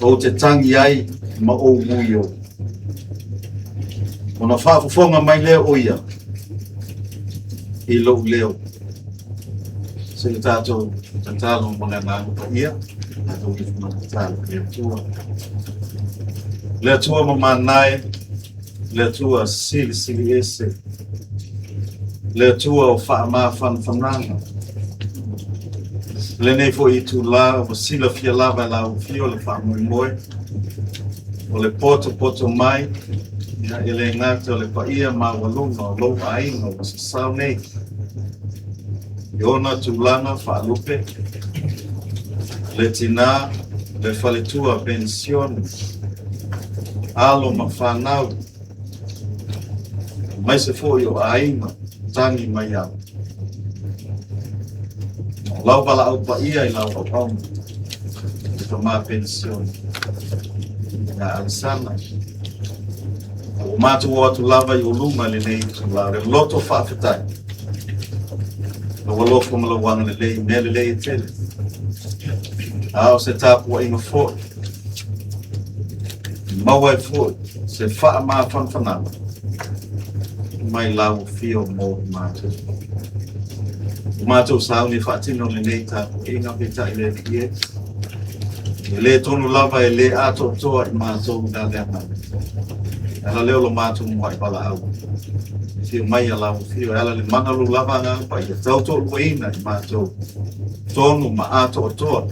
ou te tangi ai ma ou mui o. Ona faafofoga mai lea o ia i lou leo. Se i tatou tatalo mo le agaga paia, tatou ifo ma tatalo i le Atua. Le Atua mamanae, le Atua silisili ese, le Atua o faamafanafanaga. Lenei foi itulā ua silafia lava e lau afio le faamoemoe o le potopoto mai, ia, e le gata o le paia maualuga o lou aiga ua sasao nei i ona tulaga faalupe, le tina, le faletua penisione, alo ma fanau, aemaise foi o aiga tagi mai au. O lau valaau paia i lau auauna, le tama penisione, ia Alesana. Ua matou o atu lava i ou luma i lenei itulā, o le loto faafetai. Lou alofa ma lou agalelei i mea lelei e tele. A o se tapuaiga foi, maua ai foi se faamafanafanaga mai lau afio mo i matou. Ua matou sauni e faatino lenei tapuaiga peitai le Alii e. E le tonu lava e le atoatoa i matou i la le agaga. E ala lea o lo matou muai valaau. Afio mai a lau afio e ala le mana o lou lava agaga paia. Tautoaluaina i matou tonu ma atoatoa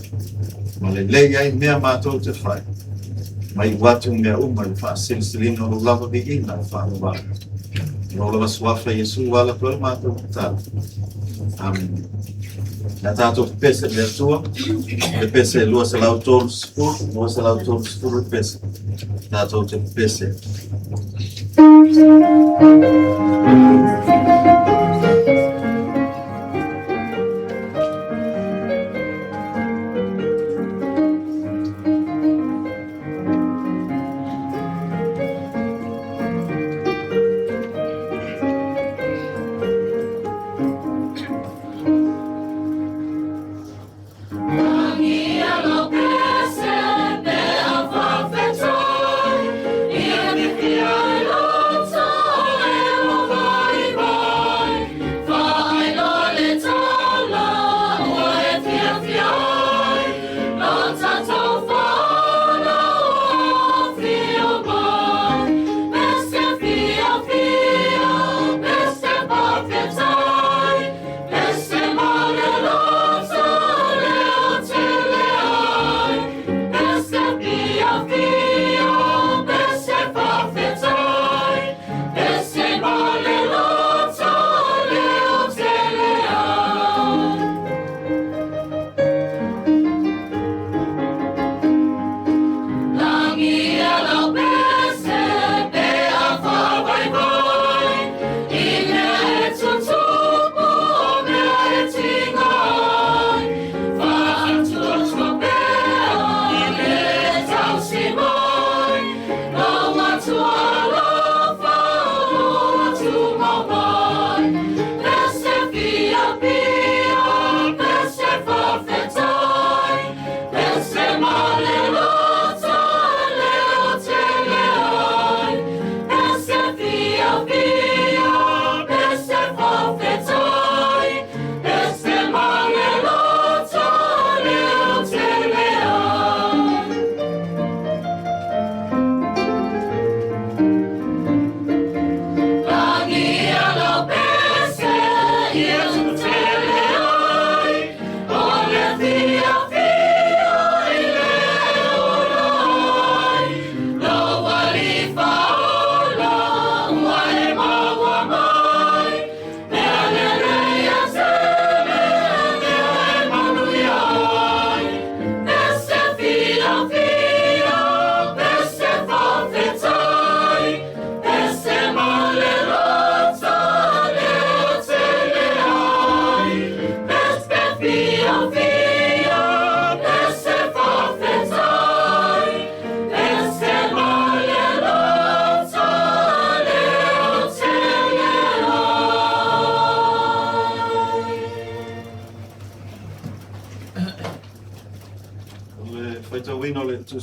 ma lelei ai mea matou te fai. Mai iu atu mea uma i le faasilisiliga o lou lava viiga e faavavau. I lou lava suafa Iesu ua ala atu ai le matou tatalo. Amene. Ia tatou pepese i le Atua, pepese 230, 230 le pese. Tatou te pepese.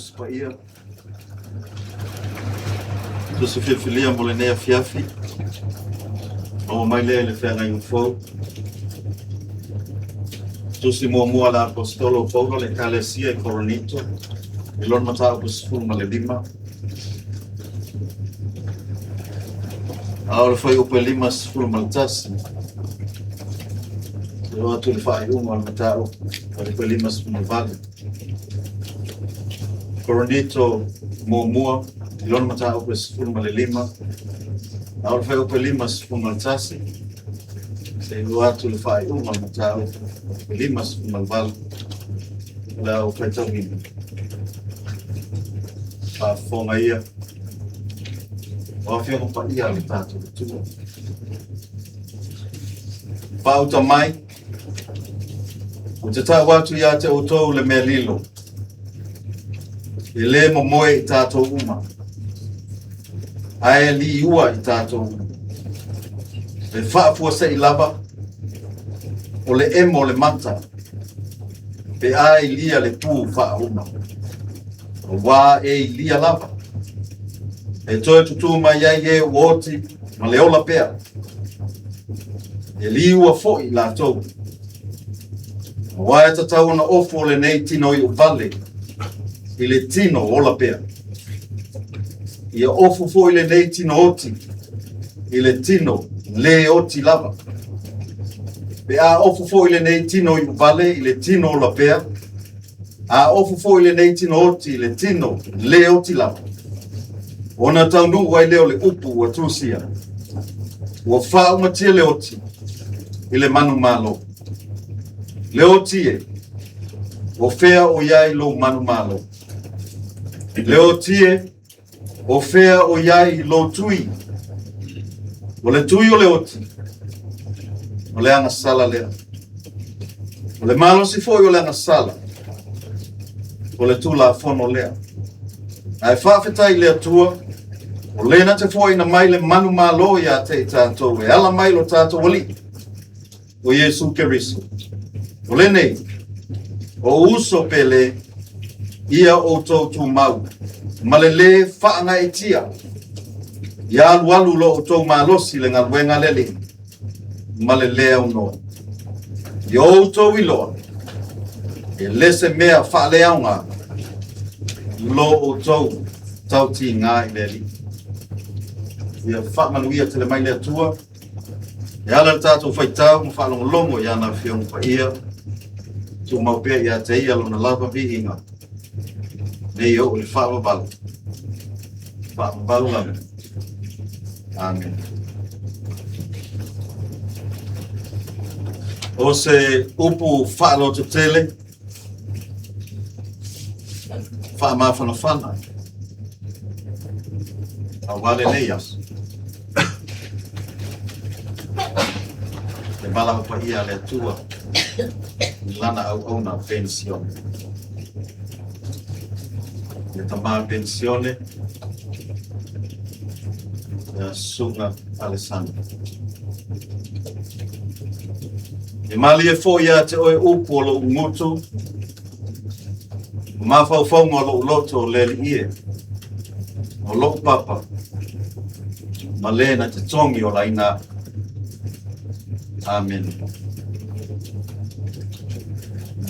Tusi Paia, Tusi Filifilia mo lenei afiafi, maua mai lea i le Feagaiga Fou. Tusi muamua a le Aposetolo o Paulo i le Ekalesia i Korinito, i lona mataupu 15. A o le fuaiupu e 51, e oo atu i le faaiuga o le mataupu fuaiupu e 58. Korinito muamua i lona mataupu e 15, a o le fuaiupu e 51, seia oo atu i le faaiuga o le mataupu e 58, o le a ou faitauina. Faafofoga ia o Afioga Paia a le tatou Atua. Faauta mai, ou te tau atu ia te outou le mea lilo, e lē momoe i tatou uma, ae liua i tatou uma. E faafuasei lava o le emo o le mata pe a ilia le pu faauma, auā e ilia lava. E toe tutū mai ai e ua oti ma le ola pea. E liua foi i latou. Auā e tatau ona ofo lenei tino iuvale i le tino ola pea. Ia ofo foi lenei tino oti i le tino lē oti lava. Pe a ofo foi lenei tino iuvale i le tino ola pea, a ofo foi lenei tino oti i le tino lē oti lava, ona taunuu ai lea o le upu ua tusia, ua faaumatia le oti i le manumalo. Le oti e, o fea o i ai lou manumalo? Le oti e, o fea o i ai lou tui? O le tui o le oti, o le agasala lea. O le malosi foi o le agasala, o le Tulafono lea. Ae faafetai i le Atua, o lē na te foaina mai le manumalo ia te i tatou e ala mai lo tatou Alii, o Iesu Keriso. O lenei, o uso pele, ia outou tumau, ma le lē faagaeetia, ia alualu lo outou malosi i le galuega a le Alii, ma le lē aunoa. Ia outou iloa, e le se mea faaleaoga lo outou tautigā i le Alii. Ia faamanuia tele mai le Atua e ala i le tatou faitau ma faalogologo i ana Afioga Paia, tumau pea ia te ia lona lava viiga, nei oo i le faavavau, faavavau lava. Amene. O se upu faalototele, faamafanafana, auā lenei aso. Le valaau paia a le Atua i Lana auauna penisione. Le tama penisione, ia Susuga Alesana. E malie foi ia te oe upu o lou gutu, ma mafaufauga o lou loto le Alii e, o lou papa, ma le na te togi olaina au. Amene.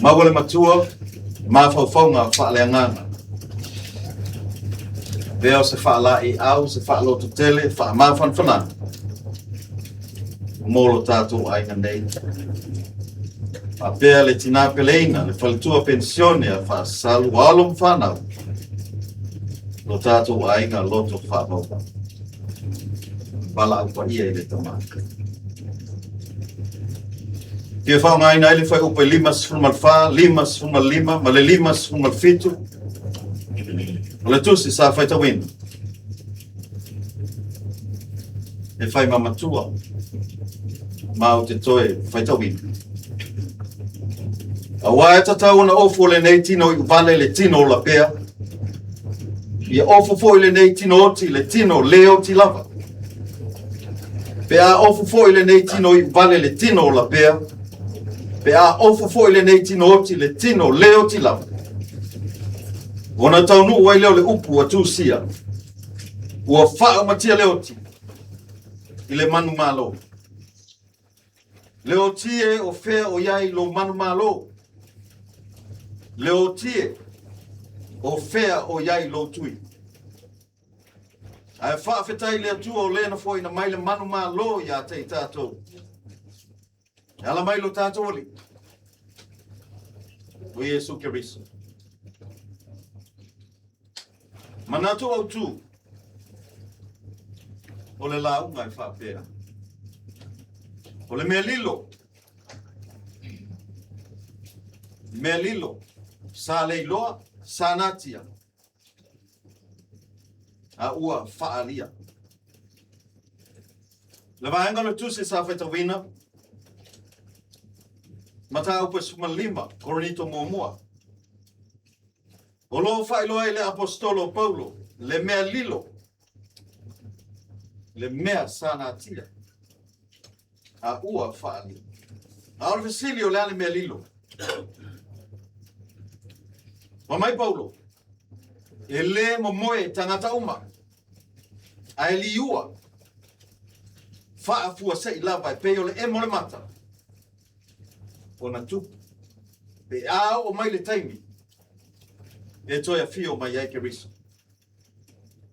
Maua le matua, mafaufauga faaleagaga. Avea o se faalaeiau, se faalototele, faamafanafanaga mo lo tatou aiga nei. Faapea le tinā peleina, le faletua penisione a Faasalu, alo ma fanau, lo tatou aiga loto faavauvau. Valaau paia i le tama. Fia faaaogaina ai le fuaiupu e 54, 55 ma le 57 o le tusi sa faitauina e fai ma matua ma ou te toe faitauina. Auā e tatau ona ofo lenei tino iuvale i le tino ola pea, ia ofo foi lenei tino oti i le tino lē oti lava. Pe a ofo foi lenei tino iuvale i le tino ola pea, pe a ofo foi lenei tino oti i le tino lē oti lava. Ona taunuu ai lea o le upu ua tusia, ua faaumatia le oti i le manumalo. Le oti e o fea o i ai lou manumalo? Le oti e o fea o i ai lou tui? Ae faafetai i le Atua o lea na foaiina mai le manumalo ia te i tatou. E ala mai lo tatou Alii, o Iesu Keriso. Manatu autū o le lauga e faapea. O le mea lilo, mea lilo, sa leiloa, sa natia, a ua faaalia. Le vaega o le tusi sa faitauina, Mataupu e 15, Korinito muamua. O lo o faailoa ai le Aposetolo o Paulo le mea lilo, le mea sa natia, a ua faaalia. A o le fesili o le a le mea lilo? Fai mai Paulo, e lē momoe tagata uma, ae liua faafuasei lava e pei o le emo o le mata ona tupu pe a oo mai le taimi e toe afio mai ai Keriso.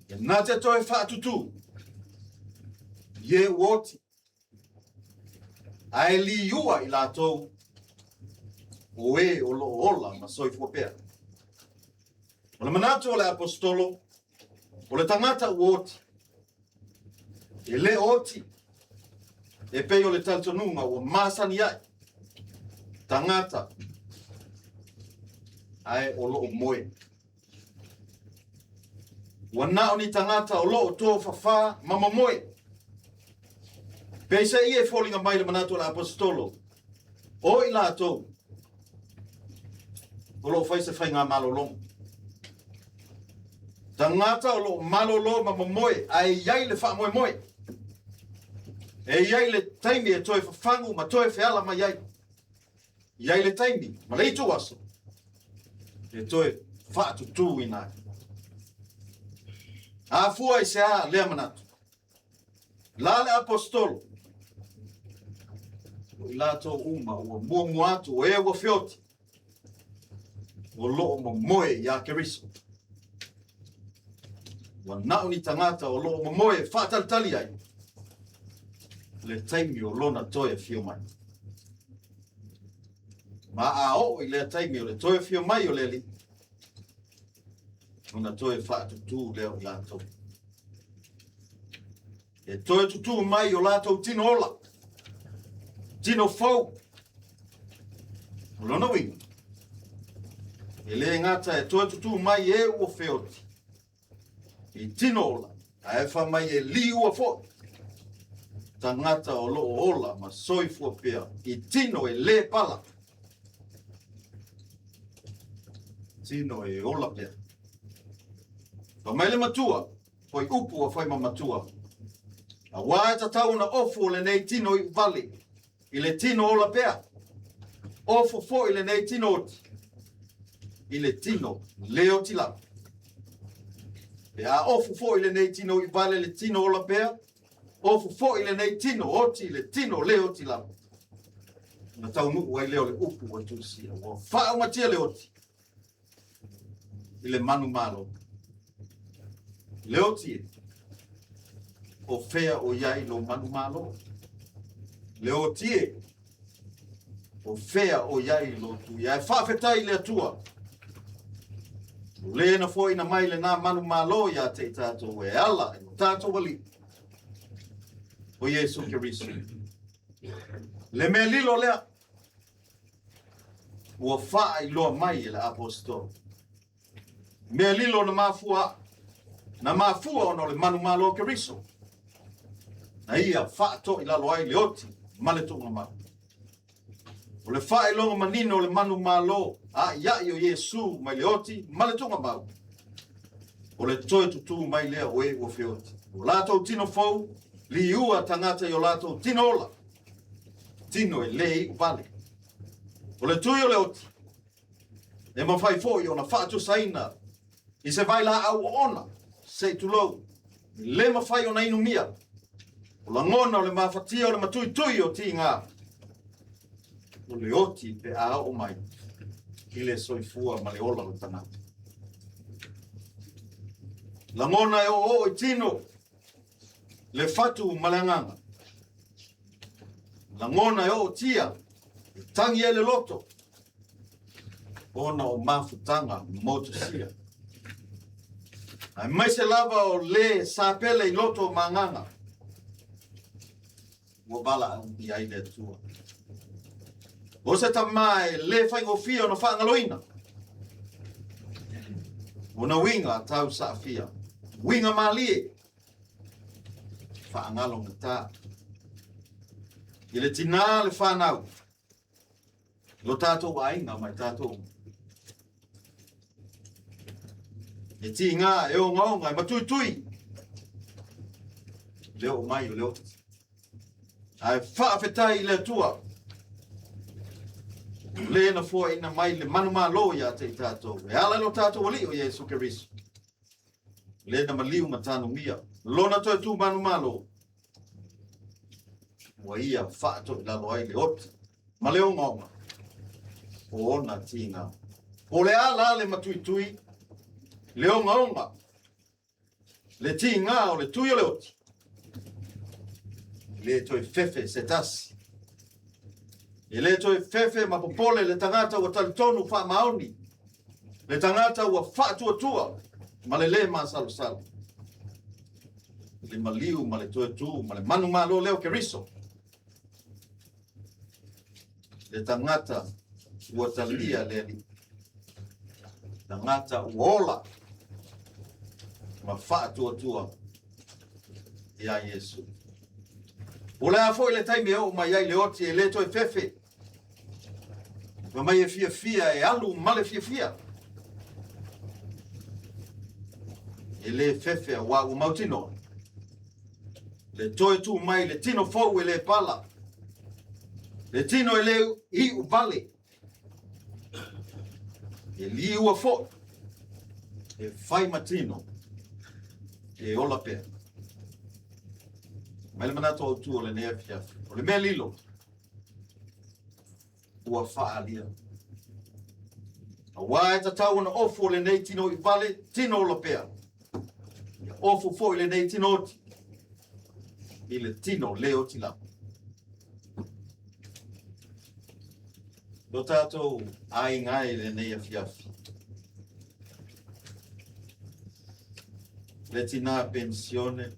E na te toe faatutū i e ua oti, ae liua i latou o e o lo o ola ma soifua pea. O le manatu o le Aposetolo, o le tagata ua oti, e le oti, e pei o le talitonuga ua masani ai tagata ae o lo o moe. Ua na o ni tagata o lo o tofafā ma momoe. Peiseai e foliga mai le manatu o le Aposetolo, o i latou o lo o fai se faigamalologa. Tagata o lo o malolo ma momoe ae i ai le faamoemoe. E i ai le taimi e toe fafagu ma toe feala mai ai. I ai le taimi ma le itu aso e toe faatutūina ai. Afua i se a lea manatu? La le Aposetolo, o i latou uma ua muamua atu o e ua feoti, o lo o momoe iā Keriso. Ua na o ni tagata o lo o momoe e faatalitali ai le taimi o lona toe afio mai. Ma a oo i lea taimi o le toe afio mai o le Alii, ona toe faatutū lea o i latou. E toe tutū mai o latou tino ola, tino fou. O lona uiga, e lē gata e toe tutū mai e ua feoti i tino ola, ae fai mai e liua foi tagata o lo o ola ma soifua pea i tino e lē pala, tino e ola pea. Fai mai le matua, Foi upu ua fai ma matua. Auā e tatau ona ofu o lenei tino iu vale i le tino ola pea. Ofu foi lenei tino oti i le tino le oti lava. Pe a ofu foi lenei tino iu vale le tino ola pea, ofu foi lenei tino oti i le tino le oti lava. Ona taunuu ai lea o le upu ua tusia, ua faaumatia le oti i le manumalo. Le oti e, o fea o i ai lou manumalo? Le oti e, o fea o i ai lou tui? Ae faafetai i le Atua, o lē na foaiina mai lenā manumalo iā te i tatou e ala i lo tatou Alii, o Iesu Keriso. Le mea lilo lea, ua faailoa mai e le Aposetolo. Mea lilo na mafua, na mafua ona o le manumalo o Keriso, na ia faatoilalo ai le oti ma le tuugamau. O le faailoga manino o le manumalo a'ia'i o Iesu mai le oti ma le tuugamau, o le toe tutū mai lea o e ua feoti. O latou tino fou, liua tagata i o latou tino ola, tino e lē iu vale. O le tui o le oti, e mafai foi ona faatusaina I se vailaau oona, se i tulou, e lē mafai ona inumia, o lagona o le mafatia o le matuitui o tiga o le oti pe a oo mai i le soifua ma le ola o le tagata. Lagona e oooo i tino le fatu ma le agaga. Lagona e ootia e tagi ai le loto ona o mafutaga motusia. Aemaise lava o lē sapele i loto ma agaga ua valaaulia ai le Atua. O se tamā e lē faigofie ona faagaloina ona uiga tausaafia, uiga malie, faagalogatā. I le tinā le fanau, lo tatou aiga ma i tatou uma. E tigā, e ogaoga, e matuitui, le oo mai o le oti. Ae faafetai i le Atua, o lē na foaina mai le manumalo ia te i tatou, e ala i lo tatou Alii o Iesu Keriso, lē na maliu ma tanumia lona toe tu manumalo, ua ia faatoilalo ai le oti ma le ogaoga o ona tiga. Po o le a la le matuitui, le ogaoga, le tiga o le tui o le oti, e lē toe fefe se tasi. E lē toe fefe ma popole le tagata ua talitonu faamaoni, le tagata ua faatuatua ma le lē masalosalo i le maliu ma le toe tu ma le manumalo lea o Keriso, le tagata ua talia le Alii, tagata ua ola ma faatuatua iā Iesu. Po o le a foi le taimi e oo mai ai le oti e lē toe fefe ma mai e fiafia e alu ma le fiafia. E lē fefe auā ua mautinoa le toe tu mai le tino fou e lē pala, le tino e lē iu vale, e liua foi, e fai ma tino e ola pea. Mai le manatu autū o lenei afiafi, o le mea lilo ua faaalia. Auā e tatau ona ofu o lenei tino i vale, tino ola pea. Ia ofu foi lenei tino oti i le tino lē oti lava. Lo tatou aiga e i lenei afiafi. Le tinā penisione,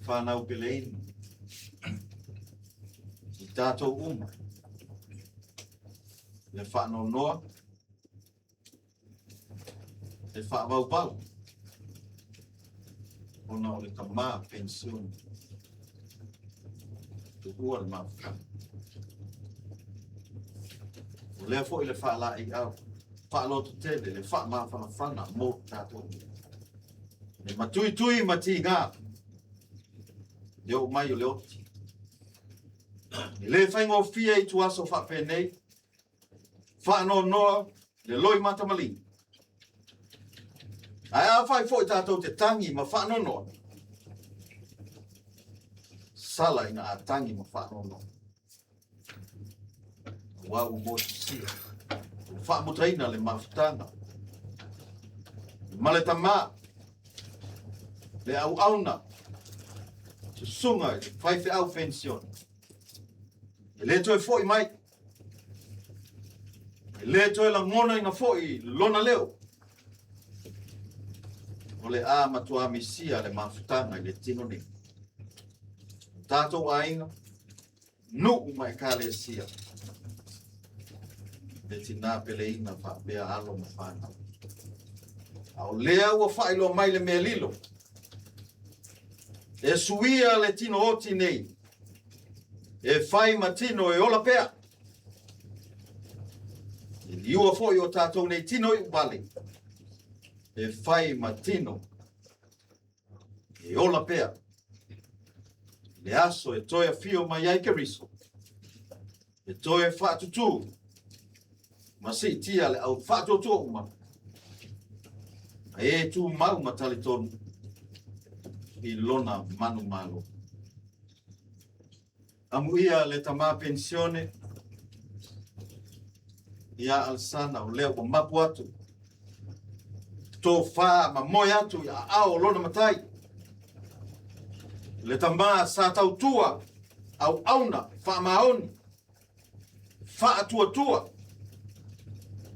fanau peleina, i tatou uma, le faanoanoa, le faavauvau, ona o le tamā penisione, tuua le mafutaga. O lea foi le faalaeiau, faalototele, le faamafanafana mo tatou. Le matuitui ma tigā, le oo mai o le oti. E lē faigofie i ituaso faapenei, faanoanoa le loi matamalī. Ae afai foi tatou te tagi ma faanoanoa, sala ina a tagi ma faanoanoa, auā ua motusia, ua faamutaina le mafutaga ma le tamā, le auauna, susuga i le faifeau penisione. E lē toe fo'i mai, e lē toe lagonaina foi lona leo. O le a matuā misia le mafutaga i le tino nei. O tatou aiga, nuu ma ekalesia, le tinā peleina faapea alo ma fanau. A o lea ua faailoa mai le mea lilo, e suia le tino oti nei, e fai ma tino e ola pea. E liua foi o tatou nei tino iu vale, e fai ma tino e ola pea. Le aso e toe afio mai ai Keriso, e toe faatutū ma siitia le au faatuatua uma. Ae e tumau ma talitonu i lona manumalo. Amuia le tamā penisione ia Alesana o lea ua mapu atu, tofa ma moe atu i aao o lona matai. Le tamā sa tautua, auauna, faamaoni, faatuatua,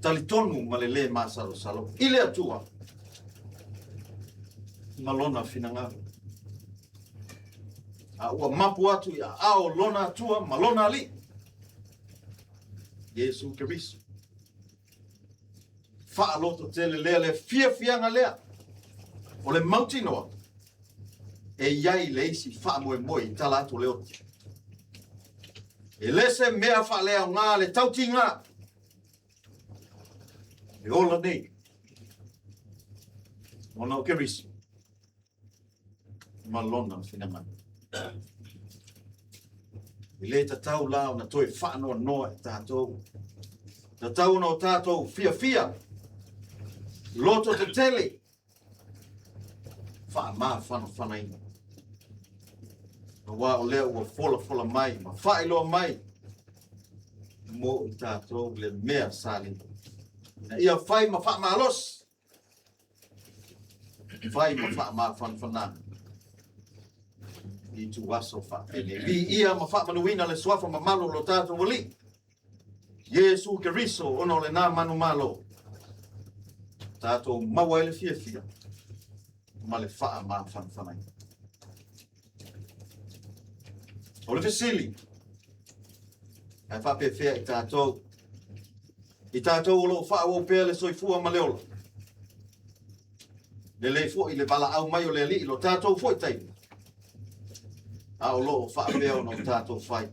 talitonu ma le lē masalosalo i le Atua ma lona finagalo. A ua mapu atu i aao o lona Atua ma lona Alii, Iesu Keriso. Faalototele lea le fiafiaga lea o le mautinoa e i ai le isi faamoemoe i tala atu o le oti. E le se mea faaleaoga le tautiga e ola nei ona o Keriso ma lona finagalo. E lē tatau la ona toe faanoanoa e tatou. Tatau ona o tatou fiafia, loto tetele, faamafanafanaina. Auā o lea ua folafola mai ma faailoa mai mo i tatou le mea sa lelei. Ina ia fai ma faamalosi, fai ma faamafanafanaga i ituaso faapenei. Viia ma faamanuina le suafa mamalu o lo tatou Alii, Iesu Keriso, ona o lenā manumalo, tatou maua ai le fiafia ma le faamafanafanaina. O le fesili, ae faapefea i tatou? I tatou o lo o faaauau pea le soifua ma le ola. Lelei foi le valaau mai o le Alii i lo tatou foi taimi, a o lo o faapea ona o tatou fai.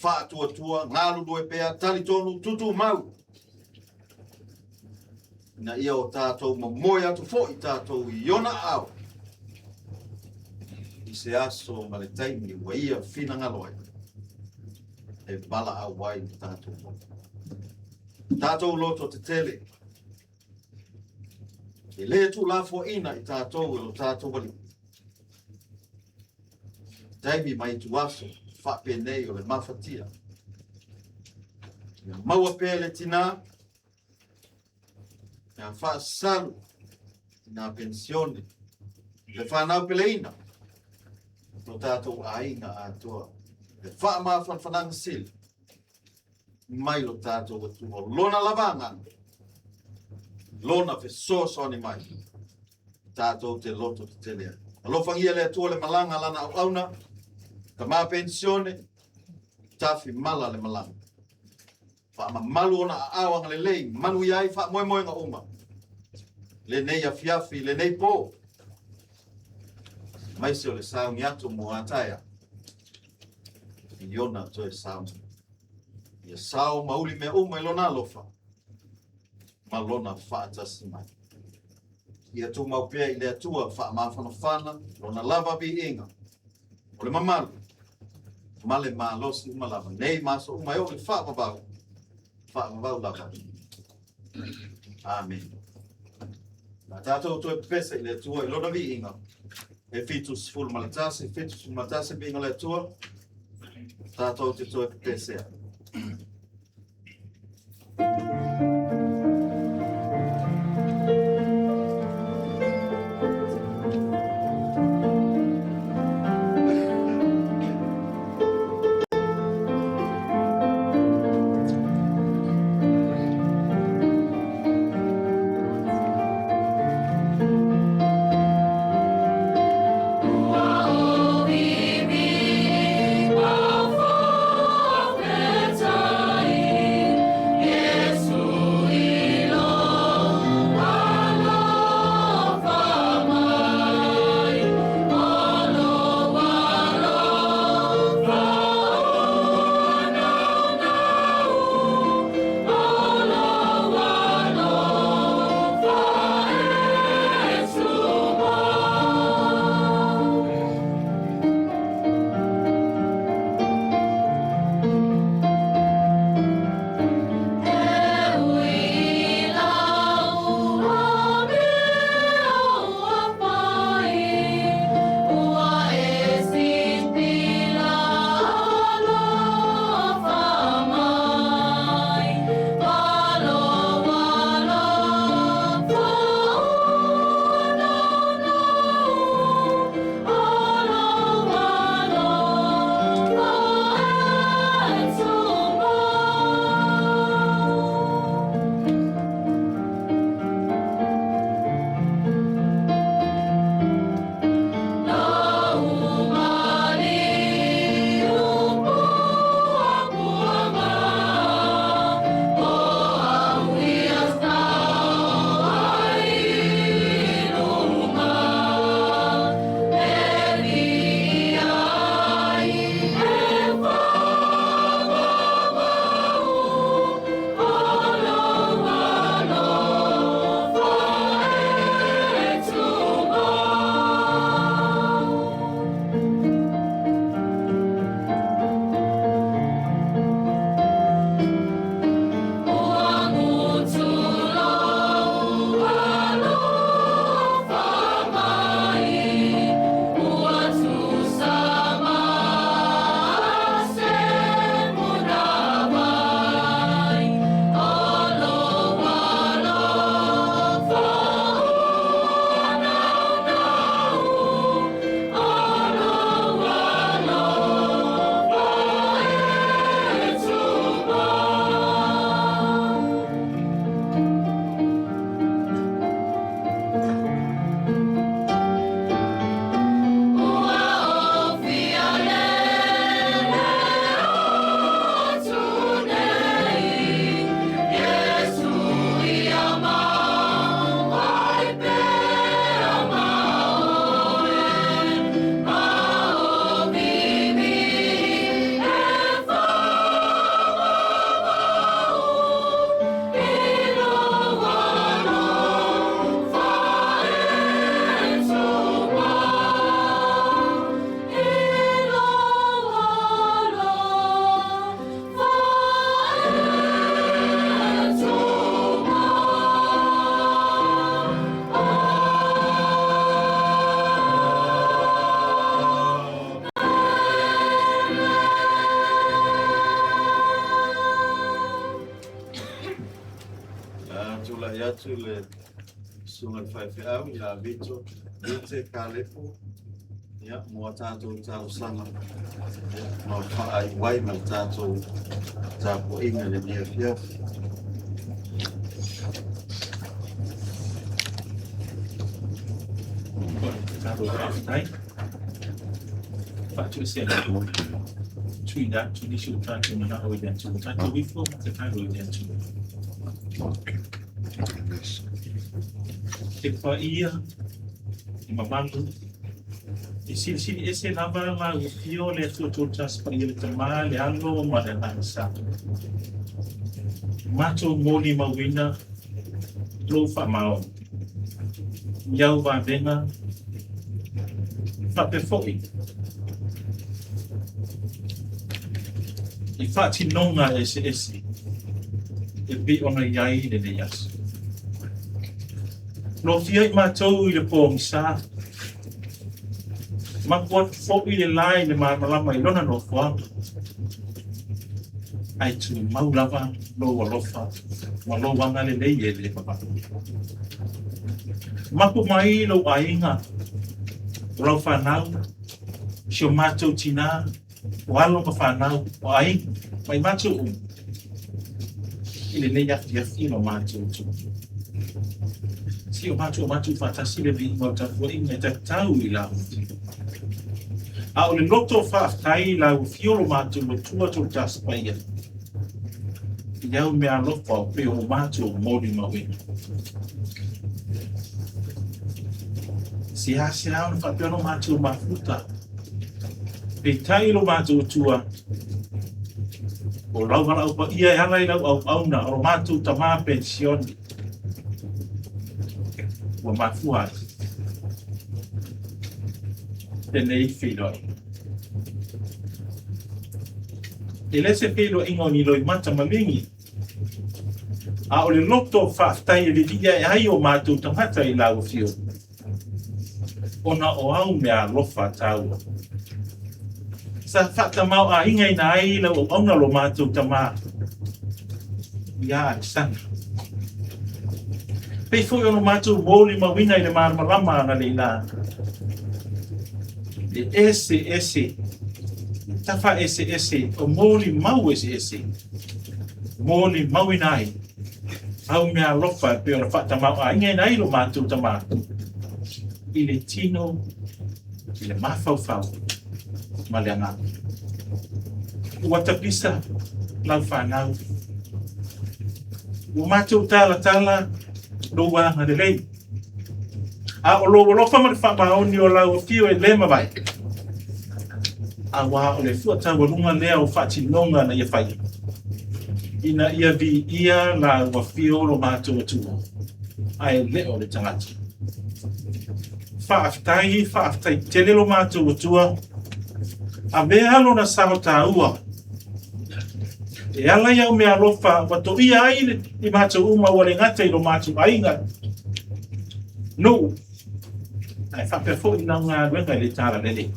Faatuatua, galulue pea, talitonu, tutumau, ina ia o tatou momoe atu foi tatou i ona aao i se aso ma le taimi ua ia finagalo ai e valaau ai le tatou ola. Tatou loto tetele, e lē tuulafoaiina i tatou e lo tatou Alii. Taimi ma ituaso faapenei o le mafatia. Ia maua pea le tinā, ia faasalu nā penisione, le fanau peleina, lo tatou aiga atoa. Le faamafanafanaga sili mai lo tatou Atua, lona lava agaga, lona fesoasoani mai, tatou te loto tetele ai. Alofagia le Atua le malaga a lana auauna, tamā penisione, tafi mala le malaga. Faamamalu ona aao agalelei, manuia ai faamoemoega uma. Lenei afiafi, lenei pō, aemaise o le sauni atu mo a taeao, i ona toe sauni. Ia sao ma uli mea uma i lona alofa ma lona faatasi mai. Ia tumau pea i le Atua faamafanafana lona lava viiga, o le mamalu ma le malosi uma lava, nei ma aso uma e oo i le faavavau, faavavau lava. Amene. A tatou toe pepesa i le Atua i lona viiga, e 71, 71 viiga o le Atua, tatou te toe pepesea. Ua ʻōʻili mau atu i le susuga i le faifeau ia Vito Vite Kalepo ia, mo a tatou talosaga ia, ma faaiuai ma le tatou tapuaiga i lenei afiafi. Tatou faafetai. Faatuesea tuuina atu nisi o tatou manao i le Atua. Tatou ifo ma tatalo i le Atua. Le paia, le mamalu, e silisili ese lava lau afio le Atua Toatasi Paia le Tama, le Alo ma le Agaga Sa. Matou molimauina lou faamaoni i au vavega faapea foi i faatinoga eseese e pei ona i ai lenei aso. Lofia i matou i le pogisa, mapu atu foi le la i le malamalama i lona nofoaga, ae tumau lava lou alofa ma lou agalelei e le vavau. Mapu mai lou aiga, o lau fanau, si o matou tinā, o alo ma fanau, o aiga, ma i matou uma, i lenei afiafi lo matou Atua. Si o matou avatu faatasi le viiga o le tapuaiga e tatau i lau afio. A o le loto faafetai i lau afio lo matou Atua Toatasi Paia, i au meaalofa o pei o matou molimauina. Seasea ona faapea ona matou mafuta, peitai lo matou Atua, o lau valaau paia e ala i lau auauna, o lo matou tamā penisione, ua mafua ai lenei feiloaiga. E le se feiloaiga o ni loimata maligi, a o le loto faafetai e vivii ae ai o matou tagata i lau afio, ona o au meaalofa taua. Sa faatamaoaigaina ai lau auauna lo matou tamā ia Alesana. Pei foi ona matou molimauina i le malamalama analeila, le eseese, tafa eseese o molimau eseese, molimauina ai au meaalofa e pei ona faatamaoaigaina ai lo matou tamā i le tino, i le mafaufau ma le agaga. Ua tapisa lau fanau, ua matou talatala lou agalelei, a o lou alofa ma le faamaoni o lau afio e le mavae, auā o le fua taualuga lea o faatinoga na ia faia, ina ia viia lau afio lo matou Atua, ae le o le tagata. Faafetai, faafetai tele lo matou Atua, avea lona sao taua, e ala i au meaalofa ua toia ai i matou uma ua le gata i lo matou aiga, nuu, ae faapea foi lau galuega i le talalelei.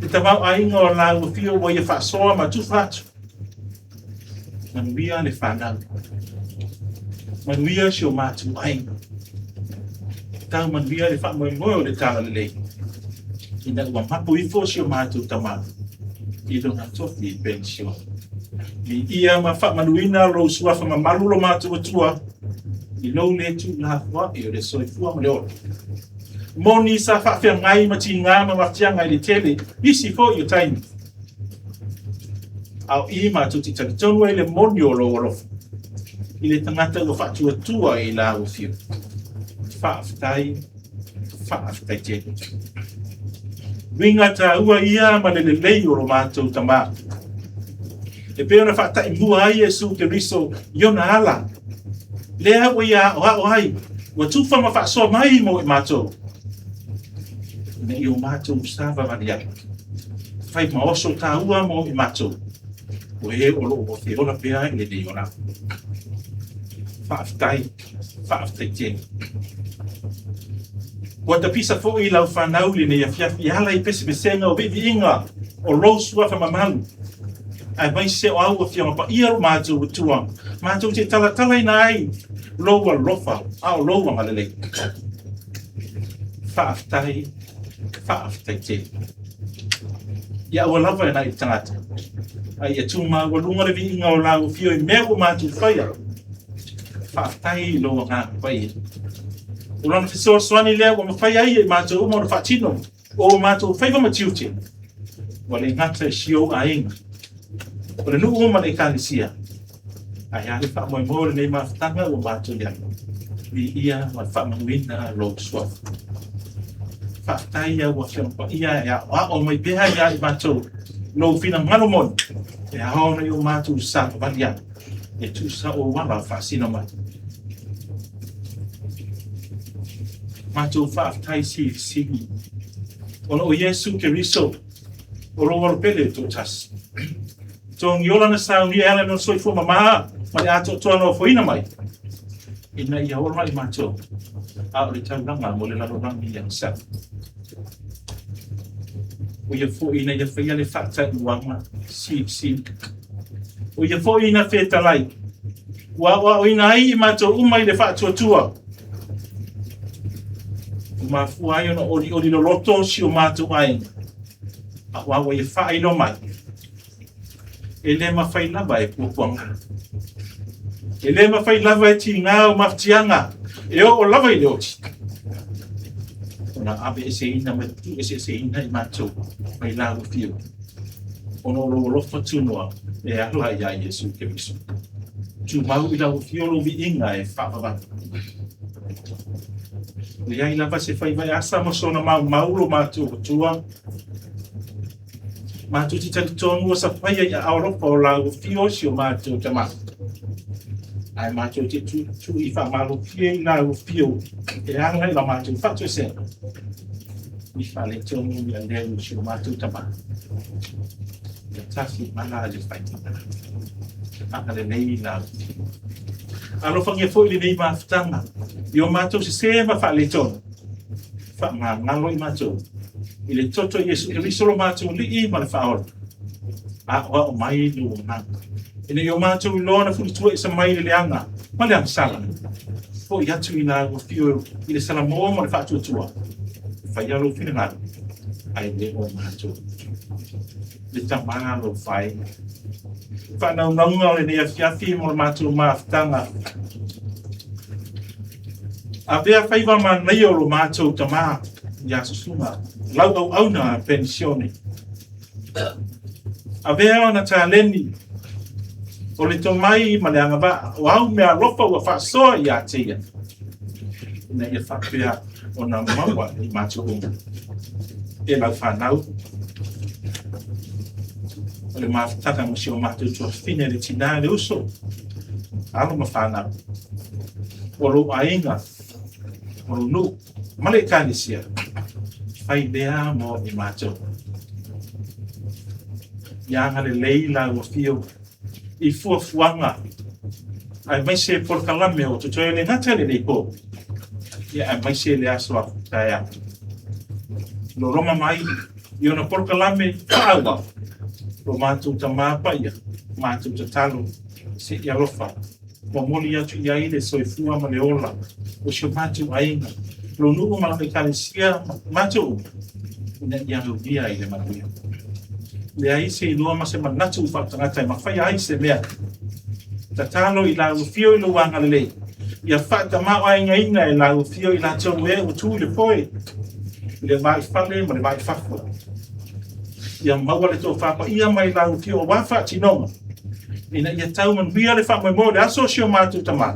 Le tamaoaiga o lau afio ua ia faasoa ma tufa atu. Manuia le fanau. Manuia si o matou aiga. Tau manuia le faamoemoe o le talalelei, ina ua mapu ifo si o matou tamā i lona tofi penisione. Viia ma faamanuina lou suafa mamalu lo matou Atua, i lou le tuulafoai o le soifua ma le ola. Moni sa faafeagai ma tiga ma mafatiaga i le tele, isi foi o taimi, a o i matou te talitonu ai le moni o lou alofa i le tagata ua faatuatua i lau afio. Faafetai, faafetai tele. Uiga taua ia ma le lelei o lo matou tamā, e pei ona faataimua ai Iesu Keriso i ona ala, lea ua ia aoao ai, ua tufa ma faasoa mai mo i matou, ina ia o matou savavali ai, fai ma oso taua mo i matou, o e o loo feola pea i lenei olaga. Faafetai, faafetai tele. Ua tapisa foi lau fanau i lenei afiafi e ala i pesepesega o viiviiga o lou suafa mamalu. Aemaise o au Afioga Paia o lo matou Atua, matou te talatalaina ai lou alofa a o lou agalelei. Faafetai, faafetai tele. Ia aua lava e nai le tagata, a ia tumaualuga le viiga o lau afio i mea ua matou faia. Faafetai i lou Agaga Paia. O lona fesoasoani lea ua mafai ai e matou uma ona faatino o matou faiva ma tiute, ua le gata i si ou aiga, o le nuu ma le Ekalesia, ae a le faamoemoe o lenei mafutaga ua matou i ai. Viia ma le faamanuina lou suafa. Faafetai au Afioga Paia e aoao mai pea ia i matou lou finagalo moni, e ao ona i o matou savavali ai, e tusa o ala faasino mai. Matou faafetai silisili, ona o Iesu Keriso, o lou Alo pele e toatasi. Togiola na saunia e ala i lona soifua mamā ma le atoatoa na ofoina mai, ina ia ola i matou, a o le taulaga mo le lalolagi agasala. O ia foi ina ia faia le faataiuaga silisili. O ia foi ina fetalai, ua aoaoina ai i matou uma i le faatuatua. Ua mafua ai ona olioli loloto si o matou aiga, aua ua ia faailoa mai, e le mafai lava e puapuaga, e le mafai lava e tiga o mafatiaga e oo lava i le oti, ona aveeseina ma tuueseeseina i matou mai lau afio, ona o lou alofa tunoa e ala ia Iesu Keriso. Tumau i lau afio lou viiga e faavavau. O i ai lava se faiva e asa ma sona maumau lo matou Atua, matou te talitonu ua sapaia i aao alofa o lau afio si o matou tama. Ae matou te tuitui faamalofie i lau afio e ala i la matou faatoesega. I faaletonu ia leu si o matou tama. Ia tafi ala le faitaga. Agalelei i lau afio. Alofagia foi lenei mafutaga i o matou sesē ma faaletonu. Faamagalo i matou i le toto o Iesu Keriso lo matou Alii ma le Faaola. Aoao mai lou Agaga ina ia o matou iloa na fulituaisa mai le leaga ma le agasala. Foi atu i lau afio i le salamo ma le faatuatua. Faia lou finagalo, ae le o matou. Le Tama alofa e. Faanaunauga o lenei afiafi mo le matou mafutaga. Avea faiva manaia o lo matou tama ia Susuga lau auauna penisione. Avea ona taleni o le tomai ma le agavaa o au mea alofa ua faasoa ia te ia, ina ia faapea ona maua i matou uma. E lau fanau, o le mafutaga ma si o matou tuafafine le tina le uso, alo ma fanau, o lou aiga, o lou nuu, ma le Ekalesia, fai lea mo i matou. Ia agalelei lau afio i fuafuaga, aemaise polokalame o totoe le gata lenei po, ia aemaise le aso a taeao. Loloma mai i ona polokalame faaauau, lo matou tama paia, matou tatalo, se i alofa, momoli atu i ai le soifua ma le ola o si o matou aiga, lo nuu ma lana Ekalesia, matou uma, ina ia aulia i le manuia. Leai se iloa ma se manatu faaletagata e mafai ai se mea. Tatalo i lau afio i lou agalelei, ia faatamaoaigaina e lau afio i latou e ua tu i le foe, i le vaifale ma le vaifafo. Ia maua le tofa paia mai lau afio aua faatinoga, ina ia tau manuia le faamoemoe o le aso o si o matou tama,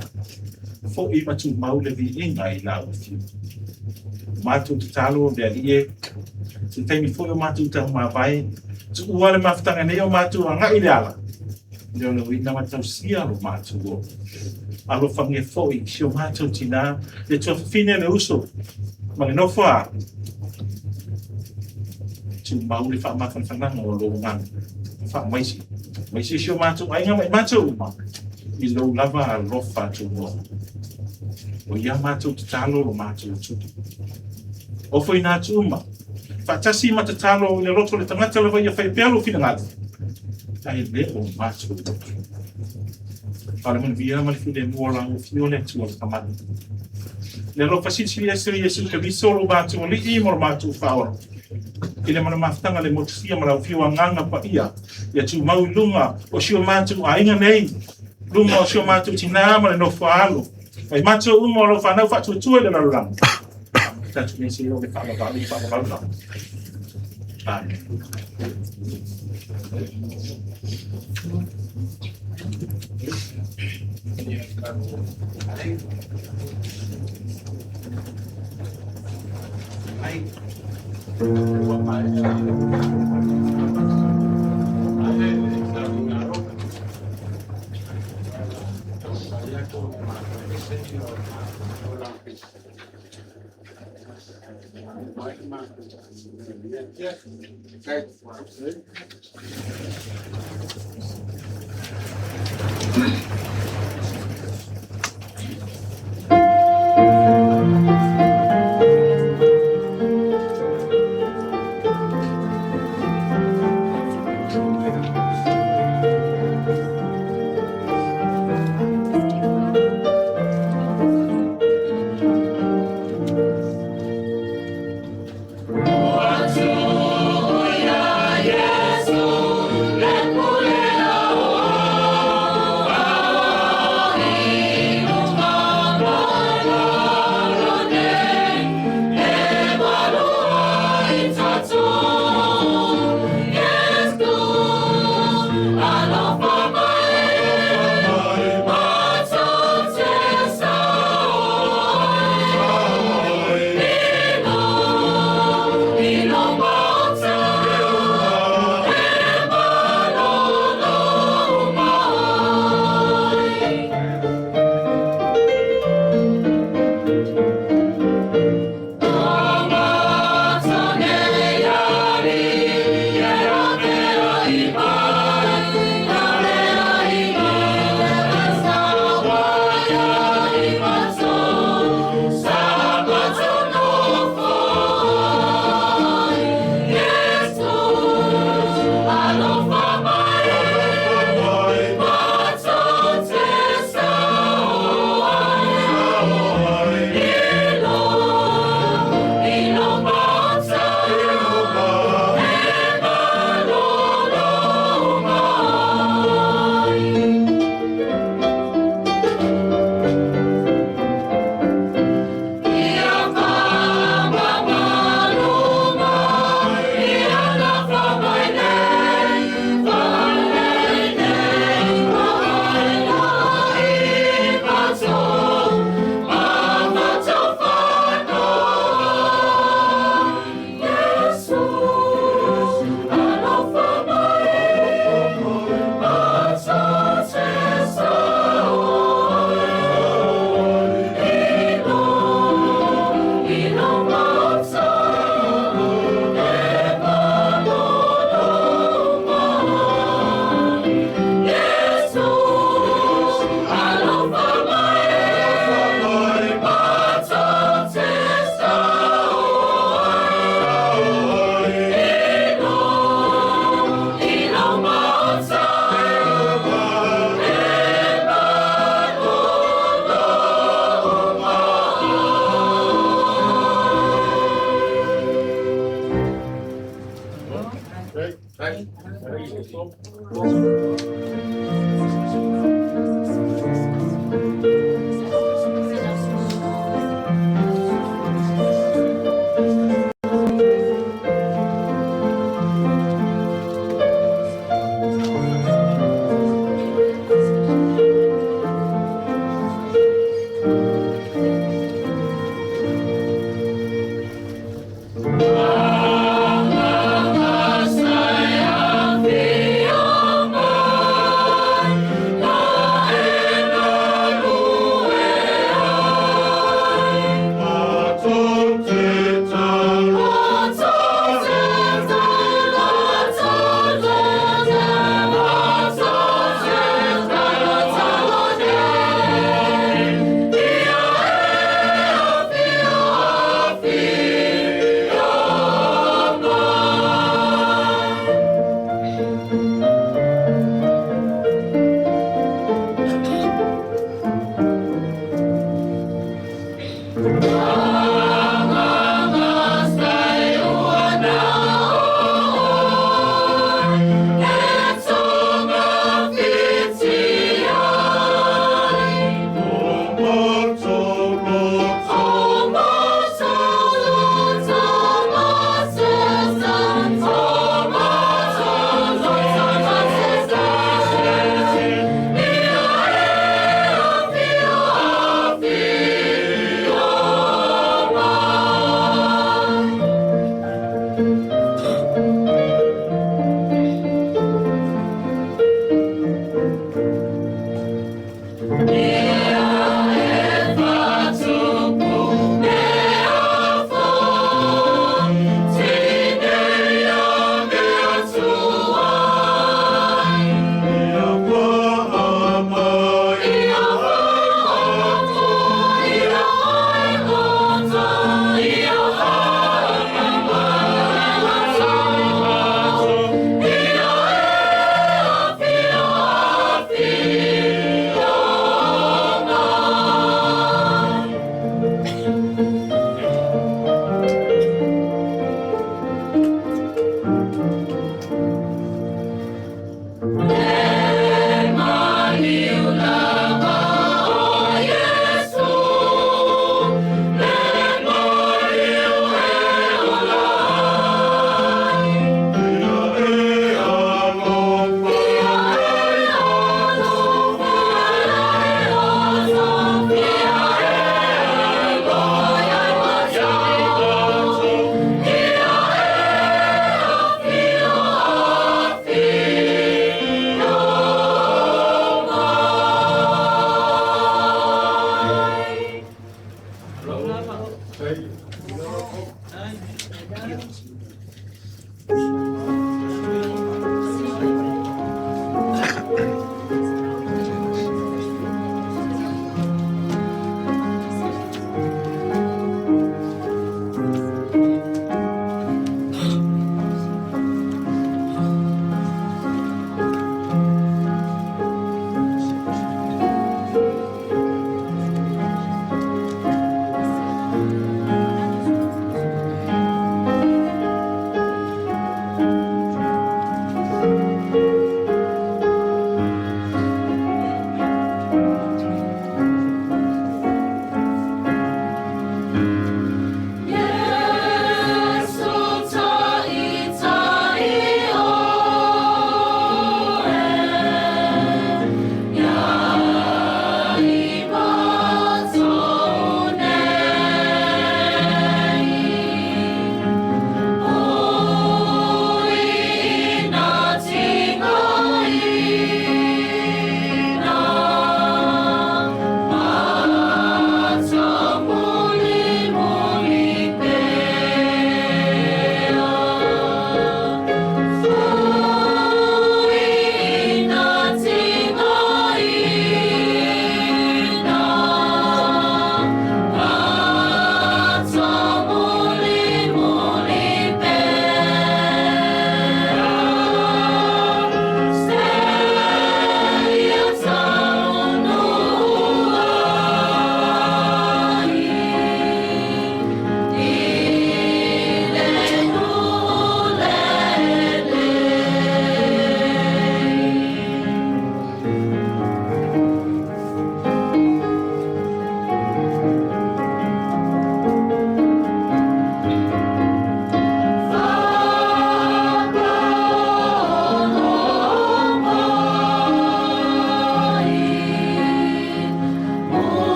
foi ma tumau le viiga i lau afio. Matou tatalo le Alii e, se taimi foi o matou taumavae, tuua le mafutaga nei o matou agai i le ala, leoleoina ma tausia lo matou ola. Alofagia foi si o matou tina, le tuafafine le uso, ma le nofo a tumau le faamafanafanaga o lou agaga. Faamaisi, maisi si o matou aiga ma i matou uma, i lou lava alofa tunoa. O ia matou tatalo lo matou Atua. Ofoina atu uma, faatasi ma tatalo i le loto o le tagata lava ia fai pea lou finagalo. Peitai le o matou loto. A o le manuia ma le filemu o lau Afio le Atua le Kamani. Le alofa silisili ese o Iesu Keriso lo matou Alii ma lo matou Faaola. I le ma le mafutaga le motusia ma lau Afio Agaga Paia, ia tumau i luga o si o matou aiga nei, luga o si o matou tinā ma le nofo a alo, mai matou uma o lau fanau faatuatua i le lalolagi. Tatou nei seia oo i le faavavau i faavavau lava. Amen.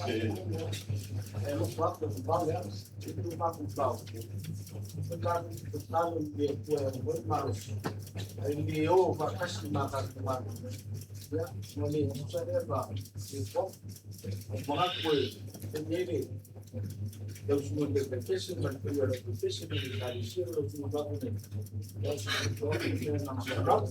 E alofa atu e vavave lava, e le matou taofi. O tatou tatalo i le Atua e aumai le malosi, ae le o faatasi ma tatou malo. Ia, ua le tusa lea ma le fofu. O manatu e fai ai le tausuga i le pepese ma le paia o le pepese ma le ekalesia o lo o tuuina atu nei. Ia, o se fesoasoani le agaga faaaloalo.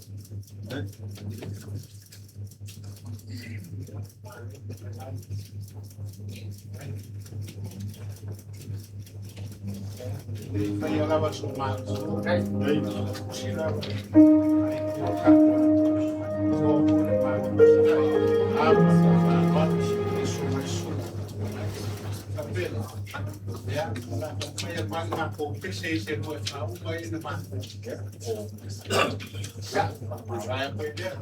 Le faia lava so matou tusi lava ai o tatou o le matou ama faaaloalo e so mai suna tapena ia la faia mai matou pese i se moe faauma i na matou ia vaea koe lea.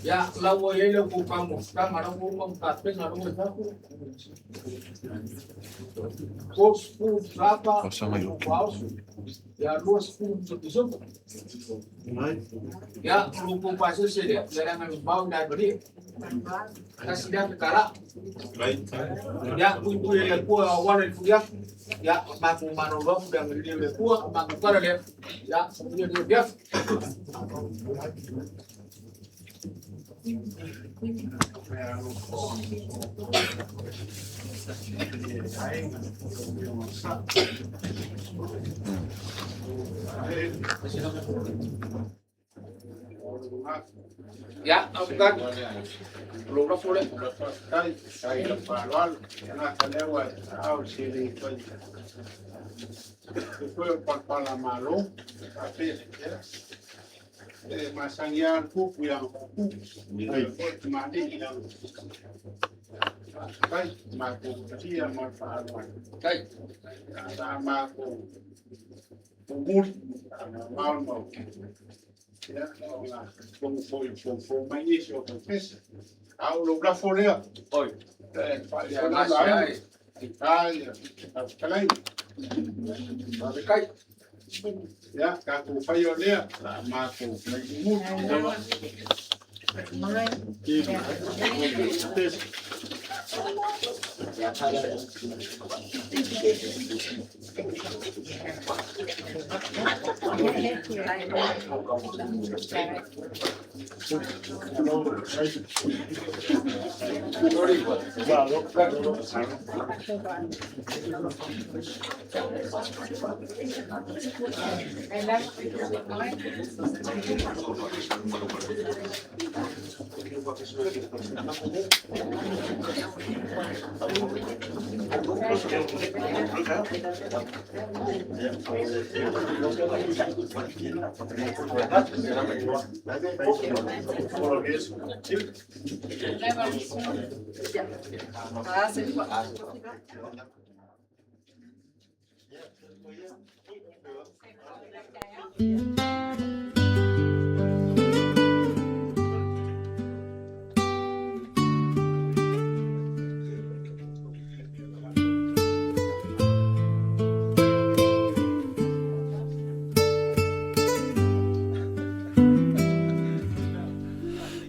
Ia, la ua i ai le outou taumafataga, la ua uma ona tapena, la ua i fafo. 30 salapa, faaoso, ia 20 mita pisupo. Ia, o lo outou pasese lea, ia leaga e mamao i le Aimalia. Tasi lea fetala. Ia, puipui e le Atua auala i le fuli atu. Ia, matou malolo atu le agalelei o le Atua, o matou tala lea. Ia, manuia lenei afiafi. Ia, avukati, o lou lafo lea. Faafetai, faafetai i lau faaaloalo. Tagata lea ua ao le seleni foi. E foi o palapala malo. Faapea, ia. E masani lava le pupu i ana pupu. Ai foi tamalii i ana. Faafetai, matou talia ma le faaaloalo. Sa matou mumuli, mamao le mau. Ia, ona tonu foi foufou mai nisi o pesa. A o lou lafo lea. Oi. E faaifono la ai. Ai, fetalai. Faafetai. Ia, tatou faia o lea, la matou mai mumuli.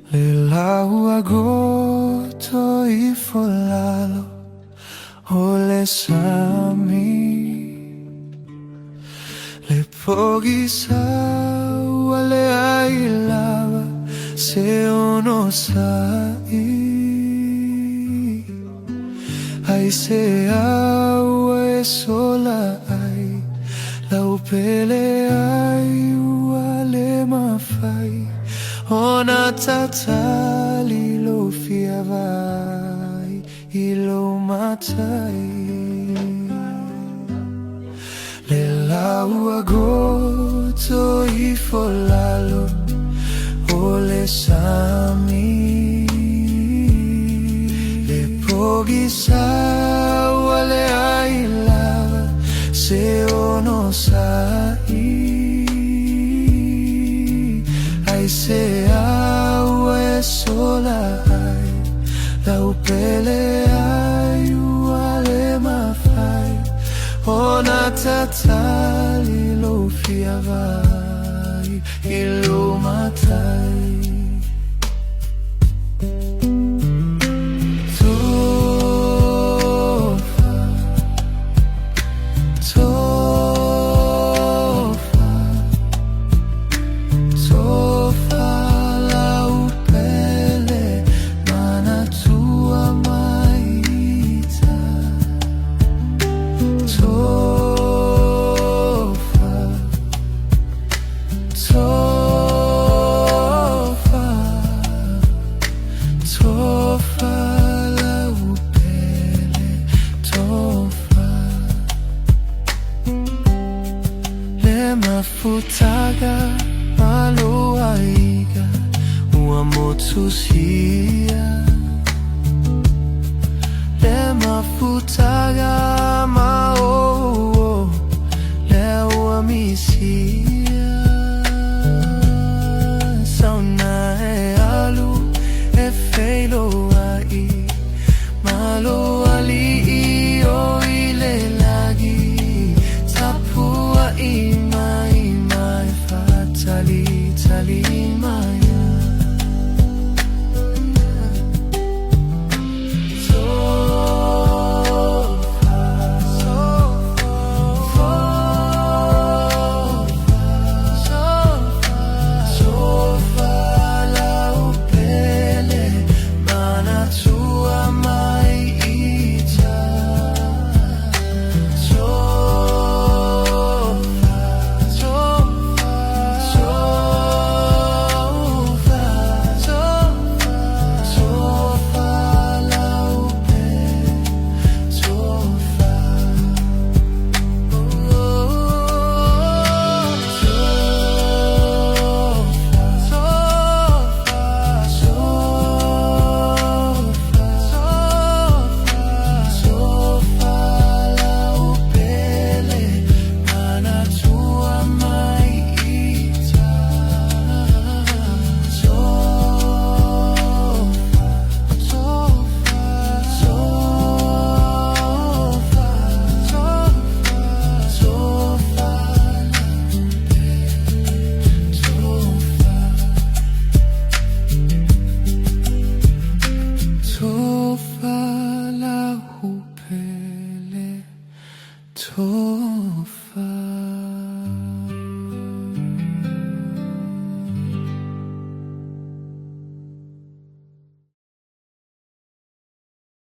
Le lau agoto ifo lalo o le sami. Le pogisa ua leai lava se ono sa'i. Ai se ua e sola ai lau pele ai ua le mafai ona tatali lou fia vaai i lou matai. Le lau agoto ifo lalo o le sami. Le pogisa ua leai lava se ono sa'i. Ai se ua e sola ai lau pele ai ua le mafai ona tatali lou fia vaai i lou matai. Tofa, tofa, tofa lau pele manatua mai ita. Tofa, tofa, tofa lau pele, tofa. Le mafutaga maloaiga ua motusia. Le mafutaga maouo le ua misia. Sauna e alu Tali mai.